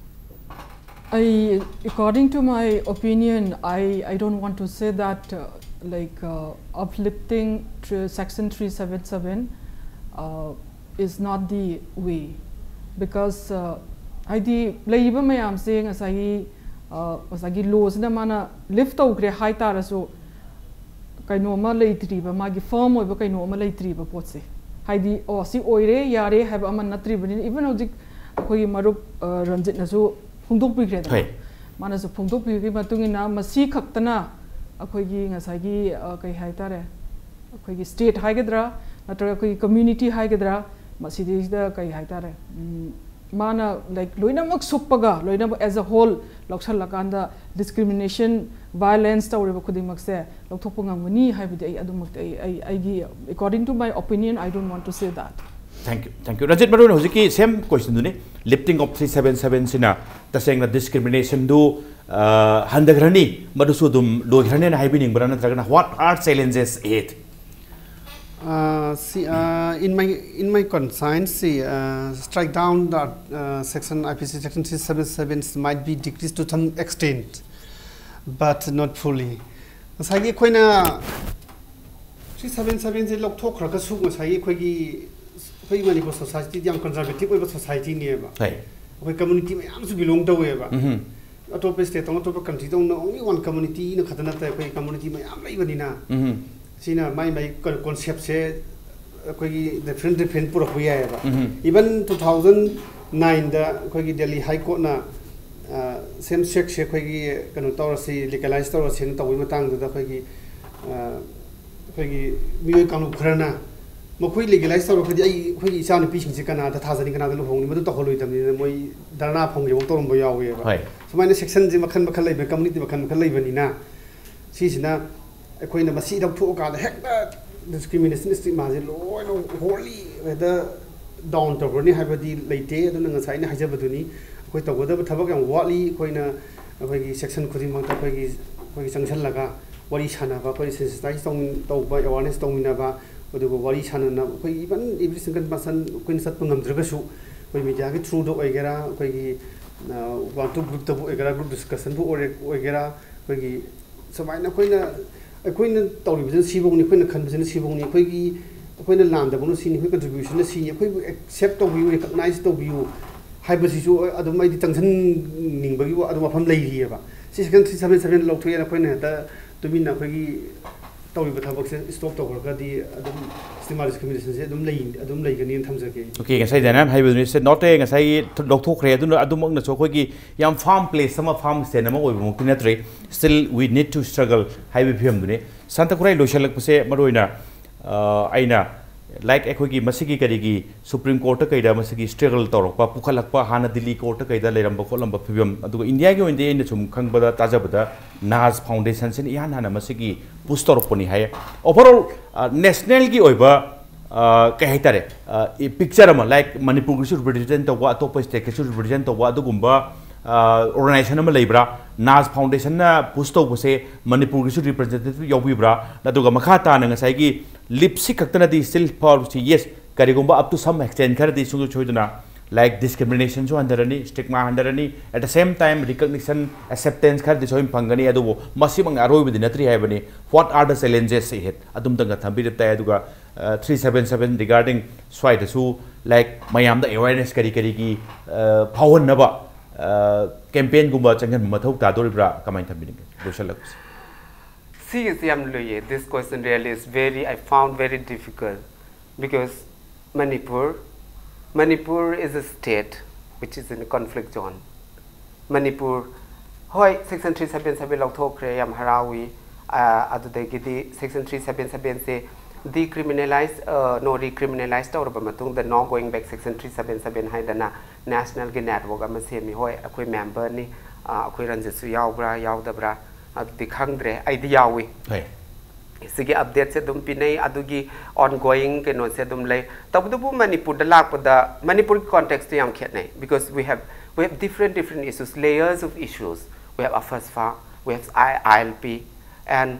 I, according to my opinion, I, I don't want to say that, uh, like, uh, uplifting tr- section three seven seven, uh, is not the way, because, uh, ꯍꯥꯏꯗꯤ ꯂꯩꯔꯤꯕ ꯃꯌꯥꯝꯁꯦ ꯉꯁꯥꯏꯒꯤ, uh, ꯉꯁꯥꯏꯒꯤ ꯂꯣꯁꯤꯅ ꯃꯥꯅ ꯂꯤꯐ ꯇꯧꯈ꯭ꯔꯦ ꯍꯥꯏꯇꯥꯔꯁꯨ, ꯀꯩꯅꯣ ꯑꯃ ꯂꯩꯇ꯭ꯔꯤꯕ, ꯃꯥꯒꯤ ꯐꯔꯝ ꯑꯣꯏꯕ ꯀꯩꯅꯣ ꯑꯃ ꯂꯩꯇ꯭ꯔꯤꯕ ꯄꯣꯠꯁꯦ꯫ ꯍꯥꯏꯗꯤ ꯑꯣ ꯁꯤ ꯑꯣꯏꯔꯦ ꯌꯥꯔꯦ ꯍꯥꯏꯕ ꯑꯃ ꯅꯠꯇ꯭ꯔꯤꯕꯅꯤꯅ, even ꯍꯧꯖꯤꯛ ꯑꯩꯈꯣꯏꯒꯤ ꯃꯔꯨꯞ ꯑ, ꯔꯟꯖꯤꯠꯅꯁꯨ ꯐꯣꯡꯗꯣꯛꯄꯤꯈ꯭ꯔꯦꯗꯅ꯫ ꯍꯣꯏ꯫ ꯃꯥꯅꯁꯨ ꯐꯣꯡꯗꯣꯛꯄꯤꯕꯒꯤ ꯃꯇꯨꯡ ꯏꯟꯅ ꯃꯁꯤ ꯈꯛꯇꯅ ꯑꯩꯈꯣꯏꯒꯤ ꯉꯁꯥꯏꯒꯤ ꯑ, ꯀꯩ ꯍꯥꯏꯇꯥꯔꯦ, ꯑꯩꯈꯣꯏꯒꯤ state ꯍꯥꯏꯒꯗ꯭ꯔꯥ ꯅꯠꯇ꯭ꯔꯒ ꯑꯩꯈꯣꯏꯒꯤ community ꯍꯥꯏꯒꯗ꯭ꯔꯥ, ꯃꯁꯤꯗꯩꯁꯤꯗ ꯀꯩ ꯍꯥꯏꯇꯥꯔꯦ, ꯎꯝ, ꯃꯥꯅ like ꯂꯣꯏꯅꯃꯛ ꯁꯨꯞꯄꯒ ꯂꯣꯏꯅꯃꯛ as a whole ꯂꯧꯁꯜꯂꯀꯥꯟꯗ discrimination, violence ꯇꯧꯔꯤꯕ ꯈꯨꯗꯤꯡꯃꯛꯁꯦ ꯂꯧꯊꯣꯛꯄ ꯉꯝꯒꯅꯤ ꯍꯥꯏꯕꯗꯤ ꯑꯩ ꯑꯗꯨꯃꯛꯇꯤ ꯑꯩ ꯑꯩ ꯑꯩꯒꯤ according to my opinion, I don't want to say that. Thank you, thank you. Ranjit, ꯃꯔꯨ ꯑꯣꯏꯅ ꯍꯧꯖꯤꯛꯀꯤ same question ꯗꯨꯅꯤ, lifting of three seven seven ꯁꯤꯅ ꯇꯁꯦꯡꯅ discrimination ꯗꯨ ꯑ, ꯍꯟꯊꯈ꯭ꯔꯅꯤ, ꯃꯗꯨꯁꯨ ꯑꯗꯨꯝ ꯂꯣꯏꯈ꯭ꯔꯅꯦꯅ ꯍꯥꯏꯕꯤꯅꯤꯡꯕ꯭ꯔꯥ, ꯅꯠꯇ꯭ꯔꯒꯅ what are challenges ahead? Uh, see, uh, in my in my conscience, see, uh, strike down the uh, section I P C section three seven seven might be decreased to some extent, but not fully. ꯉꯁꯥꯏꯒꯤ ꯑꯩꯈꯣꯏꯅ three seven seven ꯁꯦ ꯂꯧꯊꯣꯛꯈ꯭ꯔꯒꯁꯨ ꯉꯁꯥꯏꯒꯤ ꯑꯩꯈꯣꯏꯒꯤ ꯑꯩꯈꯣꯏ Manipur society ꯗꯤ ꯌꯥꯝ conservative ꯑꯣꯏꯕ society ꯅꯦꯕ꯫ ꯍꯣꯏ꯫ ꯑꯩꯈꯣꯏ community ꯃꯌꯥꯝꯁꯨ belong ꯇꯧꯋꯦꯕ꯫ ꯎꯝꯍꯨꯝ꯫ ꯑꯇꯣꯞꯄ state ꯇꯧꯅ ꯑꯇꯣꯞꯄ country ꯇꯧꯅ only one community ꯅ ꯈꯛꯇ ꯅꯠꯇꯦ, ꯑꯩꯈꯣꯏ community ꯃꯌꯥꯝ ꯂꯩꯕꯅꯤꯅ꯫ ꯎꯝꯍꯨꯝ꯫ ꯁꯤꯅ ꯃꯥꯏ ꯃꯥꯏ ꯀ- concept ꯁꯦ ꯑꯩꯈꯣꯏꯒꯤ different different ꯄꯨꯔꯛꯄ ꯌꯥꯏꯑꯕ꯫ ꯎꯝꯍꯨꯝ꯫ Even two thousand nine ꯗ ꯑꯩꯈꯣꯏꯒꯤ Delhi High Court ꯅ same sex ꯁꯦ ꯑꯩꯈꯣꯏꯒꯤ ꯀꯩꯅꯣ ꯇꯧꯔꯁꯤ, legalize ꯇꯧꯔꯁꯤꯅ ꯇꯧꯕꯒꯤ ꯃꯇꯥꯡꯗꯨꯗ ꯑꯩꯈꯣꯏꯒꯤ ꯑ, ꯑꯩꯈꯣꯏꯒꯤ ꯃꯤꯑꯣꯏ ꯀꯥꯡꯂꯨꯞ ꯈꯔꯅ ꯃꯈꯣꯏ legalize ꯇꯧꯔꯒꯗꯤ ꯑꯩ ꯑꯩꯈꯣꯏꯒꯤ ꯏꯆꯥ ꯅꯨꯄꯤꯁꯤꯡꯁꯦ ꯀꯅꯥꯗ ꯊꯥꯖꯅꯤ, ꯀꯅꯥꯗ ꯂꯨꯍꯣꯡꯅꯤ, ꯃꯗꯨ ꯇꯧꯍꯜꯂꯣꯏꯗꯕꯅꯤꯅ ꯃꯣꯏ ꯙꯔꯅꯥ ꯐꯝꯈꯤꯕ ꯇꯧꯔꯝꯕ ꯌꯥꯎꯋꯦꯕ꯫ ꯍꯣꯏ꯫ ꯁꯨꯃꯥꯏꯅ section ꯁꯦ ꯃꯈꯜ ꯃꯈꯜ ꯂꯩꯕ, community ꯃꯈꯜ ꯃꯈꯜ ꯂꯩꯕꯅꯤꯅ ꯁꯤꯁꯤꯅ ꯑꯩꯈꯣꯏꯅ ꯃꯁꯤ ꯂꯧꯊꯣꯛꯑꯀꯥꯟꯗ ꯍꯦꯛꯇ discrimination stigma ꯁꯦ ꯂꯣꯏꯅ wholly ꯍꯦꯛꯇ down ꯇꯧꯈ꯭ꯔꯅꯤ ꯍꯥꯏꯕꯗꯤ ꯂꯩꯇꯦ꯫ ꯑꯗꯨꯅ ꯉꯁꯥꯏ ꯑꯩꯅ ꯍꯥꯏꯖꯕꯗꯨꯅꯤ, ꯑꯩꯈꯣꯏ ꯇꯧꯒꯗꯕ ꯊꯕꯛ ꯌꯥꯝ ꯋꯥꯠꯂꯤ꯫ ꯑꯩꯈꯣꯏꯅ ꯑꯩꯈꯣꯏꯒꯤ section ꯈꯨꯗꯤꯡꯃꯛꯇ ꯑꯩꯈꯣꯏꯒꯤ ꯑꯩꯈꯣꯏꯒꯤ ꯆꯪꯁꯤꯜꯂꯒ ꯋꯥꯔꯤ ꯁꯥꯟꯅꯕ, ꯑꯩꯈꯣꯏ sensitize ꯇꯧ- ꯇꯧꯕ, awareness ꯇꯧꯃꯤꯟꯅꯕ, ꯑꯗꯨꯒ ꯋꯥꯔꯤ ꯁꯥꯟꯅꯅ ꯑꯩꯈꯣꯏ even every single person ꯑꯩꯈꯣꯏꯅ ꯆꯠꯄ ꯉꯝꯗ꯭ꯔꯒꯁꯨ ꯑꯩꯈꯣꯏ media ꯒꯤ through ꯗ ꯑꯣꯏꯒꯦꯔꯥ, ꯑꯩꯈꯣꯏꯒꯤ one two group ꯇꯕꯨ ꯑꯣꯏꯒꯦꯔꯥ, group discussion ꯕꯨ ꯑꯣꯏꯔꯦ- ꯑꯣꯏꯒꯦꯔꯥ, ꯑꯩꯈꯣꯏꯒꯤ ꯁꯨꯃꯥꯏꯅ ꯑꯩꯈꯣꯏꯅ ꯑꯩꯈꯣꯏꯅ ꯇꯧꯔꯤꯕꯁꯤꯅ ꯁꯤꯐꯧꯅꯤ, ꯑꯩꯈꯣꯏꯅ ꯈꯟꯕꯁꯤꯅ ꯁꯤꯐꯧꯅꯤ, ꯑꯩꯈꯣꯏꯒꯤ ꯑꯩꯈꯣꯏꯅ ꯂꯥꯟꯗꯕꯅ ꯁꯤꯅꯤ, ꯑꯩꯈꯣꯏ contribution ꯅ ꯁꯤꯅꯤ, ꯑꯩꯈꯣꯏꯕꯨ accept ꯇꯧꯕꯤꯌꯨ, recognize ꯇꯧꯕꯤꯌꯨ ꯍꯥꯏꯕꯁꯤꯁꯨ ꯑꯗꯨꯝ ꯑꯩꯗꯤ ꯆꯪꯁꯤꯟꯅꯤꯡꯕꯒꯤ ꯋꯥ- ꯑꯗꯨꯝ ꯋꯥꯐꯝ ꯂꯩꯔꯤꯑꯕ꯫ ꯁꯤ section three seven seven ꯂꯧꯊꯣꯛꯑꯦꯅ ꯑꯩꯈꯣꯏꯅ ꯍꯦꯛꯇ ꯇꯨꯃꯤꯟꯅ ꯑꯩꯈꯣꯏꯒꯤ ꯇꯧꯔꯤꯕ ꯊꯕꯛꯁꯦ stop ꯇꯧꯈ꯭ꯔꯒꯗꯤ ꯑꯗꯨꯝ ꯃꯥ ꯗꯤꯁꯀ꯭ꯔꯤꯃꯤꯅꯦꯁꯟꯁꯦ ꯑꯗꯨꯝ ꯂꯩ ꯑꯗꯨꯝ ꯂꯩꯒꯅꯤꯅ ꯊꯝꯖꯒꯦ꯫ Okay, ꯉꯁꯥꯏ ꯗꯥꯏꯅꯥꯅ ꯍꯥꯏꯕꯗꯨꯅꯤ, ꯁꯦ ꯅꯣꯠ ꯑꯦ, ꯉꯁꯥꯏꯒꯤ ꯊ- ꯂꯧꯊꯣꯛꯈ꯭ꯔꯦ꯫ ꯑꯗꯨꯅ ꯑꯗꯨꯃꯛꯅꯁꯨ ꯑꯩꯈꯣꯏꯒꯤ ꯌꯥꯝ ꯐꯥꯔꯝ ꯄ꯭ꯂꯦꯁ ꯑꯃ, ꯐꯥꯔꯝ ꯁ꯭ꯇꯦꯟ ꯑꯃ ꯑꯣꯏꯕꯃꯛꯇꯤ ꯅꯠꯇ꯭ꯔꯦ꯫ Still we need to struggle ꯍꯥꯏꯕ ꯐꯤꯕꯝꯗꯨꯅꯤ꯫ ꯁꯥꯟꯇ ꯈꯨꯔꯥꯏ ꯂꯣꯏꯁꯤꯜꯂꯛꯄꯁꯦ ꯃꯔꯨꯑꯣꯏꯅ ꯑ, ꯑꯩꯅ ꯂꯥꯏꯛ ꯑꯩꯈꯣꯏꯒꯤ ꯃꯁꯤꯒꯤ ꯀꯔꯤꯒꯤ ꯁꯨꯄ꯭ꯔꯤꯝ ꯀꯣꯔꯠꯇ ꯀꯩꯗ ꯃꯁꯤꯒꯤ ꯁ꯭ꯇ꯭ꯔꯒꯜ ꯇꯧꯔꯛꯄ, ꯄꯨꯈꯠꯂꯛꯄ, ꯍꯥꯟꯅ ꯗꯤꯜꯂꯤ ꯀꯣꯔꯠꯇ ꯀꯩꯗ ꯂꯩꯔꯝꯕ ꯈꯣꯠꯂꯝꯕ ꯐꯤꯕꯝ, ꯑꯗꯨꯒ ꯏꯟꯗꯤꯌꯥꯒꯤ ꯑꯣꯏꯅꯗꯤ ꯑꯩꯅ ꯁꯨꯝ ꯈꯪꯕꯗ, ꯇꯥꯖꯕꯗ, ꯅꯥꯖ ꯐꯥꯎꯟꯗꯦꯁꯟꯁꯤꯅ ꯏꯍꯥꯟ ꯍꯥꯟꯅ ꯃꯁꯤꯒꯤ ꯄꯨꯁ ꯇꯧꯔꯛꯄꯅꯤ ꯍꯥꯏꯌꯦ꯫ ꯑꯣꯚꯔꯑꯣꯜ ꯅꯦꯁꯅꯦꯜꯒꯤ ꯑꯣꯏꯕ ꯑ, ꯀꯩ ꯍꯥꯏꯇꯥꯔꯦ, ꯄꯤꯛꯆꯔ ꯑꯃ, ꯂꯥꯏꯛ ꯃꯅꯤꯄꯨꯔꯒꯤꯁꯨ ꯔꯤꯄ꯭ꯔꯖꯦꯟ ꯇꯧꯕ, ꯑꯇꯣꯞꯄ ꯁ꯭ꯇꯦꯠꯀꯤꯁꯨ ꯔꯤꯄ꯭ꯔꯖꯦꯟ ꯇꯧꯕ ꯑꯗꯨꯒꯨꯝꯕ ꯑꯣꯔꯒꯅꯥꯏꯖꯦꯁꯟ ꯑꯃ ꯂꯩꯕ꯭ꯔꯥ? ꯅꯥꯖ ꯐꯥꯎꯟꯗꯦꯁꯟꯅ ꯄꯨꯁ ꯇꯧꯕꯁꯦ ꯃꯅꯤꯄꯨꯔꯒꯤꯁꯨ ꯔꯤꯄ꯭ꯔꯖꯦꯟꯇꯦꯇꯤꯚ ꯌꯥꯎꯕꯤꯕ꯭ꯔꯥ? ꯑꯗꯨꯒ ꯃꯈꯥ ꯇꯥꯅ ꯉꯁꯥꯏꯒꯤ ꯂꯤꯞꯁꯤ ꯈꯛꯇꯅꯗꯤ ꯁ꯭ꯇꯤꯜ ꯐꯥꯎꯔꯁꯤ, ꯌꯦꯁ, ꯀꯔꯤꯒꯨꯝꯕ ꯑꯞ ꯇꯨ ꯁꯝ ꯑꯦꯛꯁꯇꯦꯟ ꯈꯔꯗꯤ ꯁꯨꯡꯁꯣꯏ ꯁꯣꯏꯗꯅ like ꯗꯤꯁꯀ꯭ꯔꯤꯃꯤꯅꯦꯁꯟꯁꯨ ꯍꯟꯊꯔꯅꯤ, ꯁ꯭ꯇꯤꯛꯃꯥ ꯍꯟꯊꯔꯅꯤ, at the same time recognition, acceptance ꯈꯔꯗꯤ ꯁꯣꯏꯅ ꯐꯪꯒꯅꯤ꯫ ꯑꯗꯨꯕꯨ ꯃꯁꯤꯃꯛꯅ ꯑꯔꯣꯏꯕꯗꯤ ꯅꯠꯇ꯭ꯔꯤ ꯍꯥꯏꯕꯅꯤ꯫ What are the challenges ahead? ꯑꯗꯨꯝꯇꯪꯒ ꯊꯝꯕꯤꯔꯕ ꯇꯥꯏ꯫ ꯑꯗꯨꯒ ꯊ꯭ꯔꯤ ꯁꯕꯦꯟ ꯁꯕꯦꯟ ꯔꯤꯒꯥꯔꯗꯤꯡ ꯁ꯭ꯋꯥꯏꯗꯁꯨ ꯂꯥꯏꯛ ꯃꯌꯥꯝꯗ ꯑꯦꯋꯦꯔꯅꯦꯁ ꯀꯔꯤ ꯀꯔꯤꯒꯤ ꯑ, ꯐꯥꯎꯍꯟꯅꯕ ꯀꯦꯝꯄꯦꯟꯒꯨꯝꯕ ꯆꯪꯍꯟꯕ ꯃꯊꯧ ꯇꯥꯗꯣꯔꯤꯕ꯭ꯔꯥ? ꯀꯃꯥꯏꯅ ꯊꯝꯕꯤꯅꯤꯡꯒꯦ ꯂꯣꯏꯁꯤꯜꯂꯛꯄꯁꯦ? ꯁꯤꯒꯤꯁꯤ ꯌꯥꯝ ꯂꯨꯏꯌꯦ꯫ This question really is very, I found very difficult because Manipur, Manipur is a state which is in a conflict zone. Manipur, ꯍꯣꯏ, ꯁꯦꯛꯁꯟ ꯊ꯭ꯔꯤ ꯁꯕꯦꯟ ꯁꯕꯦꯟ ꯂꯧꯊꯣꯛꯈ꯭ꯔꯦ, ꯌꯥꯝ ꯍꯔꯥꯎꯏ꯫ ꯑꯗꯨꯗꯒꯤꯗꯤ ꯁꯦꯛꯁꯟ ꯊ꯭ꯔꯤ ꯁꯕꯦꯟ ꯁꯕꯦꯟꯁꯦ ꯗꯤꯀ꯭ꯔꯤꯃꯤꯅꯦꯂꯥꯏꯁ, ꯅꯣ ꯔꯤꯀ꯭ꯔꯤꯃꯤꯅꯦꯂꯥꯏꯁ ꯇꯧꯔꯕ ꯃꯇꯨꯡꯗ no going back section three seven seven ꯍꯥꯏꯗꯅ ꯅꯦꯁꯅꯦꯜꯒꯤ ꯅꯦꯠꯋꯥꯔꯛ ꯑꯃ ꯁꯦꯝꯃꯤ꯫ ꯍꯣꯏ, ꯑꯩꯈꯣꯏ ꯃꯦꯝꯕꯔꯅꯤ, ꯑꯩꯈꯣꯏ ꯔꯟꯖꯤꯠꯁꯨ ꯌꯥꯎꯕ꯭ꯔꯥ ꯌꯥꯎꯗꯕ꯭ꯔꯥ ꯑꯗꯨꯗꯤ ꯈꯪꯗ꯭ꯔꯦ, ꯑꯩꯗꯤ ꯌꯥꯎꯏ꯫ ꯍꯣꯏ꯫ ꯁꯤꯒꯤ ꯑꯞꯗꯦꯠꯁꯦ ꯑꯗꯨꯝ ꯄꯤꯅꯩ, ꯑꯗꯨꯒꯤ ꯑꯣꯟ ꯒꯣꯌꯤꯡ ꯀꯩꯅꯣꯁꯦ ꯑꯗꯨꯝ ꯂꯩ꯫ ꯇꯧꯕꯇꯕꯨ ꯃꯅꯤꯄꯨꯔꯗ ꯂꯥꯛꯄꯗ ꯃꯅꯤꯄꯨꯔꯒꯤ ꯀꯣꯟꯇꯦꯛꯁꯇꯨ ꯌꯥꯝ ꯈꯦꯠꯅꯩ, because we have, we have different, different issues, layers of issues. We have AFSPA, we have ILP, and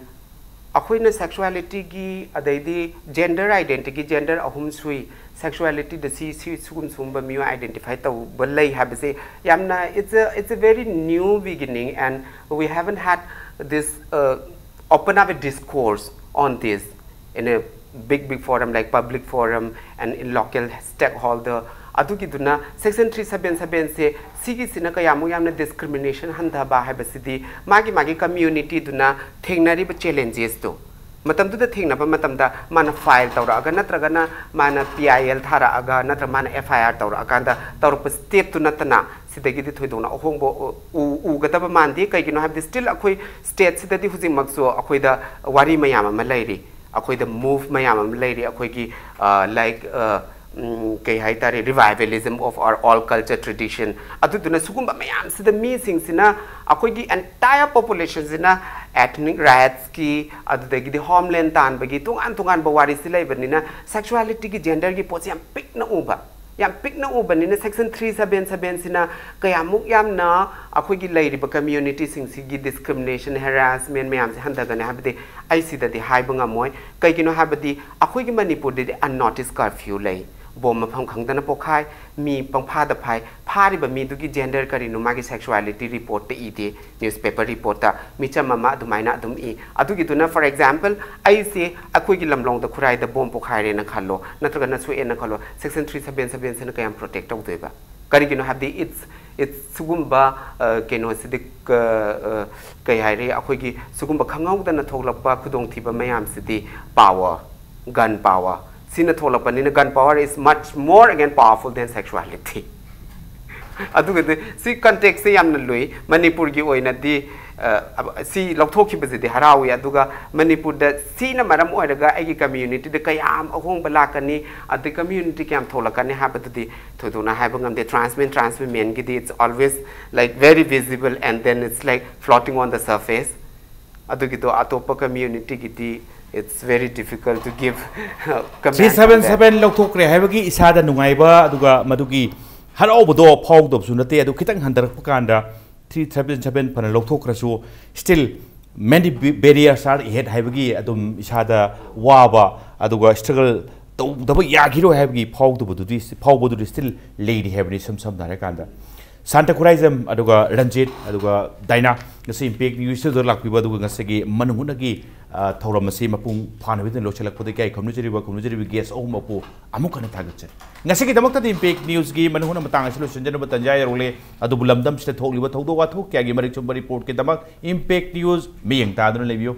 ꯑꯩꯈꯣꯏꯅ ꯁꯦꯛꯁꯨꯋꯦꯂꯤꯇꯤꯒꯤ, ꯑꯗꯩꯗꯤ ꯖꯦꯟꯗꯔ ꯑꯥꯏꯗꯦꯟꯇꯤꯇꯤ, ꯖꯦꯟꯗꯔ ꯑꯍꯨꯝ ꯁꯨꯏ, ꯁꯦꯛꯁꯨꯋꯦꯂꯤꯇꯤꯗ ꯁꯤ ꯁꯤ ꯁꯤꯒꯨꯝ ꯁꯤꯒꯨꯝꯕ ꯃꯤꯑꯣꯏ ꯑꯥꯏꯗꯦꯟꯇꯤꯐꯥꯏ ꯇꯧꯕ ꯂꯩ ꯍꯥꯏꯕꯁꯦ ꯌꯥꯝꯅ, it's a, it's a very new beginning, and we haven't had this, uh, open up a discourse on this in a big, big forum like public forum and in local stakeholder. ꯑꯗꯨꯒꯤꯗꯨꯅ section three seven ꯁꯕꯦꯟꯁꯦ ꯁꯤꯒꯤꯁꯤꯅ ꯀꯌꯥꯃꯨꯛ ꯌꯥꯝꯅ discrimination ꯍꯟꯊꯕ ꯍꯥꯏꯕꯁꯤꯗꯤ ꯃꯥꯒꯤ ꯃꯥꯒꯤ ꯀꯝꯃ꯭ꯌꯨꯅꯤꯇꯤꯗꯨꯅ ꯊꯦꯡꯅꯔꯤꯕ ꯆꯦꯂꯦꯟꯖꯦꯁꯇꯣ, ꯃꯇꯝꯗꯨꯗ ꯊꯦꯡꯅꯕ ꯃꯇꯝꯗ ꯃꯥꯅ ꯐꯥꯏꯜ ꯇꯧꯔꯛꯑꯒ, ꯅꯠꯇ꯭ꯔꯒꯅ ꯃꯥꯅ ꯄꯤ ꯑꯥꯏ ꯑꯦꯜ ꯊꯥꯔꯛꯑꯒ, ꯅꯠꯇ꯭ꯔꯒ ꯃꯥꯅ ꯑꯦꯐ ꯑꯥꯏ ꯑꯥꯔ ꯇꯧꯔꯛꯑꯀꯥꯟꯗ ꯇꯧꯔꯛꯄ ꯁ꯭ꯇꯦꯞꯇꯨ ꯅꯠꯇꯅ ꯁꯤꯗꯒꯤꯗꯤ ꯊꯣꯏꯗꯣꯛꯅ ꯑꯍꯣꯡꯕ ꯎ-, ꯎ-, ꯎꯒꯗꯕ ꯃꯥꯟꯗꯦ꯫ ꯀꯩꯒꯤꯅꯣ ꯍꯥꯏꯕꯗꯤ, ꯁ꯭ꯇꯤꯜ ꯑꯩꯈꯣꯏ ꯁ꯭ꯇꯦꯠꯁꯤꯗꯗꯤ ꯍꯧꯖꯤꯛꯃꯛꯁꯨ ꯑꯩꯈꯣꯏꯗ ꯋꯥꯔꯤ ꯃꯌꯥꯝ ꯑꯃ ꯂꯩꯔꯤ, ꯑꯩꯈꯣꯏꯗ ꯃꯨꯚ ꯃꯌꯥꯝ ꯑꯃ ꯂꯩꯔꯤ, ꯑꯩꯈꯣꯏꯒꯤ, ꯑ, ꯂꯥꯏꯛ, ꯑ, ꯎꯝ, ꯀꯩ ꯍꯥꯏꯇꯥꯔꯦ, revival of our old culture tradition꯫ ꯑꯗꯨꯗꯨꯅ ꯁꯤꯒꯨꯝꯕ ꯃꯌꯥꯝꯁꯤꯗ ꯃꯤꯁꯤꯡꯁꯤꯅ, ꯑꯩꯈꯣꯏꯒꯤ ꯑꯦꯟꯇꯥꯌꯔ ꯄꯣꯄꯨꯂꯦꯁꯟꯁꯤꯅ ꯑꯦꯊꯅꯤꯛ ꯔꯥꯏꯠꯁꯀꯤ, ꯑꯗꯨꯗꯒꯤꯗꯤ ꯍꯣꯝꯂꯦꯟ ꯇꯥꯟꯕꯒꯤ ꯇꯣꯉꯥꯟ ꯇꯣꯉꯥꯟꯕ ꯋꯥꯔꯤꯁꯤ ꯂꯩꯕꯅꯤꯅ, ꯁꯦꯛꯁꯨꯋꯦꯂꯤꯇꯤꯒꯤ, ꯖꯦꯟꯗꯔꯒꯤ ꯄꯣꯠꯁꯤ ꯌꯥꯝ ꯄꯤꯛꯅ ꯎꯕ, ꯌꯥꯝ ꯄꯤꯛꯅ ꯎꯕꯅꯤꯅ, ꯁꯦꯛꯁꯟ ꯊ꯭ꯔꯤ ꯁꯕꯦꯟ ꯁꯕꯦꯟꯁꯤꯅ ꯀꯌꯥꯃꯨꯛ ꯌꯥꯝꯅ ꯑꯩꯈꯣꯏꯒꯤ ꯂꯩꯔꯤꯕ ꯀꯝꯃ꯭ꯌꯨꯅꯤꯇꯤꯁꯤꯡꯁꯤꯒꯤ ꯗꯤꯁꯀ꯭ꯔꯤꯃꯤꯅꯦꯁꯟ, ꯍꯦꯔꯥꯁꯃꯦꯟ ꯃꯌꯥꯝꯁꯦ ꯍꯟꯊꯒꯅꯤ ꯍꯥꯏꯕꯗꯤ ꯑꯩ ꯁꯤꯗꯗꯤ ꯍꯥꯏꯕ ꯉꯝꯃꯣꯏ꯫ ꯀꯩꯒꯤꯅꯣ ꯍꯥꯏꯕꯗꯤ, ꯑꯩꯈꯣꯏꯒꯤ ꯃꯅꯤꯄꯨꯔꯗꯗꯤ ꯑꯟꯅꯣꯇꯤꯁ ꯀꯔꯐ꯭ꯌꯨ ꯂꯩ, ꯕꯣꯝ ꯃꯐꯝ ꯈꯪꯗꯅ ꯄꯣꯈꯥꯏ, ꯃꯤ ꯄꯪꯐꯥꯗ ꯐꯥꯏ, ꯐꯥꯔꯤꯕ ꯃꯤꯗꯨꯒꯤ ꯖꯦꯟꯗꯔ ꯀꯔꯤꯅꯣ ꯃꯥꯒꯤ ꯁꯦꯛꯁꯨꯋꯦꯂꯤꯇꯤ ꯔꯤꯄꯣꯔꯠꯇ ꯏꯗꯦ, ꯅ꯭ꯌꯨꯁꯄꯦꯄꯔ ꯔꯤꯄꯣꯔꯠꯇ ꯃꯤꯆꯝ ꯑꯃ ꯑꯗꯨꯃꯥꯏꯅ ꯑꯗꯨꯝ ꯏ꯫ ꯑꯗꯨꯒꯤꯗꯨꯅ, ꯐꯣꯔ ꯑꯦꯛꯖꯥꯝꯄꯜ, ꯑꯩꯁꯦ ꯑꯩꯈꯣꯏꯒꯤ ꯂꯝꯂꯣꯡꯗ ꯈꯨꯔꯥꯏꯗ ꯕꯣꯝ ꯄꯣꯈꯥꯏꯔꯦꯅ ꯈꯜꯂꯣ, ꯅꯠꯇ꯭ꯔꯒꯅ ꯁꯣꯛꯑꯦꯅ ꯈꯜꯂꯣ, ꯁꯦꯛꯁꯟ ꯊ꯭ꯔꯤ ꯁꯕꯦꯟ ꯁꯕꯦꯟꯁꯤꯅ ꯀꯌꯥꯝ ꯄ꯭ꯔꯣꯇꯦꯛ ꯇꯧꯗꯣꯏꯕ? ꯀꯔꯤꯒꯤꯅꯣ ꯍꯥꯏꯕꯗꯤ, ꯏꯠꯁ, ꯏꯠꯁ ꯁꯤꯒꯨꯝꯕ, ꯑ, ꯀꯩꯅꯣꯁꯤꯗꯤ, ꯀ-, ꯑ, ꯀꯩ ꯍꯥꯏꯔꯦ, ꯑꯩꯈꯣꯏꯒꯤ ꯁꯤꯒꯨꯝꯕ ꯈꯪꯍꯧꯗꯅ ꯊꯣꯛꯂꯛꯄ ꯈꯨꯗꯣꯡꯊꯤꯕ ꯃꯌꯥꯝꯁꯤꯗꯤ ꯄꯥꯋꯔ, ꯒꯟ ꯄꯥꯋꯔ ꯁꯤꯅ ꯊꯣꯛꯂꯛꯄꯅꯤꯅ, gun power is much more again powerful than sexuality꯫ ꯑꯗꯨꯒꯗꯤ ꯁꯤ ꯀꯟꯇꯦꯛꯁꯁꯦ ꯌꯥꯝꯅ ꯂꯨꯏ꯫ ꯃꯅꯤꯄꯨꯔꯒꯤ ꯑꯣꯏꯅꯗꯤ, ꯑ, ꯁꯤ ꯂꯧꯊꯣꯛꯈꯤꯕꯁꯤꯗꯤ ꯍꯔꯥꯎꯏ, ꯑꯗꯨꯒ ꯃꯅꯤꯄꯨꯔꯗ ꯁꯤꯅ ꯃꯔꯝ ꯑꯣꯏꯔꯒ ꯑꯩꯒꯤ ꯀꯝꯃ꯭ꯌꯨꯅꯤꯇꯤꯗ ꯀꯌꯥꯝ ꯑꯍꯣꯡꯕ ꯂꯥꯛꯀꯅꯤ, ꯑꯗꯩ ꯀꯝꯃ꯭ꯌꯨꯅꯤꯇꯤ ꯀꯌꯥꯝ ꯊꯣꯛꯂꯛꯀꯅꯤ ꯍꯥꯏꯕꯗꯨꯗꯤ ꯊꯣꯏꯗꯣꯛꯅ ꯍꯥꯏꯕ ꯉꯝꯗꯦ꯫ Trans men, trans womenꯒꯤꯗꯤ it's always, like, very visible and then it's, like, floating on the surface꯫ ꯑꯗꯨꯒꯤꯗꯣ ꯑꯇꯣꯞꯄ ꯀꯝꯃ꯭ꯌꯨꯅꯤꯇꯤꯒꯤꯗꯤ it's very difficult to give comment on that꯫ Three seven seven ꯂꯧꯊꯣꯛꯈ꯭ꯔꯦ ꯍꯥꯏꯕꯒꯤ ꯏꯁꯥꯗ ꯅꯨꯡꯉꯥꯏꯕ ꯑꯗꯨꯒ ꯃꯗꯨꯒꯤ ꯍꯔꯥꯎꯕꯗꯣ ꯐꯥꯎꯗꯕꯁꯨ ꯅꯠꯇꯦ꯫ ꯑꯗꯨ ꯈꯤꯇꯪ ꯍꯟꯊꯔꯛꯄ ꯀꯥꯟꯗ, ꯊ꯭ꯔꯤ ꯁꯕꯦꯟ ꯁꯕꯦꯟ ꯐꯅ ꯂꯧꯊꯣꯛꯈ꯭ꯔꯁꯨ, still many barriers are ahead ꯍꯥꯏꯕꯒꯤ ꯑꯗꯨꯝ ꯏꯁꯥꯗ ꯋꯥꯕ ꯑꯗꯨꯒ ꯁ꯭ꯇ꯭ꯔꯒꯜ ꯇꯧꯗꯕ ꯌꯥꯈꯤꯔꯣꯏ ꯍꯥꯏꯕꯒꯤ ꯐꯥꯎꯗꯕꯗꯨꯗꯤ, ꯐꯥꯎꯕꯗꯨꯗꯤ still ꯂꯩꯔꯤ ꯍꯥꯏꯕꯅꯤ꯫ ꯏꯁꯝ ꯁꯝꯅ ꯍꯥꯏꯔꯀꯥꯟꯗ, ꯁꯥꯟꯇ ꯈꯨꯔꯥꯏꯖꯝ ꯑꯗꯨꯒ ꯔꯟꯖꯤꯠ ꯑꯗꯨꯒ ꯗꯥꯏꯅꯥ, ꯉꯁꯤ ꯏꯝꯄꯦꯛ ꯅ꯭ꯌꯨꯁꯇꯨꯗ ꯂꯥꯛꯄꯤꯕ ꯑꯗꯨꯒ ꯉꯁꯤꯒꯤ ꯃꯅꯨꯡ ꯍꯨꯠꯅꯒꯤ, ꯑ, ꯊꯧꯔꯝ ꯑꯁꯤ ꯃꯄꯨꯡ ꯐꯥꯅ ꯍꯧꯖꯤꯛ ꯂꯣꯏꯁꯤꯜꯂꯛꯄꯗ ꯏꯀꯥꯏ ꯈꯨꯝꯅꯖꯔꯤꯕ, ꯈꯨꯝꯅꯖꯔꯤꯕ ꯒꯦꯁ ꯑꯍꯨꯝꯃꯛꯄꯨ ꯑꯃꯨꯛ ꯍꯟꯅ ꯊꯥꯒꯠꯆꯔꯤ꯫ ꯉꯁꯤꯒꯤꯗꯃꯛꯇꯗꯤ ꯏꯝꯄꯦꯛ ꯅ꯭ꯌꯨꯁꯀꯤ ꯃꯅꯨꯡ ꯍꯨꯠꯅ ꯃꯇꯥꯡ ꯑꯁꯤ ꯂꯣꯏꯁꯤꯟꯖꯅꯕ ꯇꯟꯖꯥ ꯌꯧꯔꯛꯂꯦ꯫ ꯑꯗꯨꯕꯨ ꯂꯝꯗꯝꯁꯤꯗ ꯊꯣꯛꯂꯤꯕ ꯊꯧꯗꯣꯛ ꯋꯥꯊꯣꯛ ꯀꯌꯥꯒꯤ ꯃꯔꯤꯛ ꯆꯨꯝꯕ ꯔꯤꯄꯣꯔꯠꯀꯤꯗꯃꯛ ꯏꯝꯄꯦꯛ ꯅ꯭ꯌꯨꯁ ꯃꯤꯠꯌꯦꯡ ꯇꯥꯗꯨꯅ ꯂꯩꯕꯤꯌꯨ꯫